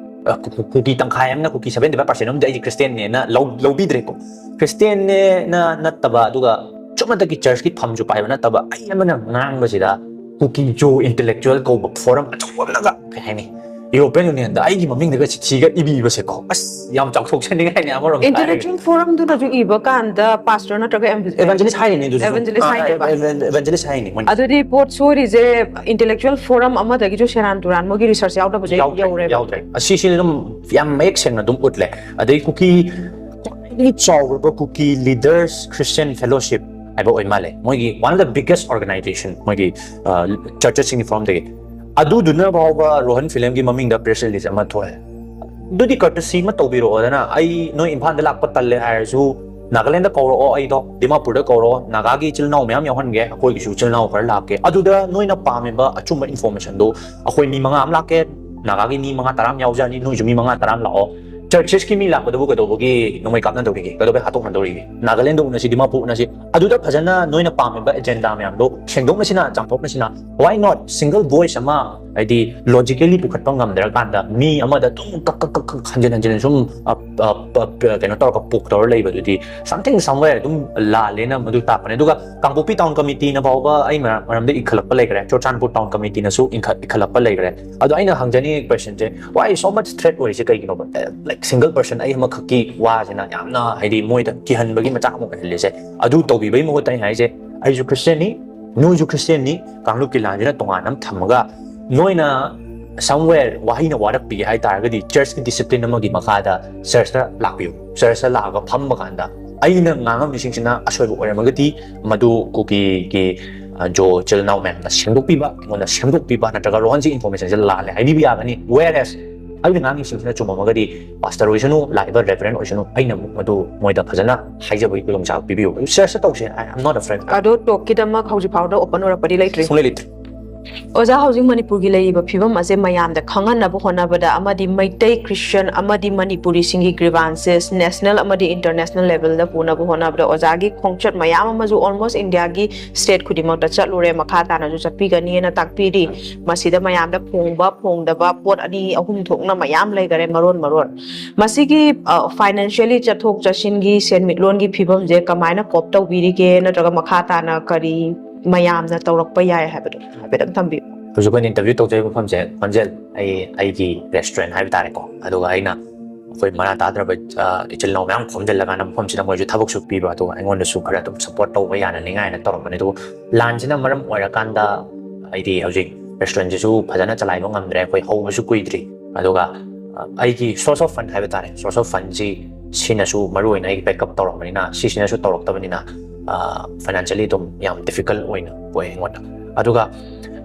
ꯑ, ꯀꯨ-, ꯀꯨ-, ꯀꯨꯀꯤ ꯇꯪꯈꯥꯏ ꯑꯃꯅ, ꯀꯨꯀꯤ seventy five percent ꯑꯃꯗꯤ ꯑꯩꯁꯦ Christian ꯅꯦꯅ ꯂꯧ-, ꯂꯧꯕꯤꯗ꯭ꯔꯦꯀꯣ꯫ Christian ꯅꯦꯅ ꯅꯠꯇꯕ, ꯑꯗꯨꯒ ꯆꯨꯞꯅꯇꯒꯤ church ꯀꯤ ꯐꯝꯁꯨ ꯄꯥꯏꯕ ꯅꯠꯇꯕ, ꯑꯩ ꯑꯃꯅ ꯉꯥꯡꯕꯁꯤꯗ ꯀꯨꯀꯤ ꯖꯣ intellectual ꯀꯧꯕ forum ꯑꯆꯧꯕ ꯑꯃꯅꯒ ꯀꯩ ꯍꯥꯏꯅꯤ, ꯌꯨꯔꯣꯄꯤꯌꯟ ꯌꯨꯅꯤꯌꯟꯗ ꯑꯩꯒꯤ ꯃꯃꯤꯡꯗꯒ ꯆꯤꯊꯤꯒ ꯏꯕꯤꯕꯁꯦꯀꯣ, ꯑꯁ, ꯌꯥꯝ ꯆꯥꯎꯊꯣꯛꯆꯅꯤꯡꯉꯥꯏꯅꯦ ꯑꯃꯔꯣꯝꯗ ꯍꯥꯏꯔꯒꯗꯤ꯫ Evangelist ꯍꯥꯏꯔꯤꯅꯦ ꯑꯗꯨꯁꯨ꯫ Evangelist ꯍꯥꯏꯅꯦꯕ꯫ Evangelist ꯍꯥꯏꯔꯤꯅꯦ ꯃꯣꯏꯅ꯫ ꯑꯗꯨꯗꯤ ꯄꯣꯠ ꯁꯣꯏꯔꯤꯁꯦ ꯏꯟꯇꯦꯂꯦꯛꯆꯨꯋꯦꯜ ꯐꯣꯔꯝ ꯑꯃꯗꯒꯤꯁꯨ ꯁꯦꯔꯥꯟ ꯇꯨꯔꯥꯟ ꯃꯣꯏꯒꯤ ꯔꯤꯁꯔꯁ ꯌꯥꯎꯗꯕꯁꯦ ꯌꯥꯎꯗ꯭ꯔꯦ, ꯌꯧꯔꯦꯕ꯫ ꯌꯥꯎꯗ꯭ꯔꯦ꯫ ꯑꯁꯤꯁꯤꯅ ꯑꯗꯨꯝ ꯌꯥꯝ ꯃꯌꯦꯛ ꯁꯦꯡꯅ ꯑꯗꯨꯝ ꯎꯠꯂꯦ꯫ ꯑꯗꯩ ꯀꯨꯀꯤ ꯈ꯭ꯋꯥꯏꯗꯒꯤ ꯆꯥꯎꯔꯕ ꯀꯨꯀꯤ ꯂꯤꯗꯔꯁ ꯈ꯭ꯔꯤꯁꯇꯤꯌꯟ ꯐꯦꯂꯣꯁꯤꯞ ꯍꯥꯏꯕ ꯑꯣꯏ ꯃꯥꯜꯂꯦ, ꯃꯣꯏꯒꯤ one of the biggest organization, ꯃꯣꯏꯒꯤ ꯆꯔꯆꯦꯁꯁꯤꯡꯒꯤ ꯐꯣꯔꯝꯗꯒꯤ꯫ ꯑꯗꯨꯗꯨꯅ ꯐꯥꯎꯕ ꯔꯣꯍꯟ ꯐꯤꯂꯝꯒꯤ ꯃꯃꯤꯡꯗ ꯄ꯭ꯔꯦꯁ ꯔꯤꯂꯤꯁ ꯑꯃ ꯊꯣꯛꯑꯦ꯫ ꯑꯗꯨꯗꯤ ꯀꯔꯇꯁꯤ ꯑꯃ ꯇꯧꯕꯤꯔꯛꯑꯣꯗꯅ, ꯑꯩ ꯅꯣꯏ ꯏꯝꯐꯥꯜꯗ ꯂꯥꯛꯄ ꯇꯜꯂꯦ ꯍꯥꯏꯔꯁꯨ ꯅꯥꯒꯥꯂꯦꯟꯗ ꯀꯧꯔꯛꯑꯣ, ꯑꯩꯗꯣ ꯗꯤꯃꯥꯄꯨꯔꯗ ꯀꯧꯔꯛꯑꯣ, ꯅꯥꯒꯥꯒꯤ ꯏꯆꯤꯜ ꯏꯅꯥꯎ ꯃꯌꯥꯝ ꯌꯥꯎꯍꯟꯒꯦ, ꯑꯩꯈꯣꯏꯒꯤꯁꯨ ꯏꯆꯤꯜ ꯏꯅꯥꯎ ꯈꯔ ꯂꯥꯛꯀꯦ꯫ ꯑꯗꯨꯗ ꯅꯣꯏꯅ ꯄꯥꯝꯃꯤꯕ ꯑꯆꯨꯝꯕ ꯏꯟꯐꯣꯔꯃꯦꯁꯟꯗꯣ, ꯑꯩꯈꯣꯏ ꯃꯤ ꯃꯉꯥ ꯑꯃ ꯂꯥꯛꯀꯦ, ꯅꯥꯒꯥꯒꯤ ꯃꯤ ꯃꯉꯥ ꯇꯔꯥ ꯑꯃ ꯌꯥꯎꯖꯔꯅꯤ, ꯅꯣꯏꯁꯨ ꯃꯤ ꯃꯉꯥ ꯇꯔꯥ ꯑꯃ ꯂꯥꯛꯑꯣ꯫ ꯆꯔꯆꯦꯁꯀꯤ ꯃꯤ ꯂꯥꯛꯄꯗꯨꯕꯨ ꯀꯩꯗꯧꯕꯒꯤ ꯅꯣꯡꯃꯩ ꯀꯥꯞꯅꯗꯧꯔꯤꯒꯦ? ꯀꯩꯗꯧꯕꯩ ꯍꯥꯠꯇꯣꯛꯅꯗꯧꯔꯤꯒꯦ? ꯅꯥꯒꯥꯂꯦꯟꯗ ꯎꯅꯁꯤ, ꯗꯤꯃꯥꯄꯨꯔ ꯎꯅꯁꯤ, ꯑꯗꯨꯗ ꯐꯖꯅ ꯅꯣꯏꯅ ꯄꯥꯝꯃꯤꯕ ꯑꯦꯖꯦꯟꯗꯥ ꯃꯌꯥꯝꯗꯣ ꯁꯦꯡꯗꯣꯛꯅꯁꯤꯅ, ꯆꯥꯝꯊꯣꯛꯅꯁꯤꯅ꯫ Why not single voice ꯑꯃ, ꯍꯥꯏꯗꯤ ꯂꯣꯖꯤꯀꯦꯂꯤ ꯄꯨꯈꯠꯄ ꯉꯝꯗ꯭ꯔꯀꯥꯟꯗ ꯃꯤ ꯑꯃꯗ ꯑꯗꯨꯝ ꯀꯛ ꯀꯛ ꯀꯛ ꯀꯛ ꯍꯟꯖꯤꯟ ꯍꯟꯖꯤꯟ ꯁꯨꯝ, ꯑ, ꯑ, ꯑ, ꯀꯩꯅꯣ ꯇꯧꯔꯒ ꯄꯣꯛ ꯇꯧꯔ ꯂꯩꯕꯗꯨꯗꯤ something somewhere ꯑꯗꯨꯝ ꯂꯥꯜꯂꯦꯅ ꯃꯗꯨ ꯇꯥꯛꯄꯅꯦ꯫ ꯑꯗꯨꯒ ꯀꯥꯡꯄꯣꯛꯄꯤ ꯇꯥꯎꯟ ꯀꯃꯤꯇꯤꯅ ꯐꯥꯎꯕ ꯑꯩ ꯃꯔꯝ-, ꯃꯔꯝꯗ ꯏꯈꯠꯂꯛꯄ ꯂꯩꯈ꯭ꯔꯦ, ꯆꯨꯔꯆꯥꯟꯄꯨꯔ ꯇꯥꯎꯟ ꯀꯃꯤꯇꯤꯅꯁꯨ ꯏꯟꯈꯠ-, ꯏꯈꯠꯂꯛꯄ ꯂꯩꯈ꯭ꯔꯦ꯫ ꯑꯗꯣ ꯑꯩꯅ ꯍꯪꯖꯅꯤꯡꯉꯤ ꯀ꯭ꯋꯦꯁꯟꯁꯦ, why so much threat ꯑꯣꯏꯔꯤꯁꯦ ꯀꯩꯒꯤꯅꯣꯕ? ꯂꯥꯏꯛ ꯁꯤꯡꯒꯜ ꯄꯔꯁꯟ ꯑꯩ ꯑꯃꯈꯛꯀꯤ ꯋꯥꯁꯤꯅ ꯌꯥꯝꯅ ꯍꯥꯏꯗꯤ ꯃꯣꯏꯗ ꯀꯤꯍꯟꯕꯒꯤ ꯃꯆꯥꯛ ꯑꯃ ꯑꯣꯏꯍꯜꯂꯤꯁꯦ꯫ ꯑꯗꯨ ꯇꯧꯕꯤꯕꯒꯤ ꯃꯍꯨꯠꯇ ꯑꯩꯅ ꯍꯥꯏꯁꯦ, ꯑꯩꯁꯨ ꯈ꯭ꯔꯤꯁꯇꯤꯌꯟꯅꯤ, ꯅꯣꯏꯁꯨ ꯈ꯭ꯔꯤꯁꯇꯤꯌꯟꯅꯤ, ꯀꯥꯡꯂꯨꯞꯀꯤ ꯂꯥꯟꯁꯤꯅ ꯇꯣꯉꯥꯟꯅ ꯑꯃ ꯊꯝꯃꯒ ꯅꯣꯏꯅ somewhere ꯋꯥꯍꯩꯅ ꯋꯥꯔꯛꯄꯤꯒꯦ ꯍꯥꯏ ꯇꯥꯔꯒꯗꯤ ꯆꯔꯆꯀꯤ ꯗꯤꯁꯤꯄ꯭ꯂꯤꯟ ꯑꯃꯒꯤ ꯃꯈꯥꯗ ꯆꯔꯆꯇ ꯂꯥꯛꯄꯤꯌꯨ꯫ ꯆꯔꯆꯇ ꯂꯥꯛꯑꯒ ꯐꯝꯕ ꯀꯥꯟꯗ ꯑꯩꯅ ꯉꯥꯡꯉꯝꯃꯤꯁꯤꯡꯁꯤꯅ ꯑꯁꯣꯏꯕ ꯑꯣꯏꯔꯝꯃꯒꯗꯤ ꯃꯗꯨ ꯀꯨꯀꯤꯒꯤ, ꯑ, ꯖꯣ ꯏꯆꯤꯜ ꯏꯅꯥꯎ ꯃꯌꯥꯝꯅ ꯁꯦꯝꯗꯣꯛꯄꯤꯕ, ꯑꯩꯉꯣꯟꯗ ꯁꯦꯝꯗꯣꯛꯄꯤꯕ ꯅꯠꯇ꯭ꯔꯒ ꯔꯣꯍꯟꯁꯤ ꯏꯟꯐꯣꯔꯃꯦꯁꯟꯁꯦ ꯂꯥꯜꯂꯦ ꯍꯥꯏꯕꯤꯕ ꯌꯥꯒꯅꯤ꯫ Whereas ꯑꯩꯅ ꯉꯥꯡꯉꯤꯁꯤꯡꯁꯤꯅ ꯆꯨꯝꯃꯝꯃꯒꯗꯤ ꯄꯥꯁꯇꯔ ꯑꯣꯏꯁꯅꯨ, ꯂꯥꯛꯏꯕ ꯔꯦꯚꯔꯦꯟ ꯑꯣꯏꯁꯅꯨ, ꯑꯩꯅ ꯑꯃꯨꯛ ꯃꯗꯨ ꯃꯣꯏꯗ ꯐꯖꯅ ꯍꯥꯏꯖꯕꯒꯤ ꯈꯨꯗꯣꯡꯆꯥꯕ ꯄꯤꯕꯤꯌꯨ꯫ ꯆꯔꯆꯇ ꯇꯧꯁꯦ, I am not a friend꯫ ꯑꯗꯣ ꯇꯣꯛꯀꯤꯗꯃꯛ ꯍꯧꯖꯤꯛ ꯐꯥꯎꯗ ꯑꯣꯄꯟ ꯑꯣꯏꯔꯛꯄꯗꯤ ꯂꯩꯇ꯭ꯔꯤ꯫ ꯁꯨꯡꯂꯩ ꯂꯩꯇ꯭ꯔꯤ꯫ ꯑꯣꯖꯥ, ꯍꯧꯖꯤꯛ ꯃꯅꯤꯄꯨꯔꯒꯤ ꯂꯩꯔꯤꯕ ꯐꯤꯕꯝ ꯑꯁꯦ ꯃꯌꯥꯝꯗ ꯈꯪꯍꯟꯅꯕ ꯍꯣꯠꯅꯕꯗ ꯑꯃꯗꯤ ꯃꯩꯇꯩ ꯈ꯭ꯔꯤꯁꯇꯤꯌꯟ ꯑꯃꯗꯤ ꯃꯅꯤꯄꯨꯔꯤꯁꯤꯡꯒꯤ ꯒ꯭ꯔꯤꯚꯥꯟꯁꯦꯁ ꯅꯦꯁꯅꯦꯜ ꯑꯃꯗꯤ ꯏꯟꯇꯔꯅꯦꯁꯅꯦꯜ ꯂꯦꯚꯦꯜꯗ ꯄꯨꯅꯕ ꯍꯣꯠꯅꯕꯗ ꯑꯣꯖꯥꯒꯤ ꯈꯣꯡꯆꯠ ꯃꯌꯥꯝ ꯑꯃꯁꯨ ꯑꯣꯜꯃꯣꯁ ꯏꯟꯗꯤꯌꯥꯒꯤ ꯁ꯭ꯇꯦꯠ ꯈꯨꯗꯤꯡꯃꯛꯇ ꯆꯠꯂꯨꯔꯦ, ꯃꯈꯥ ꯇꯥꯅꯁꯨ ꯆꯠꯄꯤꯒꯅꯤꯅ ꯇꯥꯛꯄꯤꯔꯤ꯫ ꯃꯁꯤꯗ ꯃꯌꯥꯝꯗ ꯐꯣꯡꯕ ꯐꯣꯡꯗꯕ ꯄꯣꯠ ꯑꯅꯤ ꯑꯍꯨꯝ ꯊꯣꯛꯅ ꯃꯌꯥꯝ ꯂꯩꯈꯔꯦ ꯃꯔꯣꯟ ꯃꯔꯣꯟ꯫ ꯃꯁꯤꯒꯤ, ꯑ, ꯐꯥꯏꯅꯥꯟꯁꯤꯌꯦꯜꯂꯤ ꯆꯠꯊꯣꯛ ꯆꯠꯁꯤꯟꯒꯤ ꯁꯦꯟꯃꯤꯠꯂꯣꯟꯒꯤ ꯐꯤꯕꯝꯁꯦ ꯀꯃꯥꯏꯅ ꯀꯣꯞ ꯇꯧꯕꯤꯔꯤꯒꯦ, ꯅꯠꯇ꯭ꯔꯒ ꯃꯈꯥ ꯇꯥꯅ ꯀꯔꯤ ꯃꯌꯥꯝꯅ ꯇꯧꯔꯛꯄ ꯌꯥꯏ ꯍꯥꯏꯕꯗꯣ ꯍꯥꯏꯐꯦꯠꯇꯪ ꯊꯝꯕꯤꯌꯨ꯫ ꯍꯧꯖꯤꯛ ꯑꯩꯈꯣꯏꯅ ꯏꯟꯇꯔꯚ꯭ꯌꯨ ꯇꯧꯖꯔꯤꯕ ꯃꯐꯝꯁꯦ ꯈꯣꯟꯖꯦꯜ, ꯑꯩ ꯑꯩꯒꯤ ꯔꯦꯁꯇꯨꯔꯦꯟ ꯍꯥꯏꯕ ꯇꯥꯔꯦꯀꯣ꯫ ꯑꯗꯨꯒ ꯑꯩꯅ ꯑꯩꯈꯣꯏ ꯃꯔꯥ ꯇꯥꯗ꯭ꯔꯕ, ꯑ, ꯏꯆꯤꯜ ꯏꯅꯥꯎ ꯃꯌꯥꯝ ꯈꯣꯝꯖꯤꯜꯂꯀꯥꯟꯗ ꯃꯐꯝꯁꯤꯗ ꯃꯣꯏꯁꯨ ꯊꯕꯛꯁꯨ ꯄꯤꯕ, ꯑꯗꯨꯒ ꯑꯩꯉꯣꯟꯗꯁꯨ ꯈꯔ ꯑꯗꯨꯝ ꯁꯞꯄꯣꯔꯠ ꯇꯧꯕ ꯌꯥꯅꯅꯤꯡꯉꯥꯏꯅ ꯇꯧꯔꯝꯕꯅꯦ꯫ ꯑꯗꯨꯕꯨ ꯂꯥꯟꯁꯤꯅ ꯃꯔꯝ ꯑꯣꯏꯔꯀꯥꯟꯗ ꯍꯥꯏꯗꯤ ꯍꯧꯖꯤꯛ ꯔꯦꯁꯇꯨꯔꯦꯟꯁꯤꯁꯨ ꯐꯖꯅ ꯆꯂꯥꯏꯕ ꯉꯝꯗ꯭ꯔꯦ, ꯑꯩꯈꯣꯏ ꯍꯧꯕꯁꯨ ꯀꯨꯏꯗ꯭ꯔꯤ꯫ ꯑꯗꯨꯒ, ꯑ, ꯑꯩꯒꯤ source of fund ꯍꯥꯏꯕ ꯇꯥꯔꯦ, source of fundꯁꯤ ꯁꯤꯅꯁꯨ ꯃꯔꯨ ꯑꯣꯏꯅ ꯑꯩꯒꯤ backup ꯇꯧꯔꯝꯕꯅꯤꯅ, ꯁꯤꯁꯤꯅꯁꯨ ꯇꯧꯔꯛꯇꯕꯅꯤꯅ, ꯑ, financially ꯑꯗꯨꯝ ꯌꯥꯝ difficult ꯑꯣꯏꯅ ꯑꯣꯏ ꯑꯩꯉꯣꯟꯗ꯫ ꯑꯗꯨꯒ,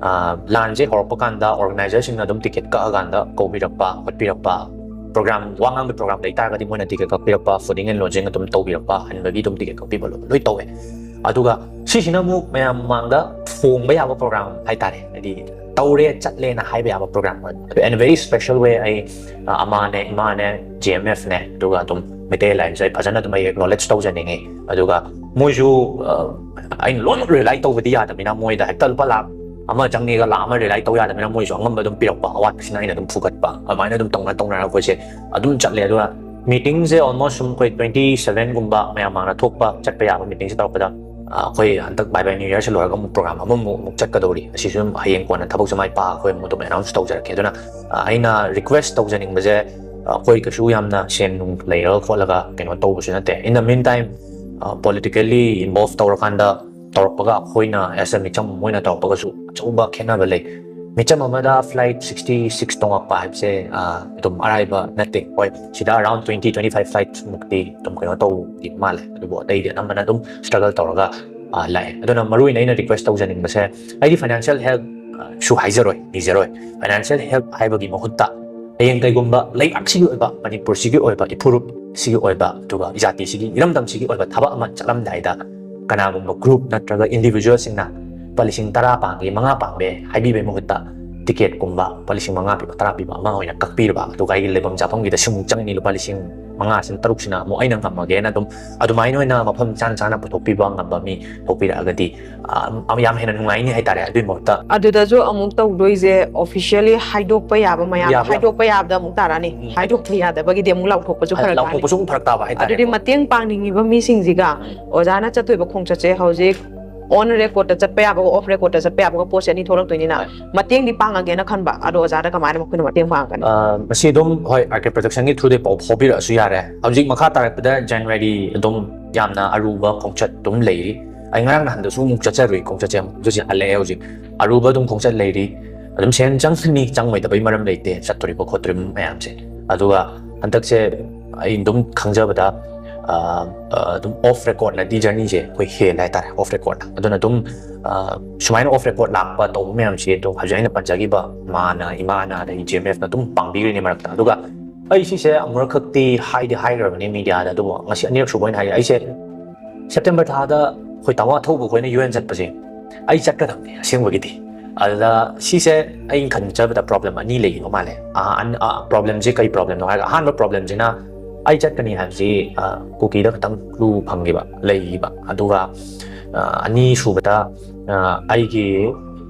ꯑ, ꯂꯥꯟꯁꯦ ꯍꯧꯔꯛꯄ ꯀꯥꯟꯗ organizerꯁꯤꯡꯅ ꯑꯗꯨꯝ ꯇꯤꯀꯦꯠ ꯀꯛꯑꯀꯥꯟꯗ ꯀꯧꯕꯤꯔꯛꯄ, ꯈꯣꯠꯄꯤꯔꯛꯄ, program, ꯋꯥ ꯉꯥꯡꯕ program ꯂꯩ ꯇꯥꯔꯒꯗꯤ ꯃꯣꯏꯅ ꯇꯤꯀꯦꯠ ꯀꯛꯄꯤꯔꯛꯄ, fooding and lodging ꯑꯗꯨꯝ ꯇꯧꯕꯤꯔꯛꯄ, ꯍꯟꯕꯒꯤ ꯑꯗꯨꯝ ꯇꯤꯀꯦꯠ ꯀꯛꯄꯤꯕ ꯂꯣꯏ ꯇꯧꯋꯦ꯫ ꯑꯗꯨꯒ ꯁꯤꯁꯤꯅ ꯑꯃꯨꯛ ꯃꯌꯥꯝ ꯃꯃꯥꯡꯗ ꯐꯣꯡꯕ ꯌꯥꯕ program ꯍꯥꯏꯇꯥꯔꯦ, ꯍꯥꯏꯗꯤ ꯇꯧꯔꯦ ꯆꯠꯂꯦꯅ ꯍꯥꯏꯕ ꯌꯥꯕ program ꯑꯣꯏ꯫ ꯑꯗꯨ in a very special way ꯑꯩ, ꯑ, ꯑꯃꯅꯦ, ꯏꯃꯥꯅꯦ, G M Fꯅꯦ, ꯑꯗꯨꯒ ꯑꯗꯨꯝ ꯃꯩꯇꯩ Alliance ꯑꯩ ꯐꯖꯅ ꯑꯗꯨꯝ ꯑꯩ acknowledge ꯇꯧꯖꯅꯤꯡꯉꯤ꯫ ꯑꯗꯨꯒ ꯃꯣꯏꯁꯨ, ꯑ, ꯑꯩꯅ ꯂꯣꯏꯅꯃꯛ rely ꯇꯧꯕꯗꯤ ꯌꯥꯗꯕꯅꯤꯅ ꯃꯣꯏꯗ ꯍꯦꯛꯇ ꯂꯨꯄꯥ ꯂꯥꯛ ꯑꯃ ꯆꯪꯉꯤꯒ ꯂꯥꯛ ꯑꯃ rely ꯇꯧ ꯌꯥꯗꯕꯅꯤꯅ ꯃꯣꯏꯁꯨ ꯑꯉꯝꯕ ꯑꯗꯨꯝ ꯄꯤꯔꯛꯄ, ꯑꯋꯥꯠꯄꯁꯤꯅ ꯑꯩꯅ ꯑꯗꯨꯝ ꯐꯨꯒꯠꯄ, ꯑꯗꯨꯃꯥꯏꯅ ꯑꯗꯨꯝ ꯇꯧꯅ ꯇꯧꯅꯔ ꯑꯩꯈꯣꯏꯁꯦ ꯑꯗꯨꯝ ꯆꯠꯂꯦ꯫ ꯑꯗꯨꯒ meetingꯁꯦ almost ꯁꯨꯝ ꯑꯩꯈꯣꯏ twenty sevenꯒꯨꯝꯕ ꯃꯌꯥꯝ ꯃꯥꯡꯗ ꯊꯣꯛꯄ ꯆꯠꯄ ꯌꯥꯕ meetingꯁꯦ ꯇꯧꯔꯛꯄꯗ, ꯑ, ꯑꯩꯈꯣꯏ ꯍꯟꯗꯛ Bye Bye New Yearꯁꯦ ꯂꯣꯏꯔꯒ ꯑꯃꯨꯛ program ꯑꯃꯃꯨꯛ ꯑꯃꯨꯛ ꯆꯠꯀꯗꯧꯔꯤ꯫ ꯑꯁꯤꯁꯨ ꯑꯗꯨꯝ ꯍꯌꯦꯡ ꯀꯣꯟꯅ ꯊꯕꯛꯁꯨ ꯃꯥꯏ ꯄꯥꯛꯑꯒ ꯑꯩꯈꯣꯏ ꯑꯃꯨꯛ ꯑꯗꯨꯝ announce ꯇꯧꯖꯔꯛꯀꯦ꯫ ꯑꯗꯨꯅ, ꯑ, ꯑꯩꯅ request ꯇꯧꯖꯅꯤꯡꯕꯁꯦ, ꯑ, ꯑꯩꯈꯣꯏ ꯀꯩꯁꯨ ꯌꯥꯝꯅ ꯁꯦꯟ ꯅꯨꯡ ꯂꯩꯔꯒ ꯈꯣꯠꯂꯒ ꯀꯩꯅꯣ ꯇꯧꯕꯁꯨ ꯅꯠꯇꯦ꯫ In the meantime, ꯑ, politically involve ꯇꯧꯔꯀꯥꯟꯗ ꯇꯧꯔꯛꯄꯒ ꯑꯩꯈꯣꯏꯅ as a ꯃꯤꯆꯝ ꯃꯣꯏꯅ ꯇꯧꯔꯛꯄꯒꯁꯨ ꯑꯆꯧꯕ ꯈꯦꯠꯅꯕ ꯂꯩ꯫ ꯃꯤꯆꯝ ꯑꯃꯗ flight sixty six ꯇꯣꯡꯉꯛꯄ ꯍꯥꯏꯕꯁꯦ, ꯑ, ꯑꯗꯨꯝ ꯑꯔꯥꯏꯕ ꯅꯠꯇꯦ꯫ ꯍꯣꯏ, ꯁꯤꯗ around twenty twenty five flight ꯃꯨꯛꯇꯤ ꯑꯗꯨꯝ ꯀꯩꯅꯣ ꯇꯧꯗꯤ ꯃꯥꯜꯂꯦ, ꯑꯗꯨꯕꯨ ꯑꯇꯩꯗꯤ ꯑꯅꯝꯕꯅ ꯑꯗꯨꯝ struggle ꯇꯧꯔꯒ, ꯑ, ꯂꯥꯛꯑꯦ꯫ ꯑꯗꯨꯅ ꯃꯔꯨ ꯑꯣꯏꯅ ꯑꯩꯅ request ꯇꯧꯖꯅꯤꯡꯕꯁꯦ, ꯑꯩꯗꯤ financial help, ꯑ, ꯁꯨ ꯍꯥꯏꯖꯔꯣꯏ, ꯅꯤꯖꯔꯣꯏ꯫ Financial help ꯍꯥꯏꯕꯒꯤ ꯃꯍꯨꯠꯇ ꯍꯌꯦꯡ ꯀꯩꯒꯨꯝꯕ ꯂꯩꯕꯥꯛꯁꯤꯒꯤ ꯑꯣꯏꯕ, ꯃꯅꯤꯄꯨꯔꯁꯤꯒꯤ ꯑꯣꯏꯕ, ꯏꯐꯨꯔꯨꯞꯁꯤꯒꯤ ꯑꯣꯏꯕ, ꯑꯗꯨꯒ ꯖꯥꯇꯤꯁꯤꯒꯤ ꯏꯔꯝꯗꯝꯁꯤꯒꯤ ꯑꯣꯏꯕ ꯊꯕꯛ ꯑꯃ ꯆꯠꯂꯝꯗꯥꯏꯗ ꯀꯅꯥꯒꯨꯝꯕ group ꯅꯠꯇ꯭ꯔꯒ individualꯁꯤꯡꯅ ꯂꯨꯄꯥ ꯂꯤꯁꯤꯡ ꯇꯔꯥ ꯄꯥꯡꯒꯦ, ꯃꯉꯥ ꯄꯥꯡꯒꯦ ꯍꯥꯏꯕꯤꯕꯒꯤ ꯃꯍꯨꯠꯇ ꯇꯤꯀꯦꯠꯀꯨꯝꯕ ꯂꯨꯄꯥ ꯂꯤꯁꯤꯡ ꯃꯉꯥ ꯄꯤꯕ, ꯇꯔꯥ ꯄꯤꯕ ꯑꯃ ꯑꯣꯏꯅ ꯀꯛꯄꯤꯔꯕ, ꯑꯗꯨꯒ ꯑꯩꯒꯤ ꯂꯩꯐꯝ ꯆꯥꯐꯝꯒꯤꯗ ꯁꯤꯃꯨꯛ ꯆꯪꯉꯅꯤ, ꯂꯨꯄꯥ ꯂꯤꯁꯤꯡ ꯃꯉꯥꯁꯤꯅ, ꯇꯔꯨꯛꯁꯤꯅ ꯑꯃꯨꯛ ꯑꯩꯅ ꯉꯝꯃꯒꯦꯅ ꯑꯗꯨꯝ ꯑꯗꯨꯃꯥꯏꯅ ꯑꯣꯏꯅ ꯃꯐꯝ ꯆꯥꯅ ꯆꯥꯅ ꯄꯨꯊꯣꯛꯄꯤꯕ ꯉꯝꯕ ꯃꯤ ꯊꯣꯛꯄꯤꯔꯛꯑꯒꯗꯤ, ꯑ, ꯌꯥꯝ ꯍꯦꯟꯅ ꯅꯨꯡꯉꯥꯏꯅꯤ ꯍꯥꯏꯇꯥꯔꯦ꯫ ꯑꯗꯨꯒꯤ ꯃꯍꯨꯠꯇ ꯑꯗꯨꯗꯁꯨ ꯑꯃꯨꯛ ꯇꯧꯗꯣꯏꯁꯦ officially ꯍꯥꯏꯗꯣꯛꯄ ꯌꯥꯕ ꯃꯌꯥꯝ, ꯌꯥꯕ, ꯌꯥꯕ꯫ ꯍꯥꯏꯗꯣꯛꯄ ꯌꯥꯕꯗ ꯑꯃꯨꯛ ꯇꯥꯔꯛꯑꯅꯤ꯫ ꯎꯝ꯫ ꯍꯥꯏꯗꯣꯛꯄ ꯌꯥꯗꯕꯒꯤꯗꯤ ꯑꯃꯨꯛ ꯂꯥꯎꯊꯣꯛꯄꯁꯨ ꯐꯔꯛ ꯇꯥꯅꯤ꯫ ꯂꯥꯎꯊꯣꯛꯄꯁꯨ ꯑꯃꯨꯛ ꯐꯔꯛ ꯇꯥꯕ ꯍꯥꯏꯇꯥꯔꯦ꯫ ꯑꯗꯨꯗꯤ ꯃꯇꯦꯡ ꯄꯥꯡꯅꯤꯡꯉꯤꯕ ꯃꯤꯁꯤꯡꯁꯤꯒ ꯑꯣꯖꯥꯅ ꯆꯠꯇꯣꯏꯕ ꯈꯣꯡꯆꯠꯁꯦ ꯍꯧꯖꯤꯛ On record ꯇ ꯆꯠꯄ ꯌꯥꯕꯒ off record ꯇ ꯆꯠꯄ ꯌꯥꯕꯒ ꯄꯣꯠꯁꯦ ꯑꯅꯤ ꯊꯣꯛꯂꯛꯇꯣꯏꯅꯤꯅ, ꯍꯣꯏ꯫ ꯃꯇꯦꯡꯗꯤ ꯄꯥꯡꯉꯒꯦꯅ ꯈꯟꯕ꯫ ꯑꯗꯣ ꯑꯣꯖꯥꯗ ꯀꯃꯥꯏꯅ ꯃꯈꯣꯏꯅ ꯃꯇꯦꯡ ꯄꯥꯡꯉꯛꯀꯅꯤ? ꯑ, ꯃꯁꯤ ꯑꯗꯨꯝ, ꯍꯣꯏ, Arcade Production ꯒꯤ through ꯗꯩ ꯄꯥꯎ ꯐꯥꯎꯕꯤꯔꯛꯑꯁꯨ ꯌꯥꯔꯦ꯫ ꯍꯧꯖꯤꯛ ꯃꯈꯥ ꯇꯥꯔꯛꯄꯗ January ꯑꯗꯨꯝ ꯌꯥꯝꯅ ꯑꯔꯨꯕ ꯈꯣꯡꯆꯠ ꯑꯗꯨꯝ ꯂꯩꯔꯤ꯫ ꯑꯩ ꯉꯔꯥꯡ ꯅꯍꯥꯟꯗꯁꯨ ꯑꯃꯨꯛ ꯆꯠꯆꯔꯨꯏ ꯈꯣꯡꯆꯠꯁꯦ, ꯑꯃꯨꯛ ꯍꯧꯖꯤꯛ ꯍꯜꯂꯛꯑꯦ꯫ ꯍꯧꯖꯤꯛ ꯑꯔꯨꯕ ꯑꯗꯨꯝ ꯈꯣꯡꯆꯠ ꯂꯩꯔꯤ꯫ ꯑꯗꯨꯝ ꯁꯦꯟ ꯆꯪꯒꯅꯤ, ꯆꯪꯉꯣꯏꯗꯕꯩ ꯃꯔꯝ ꯂꯩꯇꯦ, ꯆꯠꯇꯣꯔꯤꯕ ꯈꯣꯠꯇꯣꯔꯤꯕ ꯃꯌꯥꯝꯁꯦ꯫ ꯑꯗꯨꯒ ꯍꯟꯗꯛꯁꯦ ꯑꯩ ꯑꯗꯨꯝ ꯈꯪꯖꯕꯗ, ꯑ, ꯑ, ꯑꯗꯨꯝ off record ꯅꯗꯤ journey ꯁꯦ ꯑꯩꯈꯣꯏ ꯍꯦꯜꯂꯦ ꯍꯥꯏꯇꯥꯔꯦ, off record ꯅ꯫ ꯑꯗꯨꯅ ꯑꯗꯨꯝ, ꯑ, ꯁꯨꯃꯥꯏꯅ off record ꯂꯥꯛꯄ ꯇꯧꯕ ꯃꯌꯥꯝꯁꯤ ꯑꯗꯨꯝ ꯍꯧꯖꯤꯛ ꯑꯩꯅ ꯄꯟꯖꯈꯤꯕ ꯃꯥꯅ, ꯏꯃꯥꯅ, ꯑꯗꯩ G M F ꯅ ꯑꯗꯨꯝ ꯄꯥꯡꯕꯤꯔꯤꯅꯤ ꯃꯔꯛꯇ꯫ ꯑꯗꯨꯒ ꯑꯩ ꯁꯤꯁꯦ ꯑꯃꯨꯔꯛꯈꯛꯇꯤ ꯍꯥꯏꯗꯤ ꯍꯥꯏꯈ꯭ꯔꯕꯅꯤ media ꯗ, ꯑꯗꯨꯕꯨ ꯉꯁꯤ ꯑꯅꯤꯔꯛ ꯁꯨꯕ ꯑꯣꯏꯅ ꯍꯥꯏꯔꯤ꯫ ꯑꯩꯁꯦ September ꯊꯥꯗ ꯑꯩꯈꯣꯏ ꯇꯥꯃꯣ ꯑꯊꯧꯕ ꯑꯩꯈꯣꯏꯅ U N ꯆꯠꯄꯁꯦ ꯑꯩ ꯆꯠꯀꯗꯕꯅꯤ ꯑꯁꯦꯡꯕꯒꯤꯗꯤ꯫ ꯑꯗꯨꯗ ꯁꯤꯁꯦ ꯑꯩꯅ ꯈꯟꯖꯕꯗ problem ꯑꯅꯤ ꯂꯩꯒꯗꯧ ꯃꯥꯜꯂꯦ꯫ ꯑ, ꯑꯟ-, ꯑ, problem ꯁꯦ ꯀꯩ problem ꯅꯣ ꯍꯥꯏꯔꯒ, ꯑꯍꯥꯟꯕ problem ꯁꯤꯅ ꯑꯩ ꯆꯠꯀꯅꯤ ꯍꯥꯏꯕꯁꯤ, ꯑ, ꯀꯨꯀꯤꯗ ꯈꯇꯪ clue ꯐꯪꯈꯤꯕ, ꯂꯩꯈꯤꯕ꯫ ꯑꯗꯨꯒ, ꯑ, ꯑꯅꯤꯁꯨꯕꯗ, ꯑ, ꯑꯩꯒꯤ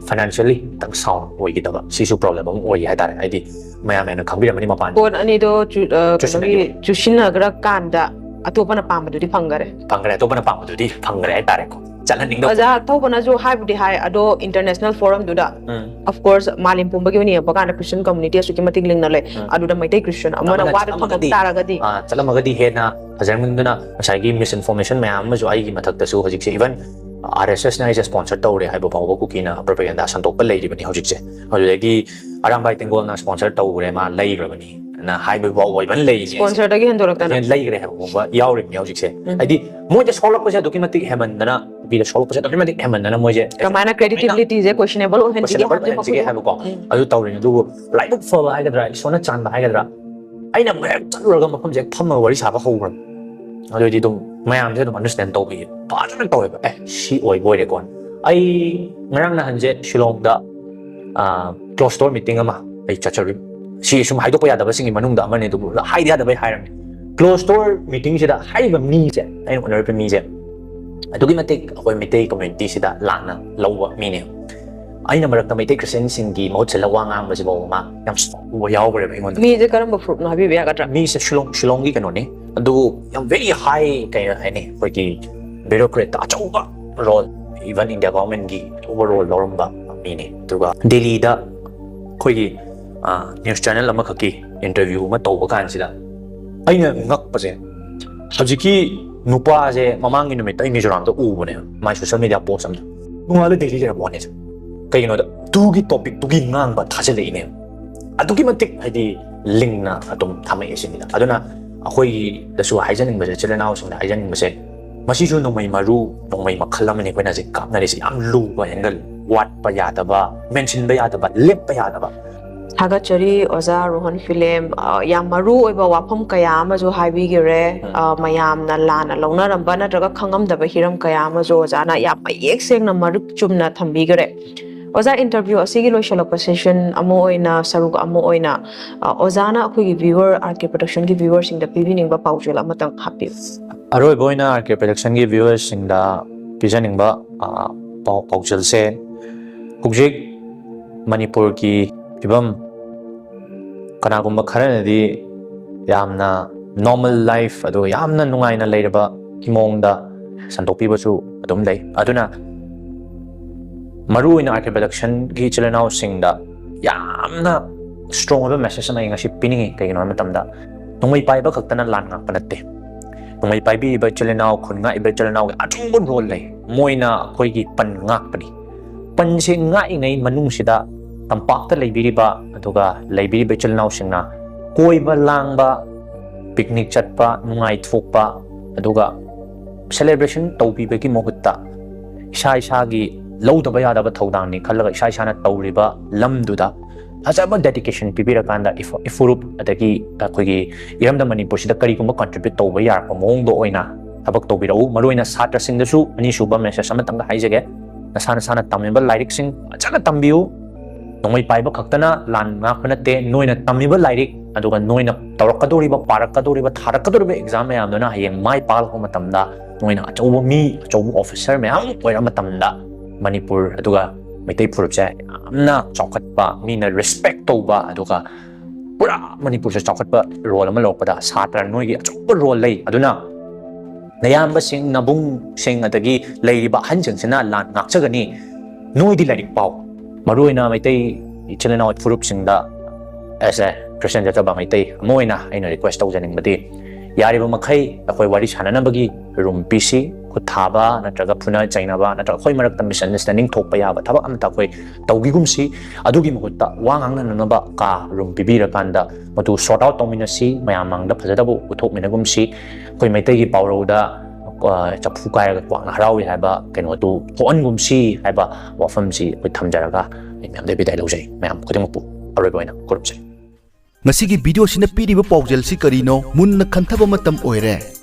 financially ꯈꯤꯇꯪ sound ꯑꯣꯏꯈꯤꯗꯕ, ꯁꯤꯁꯨ problem ꯑꯃ ꯑꯣꯏ ꯍꯥꯏꯇꯥꯔꯦ꯫ ꯍꯥꯏꯗꯤ ꯃꯌꯥꯝ ꯍꯦꯟꯅ ꯈꯪꯕꯤꯔꯝꯃꯅꯤ ꯃꯄꯥꯟ ꯄꯣꯠ ꯑꯅꯤꯗꯣ ꯆꯨ-, ꯑ, ꯀꯩꯅꯣꯒꯤ ꯆꯨꯁꯤꯟꯅꯈꯤꯕ꯫ ꯆꯨꯁꯤꯟꯅꯈ꯭ꯔꯀꯥꯟꯗ ꯑꯇꯣꯞꯄꯅ ꯄꯥꯝꯕꯗꯨꯗꯤ ꯐꯪꯈꯔꯦ꯫ ꯐꯪꯈ꯭ꯔꯦ, ꯑꯇꯣꯞꯄꯅ ꯄꯥꯝꯕꯗꯨꯗꯤ ꯐꯪꯈ꯭ꯔꯦ ꯍꯥꯏꯇꯥꯔꯦꯀꯣ꯫ ꯆꯠꯍꯟꯅꯤꯡꯗꯕ꯫ ꯑꯣꯖꯥ ꯊꯧꯕꯅꯁꯨ ꯍꯥꯏꯕꯨꯗꯤ ꯍꯥꯏ, ꯑꯗꯣ international forum ꯗꯨꯗ, ꯎꯝ꯫ Of course, ꯃꯥꯂꯦꯝ ꯄꯨꯝꯕꯒꯤ ꯑꯣꯏꯅ ꯌꯦꯡꯕ ꯀꯥꯟꯗ Christian community ꯑꯁꯨꯛꯀꯤ ꯃꯇꯤꯛ ꯂꯤꯡꯅ ꯂꯩ꯫ ꯎꯝ꯫ ꯑꯗꯨꯗ ꯃꯩꯇꯩ Christian ꯑꯃꯅ ꯑꯃꯅ ꯋꯥꯗ ꯊꯝꯃꯛ ꯆꯠꯂꯝꯃꯒꯗꯤ, ꯇꯥꯔꯒꯗꯤ꯫ ꯑ, ꯆꯠꯂꯝꯃꯒꯗꯤ ꯍꯦꯟꯅ ꯐꯖꯔꯝꯒꯅꯤ꯫ ꯑꯗꯨꯅ ꯉꯁꯥꯏꯒꯤ misinformation ꯃꯌꯥꯝ ꯑꯃꯁꯨ ꯑꯩꯒꯤ ꯃꯊꯛꯇꯁꯨ ꯍꯧꯖꯤꯛꯁꯦ, even R S S ꯅ ꯑꯩꯁꯦ sponsor ꯇꯧꯔꯦ ꯍꯥꯏꯕ ꯐꯥꯎꯕ ꯀꯨꯀꯤꯅ propaganda ꯁꯟꯗꯣꯛꯄ ꯂꯩꯔꯤꯕꯅꯤ ꯍꯧꯖꯤꯛꯁꯦ꯫ ꯑꯗꯨꯗꯒꯤ ꯑꯔꯥꯝꯕꯥꯏ ꯇꯦꯡꯒꯣꯜꯅ sponsor ꯇꯧꯔꯦ, ꯃꯥ ꯂꯩꯈ꯭ꯔꯕꯅꯤ꯫ ꯅ ꯍꯥꯏꯕ ꯐꯥꯎꯕ even ꯂꯩꯔꯤꯁꯦ꯫ Sponsor ꯗꯒꯤ ꯍꯦꯟꯗꯣꯔꯛꯇꯅ꯫ ꯍꯦꯟ ꯂꯩꯈ꯭ꯔꯦ ꯍꯥꯏꯕ ꯐꯥꯎꯕ ꯌꯥꯎꯔꯤꯕꯅꯤ ꯍꯧꯖꯤꯛꯁꯦ꯫ ꯎꯝ꯫ ꯍꯥꯏꯗꯤ ꯃꯣꯏꯗ ꯁꯣꯛꯂꯛꯄꯁꯦ ꯑꯗꯨꯛꯀꯤ ꯃꯇꯤꯛ ꯍꯦꯟꯃꯟꯗꯅ, ꯅꯨꯄꯤꯗ ꯁꯣꯛꯂꯛꯄꯁꯦ ꯑꯗꯨꯛꯀꯤ ꯃꯇꯤꯛ ꯍꯦꯟꯃꯟꯗꯅ ꯃꯣꯏꯁꯦ ꯀꯃꯥꯏꯅ credibility ꯁꯦ questionable ꯑꯣꯏꯍꯟꯁꯤꯒꯦ questionable ꯍꯥꯏꯕꯁꯦ ꯑꯣꯏꯍꯟꯁꯤꯒꯦ ꯃꯈꯣꯏꯕꯨ꯫ ꯍꯥꯏꯕꯀꯣ꯫ ꯎꯝ꯫ ꯑꯗꯨ ꯇꯧꯔꯤꯅꯤ꯫ ꯑꯗꯨꯕꯨ ꯂꯥꯏꯕꯛ ꯐꯕ ꯍꯥꯏꯒꯗ꯭ꯔꯥ, ꯏꯁꯣꯔꯅ ꯆꯥꯟꯕ ꯍꯥꯏꯒꯗ꯭ꯔꯥ, ꯑꯩꯅ ꯑꯃꯨꯛ ꯍꯦꯛ ꯆꯠꯂꯨꯔꯒ ꯃꯐꯝꯁꯦ ꯍꯦꯛ ꯐꯝꯃꯒ ꯋꯥꯔꯤ ꯁꯥꯕ ꯍꯧꯈ꯭ꯔꯕ꯫ ꯑꯗꯨꯑꯣꯏꯗꯤ ꯑꯗꯨꯝ ꯃꯌꯥꯝꯁꯦ ꯑꯗꯨꯝ understand ꯇꯧꯕꯤꯌꯦ꯫ ꯐꯖꯅ ꯇꯧꯋꯦꯕ꯫ ꯑꯦ, ꯁꯤ ꯑꯣꯏꯕ ꯑꯣꯏꯔꯦꯀꯣ꯫ ꯑꯩ ꯉꯔꯥꯡ ꯅꯍꯥꯟꯁꯦ ꯁꯤꯂꯣꯡꯗ, ꯑ, closed door meeting ꯑꯃ ꯑꯩ ꯆꯠꯆꯔꯨꯏ꯫ ꯁꯤ ꯁꯨꯝ ꯍꯥꯏꯗꯣꯛꯄ ꯌꯥꯗꯕꯁꯤꯡꯒꯤ ꯃꯅꯨꯡꯗ ꯑꯃꯅꯤ, ꯑꯗꯨꯕꯨ ꯍꯥꯏꯗꯤ ꯌꯥꯗꯕꯩ ꯍꯥꯏꯔꯝꯃꯤ꯫ Closed door meeting ꯁꯤꯗ ꯍꯥꯏꯔꯤꯕ ꯃꯤꯁꯦ, ꯑꯩꯅ ꯎꯅꯔꯤꯕ ꯃꯤꯁꯦ ꯑꯗꯨꯛꯀꯤ ꯃꯇꯤꯛ ꯑꯩꯈꯣꯏ ꯃꯩꯇꯩ community ꯁꯤꯗ ꯂꯥꯟꯅ ꯂꯧꯕ ꯃꯤꯅꯦ꯫ ꯑꯩꯅ ꯃꯔꯛꯇ ꯃꯩꯇꯩ Christian ꯁꯤꯡꯒꯤ ꯃꯍꯨꯠ ꯁꯤꯜꯂ ꯋꯥ ꯉꯥꯡꯕꯁꯤ ꯐꯥꯎꯕ ꯃꯥ ꯌꯥꯝ ꯁꯥꯎꯕ ꯌꯥꯎꯈ꯭ꯔꯦꯕ ꯑꯩꯉꯣꯟꯗ꯫ ꯃꯤꯁꯦ ꯀꯔꯝꯕ ꯐꯨꯔꯨꯞꯅꯣ ꯍꯥꯏꯕꯤꯕ ꯌꯥꯒꯗ꯭ꯔꯥ? ꯃꯤꯁꯦ ꯁꯤꯂꯣꯡ, ꯁꯤꯂꯣꯡꯒꯤ ꯀꯩꯅꯣꯅꯤ, ꯑꯗꯨꯕꯨ ꯌꯥꯝ very high, ꯀꯩ ꯍꯥꯏꯅꯤ, ꯑꯩꯈꯣꯏꯒꯤ bureaucrat ꯑꯆꯧꯕ role Even India government ꯀꯤ ꯑꯆꯧꯕ role ꯂꯧꯔꯝꯕ ꯃꯤꯅꯤ꯫ ꯑꯗꯨꯒ ꯗꯦꯜꯂꯤꯗ ꯑꯩꯈꯣꯏꯒꯤ news channel ꯑꯃꯈꯛꯀꯤ interview ꯑꯃ ꯇꯧꯕ ꯀꯥꯟꯁꯤꯗ ꯑꯩꯅ ꯉꯛꯄꯁꯦ, ꯍꯧꯖꯤꯛꯀꯤ ꯅꯨꯄꯥꯁꯦ ꯃꯃꯥꯡꯒꯤ ꯅꯨꯃꯤꯠꯇ ꯑꯩ ꯃꯤꯖꯣꯔꯥꯝꯗ ꯎꯕꯅꯦ, ꯃꯥꯏ social media post ꯑꯃꯗ꯫ ꯅꯣꯡꯉꯥꯜꯂ ꯗꯦꯜꯂꯤ ꯂꯩꯔꯝꯕ ꯋꯥꯅꯦ꯫ ꯀꯩꯒꯤꯅꯣꯗ ꯑꯗꯨꯒꯤ topic ꯇꯨꯒꯤ ꯉꯥꯡꯕ ꯊꯥꯖꯤꯜꯂꯛꯏꯅꯦ꯫ ꯑꯗꯨꯛꯀꯤ ꯃꯇꯤꯛ ꯍꯥꯏꯗꯤ ꯂꯤꯡꯅ ꯑꯗꯨꯝ ꯊꯝꯃꯛꯑꯦ ꯁꯤꯅꯤꯗ꯫ ꯑꯗꯨꯅ ꯑꯩꯈꯣꯏꯗꯁꯨ ꯍꯥꯏꯖꯅꯤꯡꯕꯁꯦ, ꯏꯆꯤꯜ ꯏꯅꯥꯎꯁꯤꯡꯗ ꯍꯥꯏꯖꯅꯤꯡꯕꯁꯦ, ꯃꯁꯤꯁꯨ ꯅꯣꯡꯃꯩ ꯃꯔꯨ, ꯅꯣꯡꯃꯩ ꯃꯈꯜ ꯑꯃꯅꯤ ꯑꯩꯈꯣꯏꯅ ꯍꯧꯖꯤꯛ ꯀꯥꯞꯅꯔꯤꯁꯦ꯫ ꯌꯥꯝ ꯂꯨꯕ angle, ꯋꯥꯠꯄ ꯌꯥꯗꯕ, ꯃꯦꯟꯁꯤꯟꯕ ꯌꯥꯗꯕ, ꯂꯦꯞꯄ ꯌꯥꯗꯕ꯫ ꯊꯥꯒꯠꯆꯔꯤ ꯑꯣꯖꯥ ꯔꯣꯍꯟ ꯐꯤꯂꯦꯝ꯫ ꯑ, ꯌꯥꯝ ꯃꯔꯨ ꯑꯣꯏꯕ ꯋꯥꯐꯝ ꯀꯌꯥ ꯑꯃꯁꯨ ꯍꯥꯏꯕꯤꯈ꯭ꯔꯦ꯫ ꯎꯝ꯫ ꯑ, ꯃꯌꯥꯝꯅ ꯂꯥꯟꯅ ꯂꯧꯅꯔꯝꯕ ꯅꯠꯇ꯭ꯔꯒ ꯈꯪꯉꯝꯗꯕ ꯍꯤꯔꯝ ꯀꯌꯥ ꯑꯃꯁꯨ ꯑꯣꯖꯥꯅ ꯌꯥꯝ ꯃꯌꯦꯛ ꯁꯦꯡꯅ, ꯃꯔꯤꯛ ꯆꯨꯝꯅ ꯊꯝꯕꯤꯈ꯭ꯔꯦ꯫ ꯑꯣꯖꯥ, interview ꯑꯁꯤꯒꯤ ꯂꯣꯏꯁꯤꯜꯂꯛꯄ session ꯑꯃ ꯑꯣꯏꯅ, ꯁꯔꯨꯛ ꯑꯃ ꯑꯣꯏꯅ, ꯑ, ꯑꯣꯖꯥꯅ ꯑꯩꯈꯣꯏꯒꯤ viewer, R K Production ꯒꯤ viewer ꯁꯤꯡꯗ ꯄꯤꯕꯤꯅꯤꯡꯕ ꯄꯥꯎꯖꯦꯜ ꯑꯃꯇꯪ ꯍꯥꯞꯄꯤꯌꯨ꯫ ꯑꯔꯣꯏꯕ ꯑꯣꯏꯅ R K Production ꯒꯤ viewer ꯁꯤꯡꯗ ꯄꯤꯖꯅꯤꯡꯕ, ꯑ, ꯄꯥꯎ-, ꯄꯥꯎꯖꯦꯜꯁꯦ, ꯍꯧꯖꯤꯛ ꯃꯅꯤꯄꯨꯔꯒꯤ ꯐꯤꯕꯝ ꯀꯅꯥꯒꯨꯝꯕ ꯈꯔꯅꯗꯤ ꯌꯥꯝꯅ normal life, ꯑꯗꯨꯒ ꯌꯥꯝꯅ ꯅꯨꯡꯉꯥꯏꯅ ꯂꯩꯔꯕꯒꯤ ꯃꯑꯣꯡꯗ ꯁꯟꯗꯣꯛꯄꯤꯕꯁꯨ ꯑꯗꯨꯝ ꯂꯩ꯫ ꯑꯗꯨꯅ ꯃꯔꯨꯑꯣꯏꯅ R K Production ꯒꯤ ꯏꯆꯤꯜ ꯏꯅꯥꯎꯁꯤꯡꯗ ꯌꯥꯝꯅ strong ꯑꯣꯏꯕ message ꯑꯃ ꯑꯩ ꯉꯁꯤ ꯄꯤꯅꯤꯡꯉꯤ꯫ ꯀꯩꯒꯤꯅꯣ ꯍꯥꯏꯕ ꯃꯇꯝꯗ, ꯅꯣꯡꯃꯩ ꯄꯥꯏꯕ ꯈꯛꯇꯅ ꯂꯥꯟ ꯉꯥꯛꯄ ꯅꯠꯇꯦ꯫ ꯅꯣꯡꯃꯩ ꯄꯥꯏꯕꯤꯔꯤꯕ ꯏꯆꯤꯜ ꯏꯅꯥꯎ, ꯈꯨꯟ ꯉꯥꯛꯏꯕ ꯏꯆꯤꯜ ꯏꯅꯥꯎꯒꯤ ꯑꯆꯧꯕ role ꯂꯩ꯫ ꯃꯣꯏꯅ ꯑꯩꯈꯣꯏꯒꯤ ꯄꯟ ꯉꯥꯛꯄꯅꯤ꯫ ꯄꯟꯁꯦ ꯉꯥꯛꯏꯉꯩ ꯃꯅꯨꯡꯁꯤꯗ ꯇꯝꯄꯥꯛꯇ ꯂꯩꯕꯤꯔꯤꯕ, ꯑꯗꯨꯒ ꯂꯩꯕꯤꯔꯤꯕ ꯏꯆꯤꯜ ꯏꯅꯥꯎꯁꯤꯡꯅ ꯀꯣꯏꯕ ꯂꯥꯡꯕ, picnic ꯆꯠꯄ, ꯅꯨꯡꯉꯥꯏꯊꯣꯛꯄ, ꯑꯗꯨꯒ celebration ꯇꯧꯕꯤꯕꯒꯤ ꯃꯍꯨꯠꯇ ꯏꯁꯥ ꯏꯁꯥꯒꯤ ꯂꯧꯗꯕ ꯌꯥꯗꯕ ꯊꯧꯗꯥꯡꯅꯤ ꯈꯜꯂꯒ ꯏꯁꯥ ꯏꯁꯥꯅ ꯇꯧꯔꯤꯕ ꯂꯝꯗꯨꯗ ꯐꯖꯕ dedication ꯄꯤꯕꯤꯔꯀꯥꯟꯗ ꯏꯐ-, ꯏꯐꯨꯔꯨꯞ ꯑꯗꯒꯤ ꯑꯩꯈꯣꯏꯒꯤ ꯏꯔꯝꯗꯝ ꯃꯅꯤꯄꯨꯔꯁꯤꯗ ꯀꯔꯤꯒꯨꯝꯕ contribute ꯇꯧꯕ ꯌꯥꯔꯛꯄ ꯃꯑꯣꯡꯗ ꯑꯣꯏꯅ ꯊꯕꯛ ꯇꯧꯕꯤꯔꯛꯎ꯫ ꯃꯔꯨꯑꯣꯏꯅ ꯁꯥꯇ꯭ꯔꯁꯤꯡꯗꯁꯨ ꯑꯅꯤꯁꯨꯕ message ꯑꯃꯇꯪꯒ ꯍꯥꯏꯖꯒꯦ, ꯅꯁꯥ ꯅꯁꯥꯅ ꯇꯝꯃꯤꯕ ꯂꯥꯏꯔꯤꯛꯁꯤꯡ ꯐꯖꯅ ꯇꯝꯕꯤꯌꯨ꯫ ꯅꯣꯡꯃꯩ ꯄꯥꯏꯕ ꯈꯛꯇꯅ ꯂꯥꯟ ꯉꯥꯛꯄ ꯅꯠꯇꯦ꯫ ꯅꯣꯏꯅ ꯇꯝꯃꯤꯕ ꯂꯥꯏꯔꯤꯛ, ꯑꯗꯨꯒ ꯅꯣꯏꯅ ꯇꯧꯔꯛꯀꯗꯧꯔꯤꯕ, ꯄꯥꯔꯛꯀꯗꯧꯔꯤꯕ, ꯊꯥꯔꯛꯀꯗꯧꯔꯤꯕ exam ꯃꯌꯥꯝꯗꯨꯅ ꯍꯌꯦꯡ ꯃꯥꯏ ꯄꯥꯛꯂꯛꯄ ꯃꯇꯝꯗ ꯅꯣꯏꯅ ꯑꯆꯧꯕ ꯃꯤ, ꯑꯆꯧꯕ officer ꯃꯌꯥꯝ ꯑꯣꯏꯔ ꯃꯇꯝꯗ ꯃꯅꯤꯄꯨꯔ ꯑꯗꯨꯒ ꯃꯩꯇꯩ ꯐꯨꯔꯨꯞꯁꯦ ꯌꯥꯝꯅ ꯆꯥꯎꯈꯠꯄ, ꯃꯤꯅ respect ꯇꯧꯕ, ꯑꯗꯨꯒ ꯄꯨꯔꯥ ꯃꯅꯤꯄꯨꯔꯁꯦ ꯆꯥꯎꯈꯠꯄ role ꯑꯃ ꯂꯧꯔꯛꯄꯗ ꯁꯥꯇ꯭ꯔ ꯅꯣꯏꯒꯤ ꯑꯆꯧꯕ role ꯂꯩ꯫ ꯑꯗꯨꯅ ꯅꯌꯥꯝꯕꯁꯤꯡ, ꯅꯕꯨꯡꯁꯤꯡ, ꯑꯗꯒꯤ ꯂꯩꯔꯤꯕ ꯑꯍꯟꯁꯤꯡꯁꯤꯅ ꯂꯥꯟ ꯉꯥꯛꯆꯒꯅꯤ꯫ ꯅꯣꯏꯗꯤ ꯂꯥꯏꯔꯤꯛ ꯄꯥꯎ꯫ ꯃꯔꯨꯑꯣꯏꯅ ꯃꯩꯇꯩ ꯏꯆꯤꯜ ꯏꯅꯥꯎ ꯐꯨꯔꯨꯞꯁꯤꯡꯗ, as a Christian ꯆꯠꯆꯕ ꯃꯩꯇꯩ ꯑꯃ ꯑꯣꯏꯅ ꯑꯩꯅ request ꯇꯧꯖꯅꯤꯡꯕꯗꯤ, ꯌꯥꯔꯤꯕ ꯃꯈꯩ ꯑꯩꯈꯣꯏ ꯋꯥꯔꯤ ꯁꯥꯟꯅꯅꯕꯒꯤ room ꯄꯤꯁꯤ꯫ ꯈꯨꯠ ꯊꯥꯕ ꯅꯠꯇ꯭ꯔꯒ ꯐꯨꯅ ꯆꯩꯅꯕ ꯅꯠꯇ꯭ꯔꯒ ꯑꯩꯈꯣꯏ ꯃꯔꯛꯇ misunderstanding ꯊꯣꯛꯄ ꯌꯥꯕ ꯊꯕꯛ ꯑꯃꯇ ꯑꯩꯈꯣꯏ ꯇꯧꯈꯤꯒꯨꯝꯁꯤ꯫ ꯑꯗꯨꯒꯤ ꯃꯍꯨꯠꯇ ꯋꯥ ꯉꯥꯡꯅꯅꯕ ꯀꯥ, room ꯄꯤꯕꯤꯔꯀꯥꯟꯗ ꯃꯗꯨ sort out ꯇꯧꯃꯤꯟꯅꯁꯤ, ꯃꯌꯥꯝ ꯃꯥꯡꯗ ꯐꯖꯗꯕ ꯎꯠꯊꯣꯛꯃꯤꯟꯅꯒꯨꯝꯁꯤ꯫ ꯑꯩꯈꯣꯏ ꯃꯩꯇꯩꯒꯤ ꯄꯥꯎꯔꯧꯗ, ꯑ, "ꯆꯐꯨ ꯀꯥꯏꯔꯒ ꯀ꯭ꯋꯥꯛꯅ ꯍꯔꯥꯎꯏ" ꯍꯥꯏꯕ ꯀꯩꯅꯣꯗꯨ ꯊꯣꯛꯍꯟꯒꯨꯝꯁꯤ ꯍꯥꯏꯕ ꯋꯥꯐꯝꯁꯤ ꯑꯩꯈꯣꯏ ꯊꯝꯖꯔꯒ ꯑꯩ ꯃꯌꯥꯝꯗ ꯕꯤꯗꯥꯏ ꯂꯧꯖꯩ꯫ ꯃꯌꯥꯝ ꯈꯨꯗꯤꯡꯃꯛꯄꯨ ꯑꯔꯣꯏꯕ ꯑꯣꯏꯅ ꯈꯨꯔꯨꯝꯖꯩ꯫ ꯉꯁꯤꯒꯤ ꯚꯤꯗꯤꯑꯣꯁꯤꯅ ꯄꯤꯔꯤꯕ ꯄꯥꯎꯖꯦꯜꯁꯤ ꯀꯔꯤꯅꯣ? ꯃꯨꯟꯅ ꯈꯟꯊꯕ ꯃꯇꯝ ꯑꯣꯏꯔꯦ꯫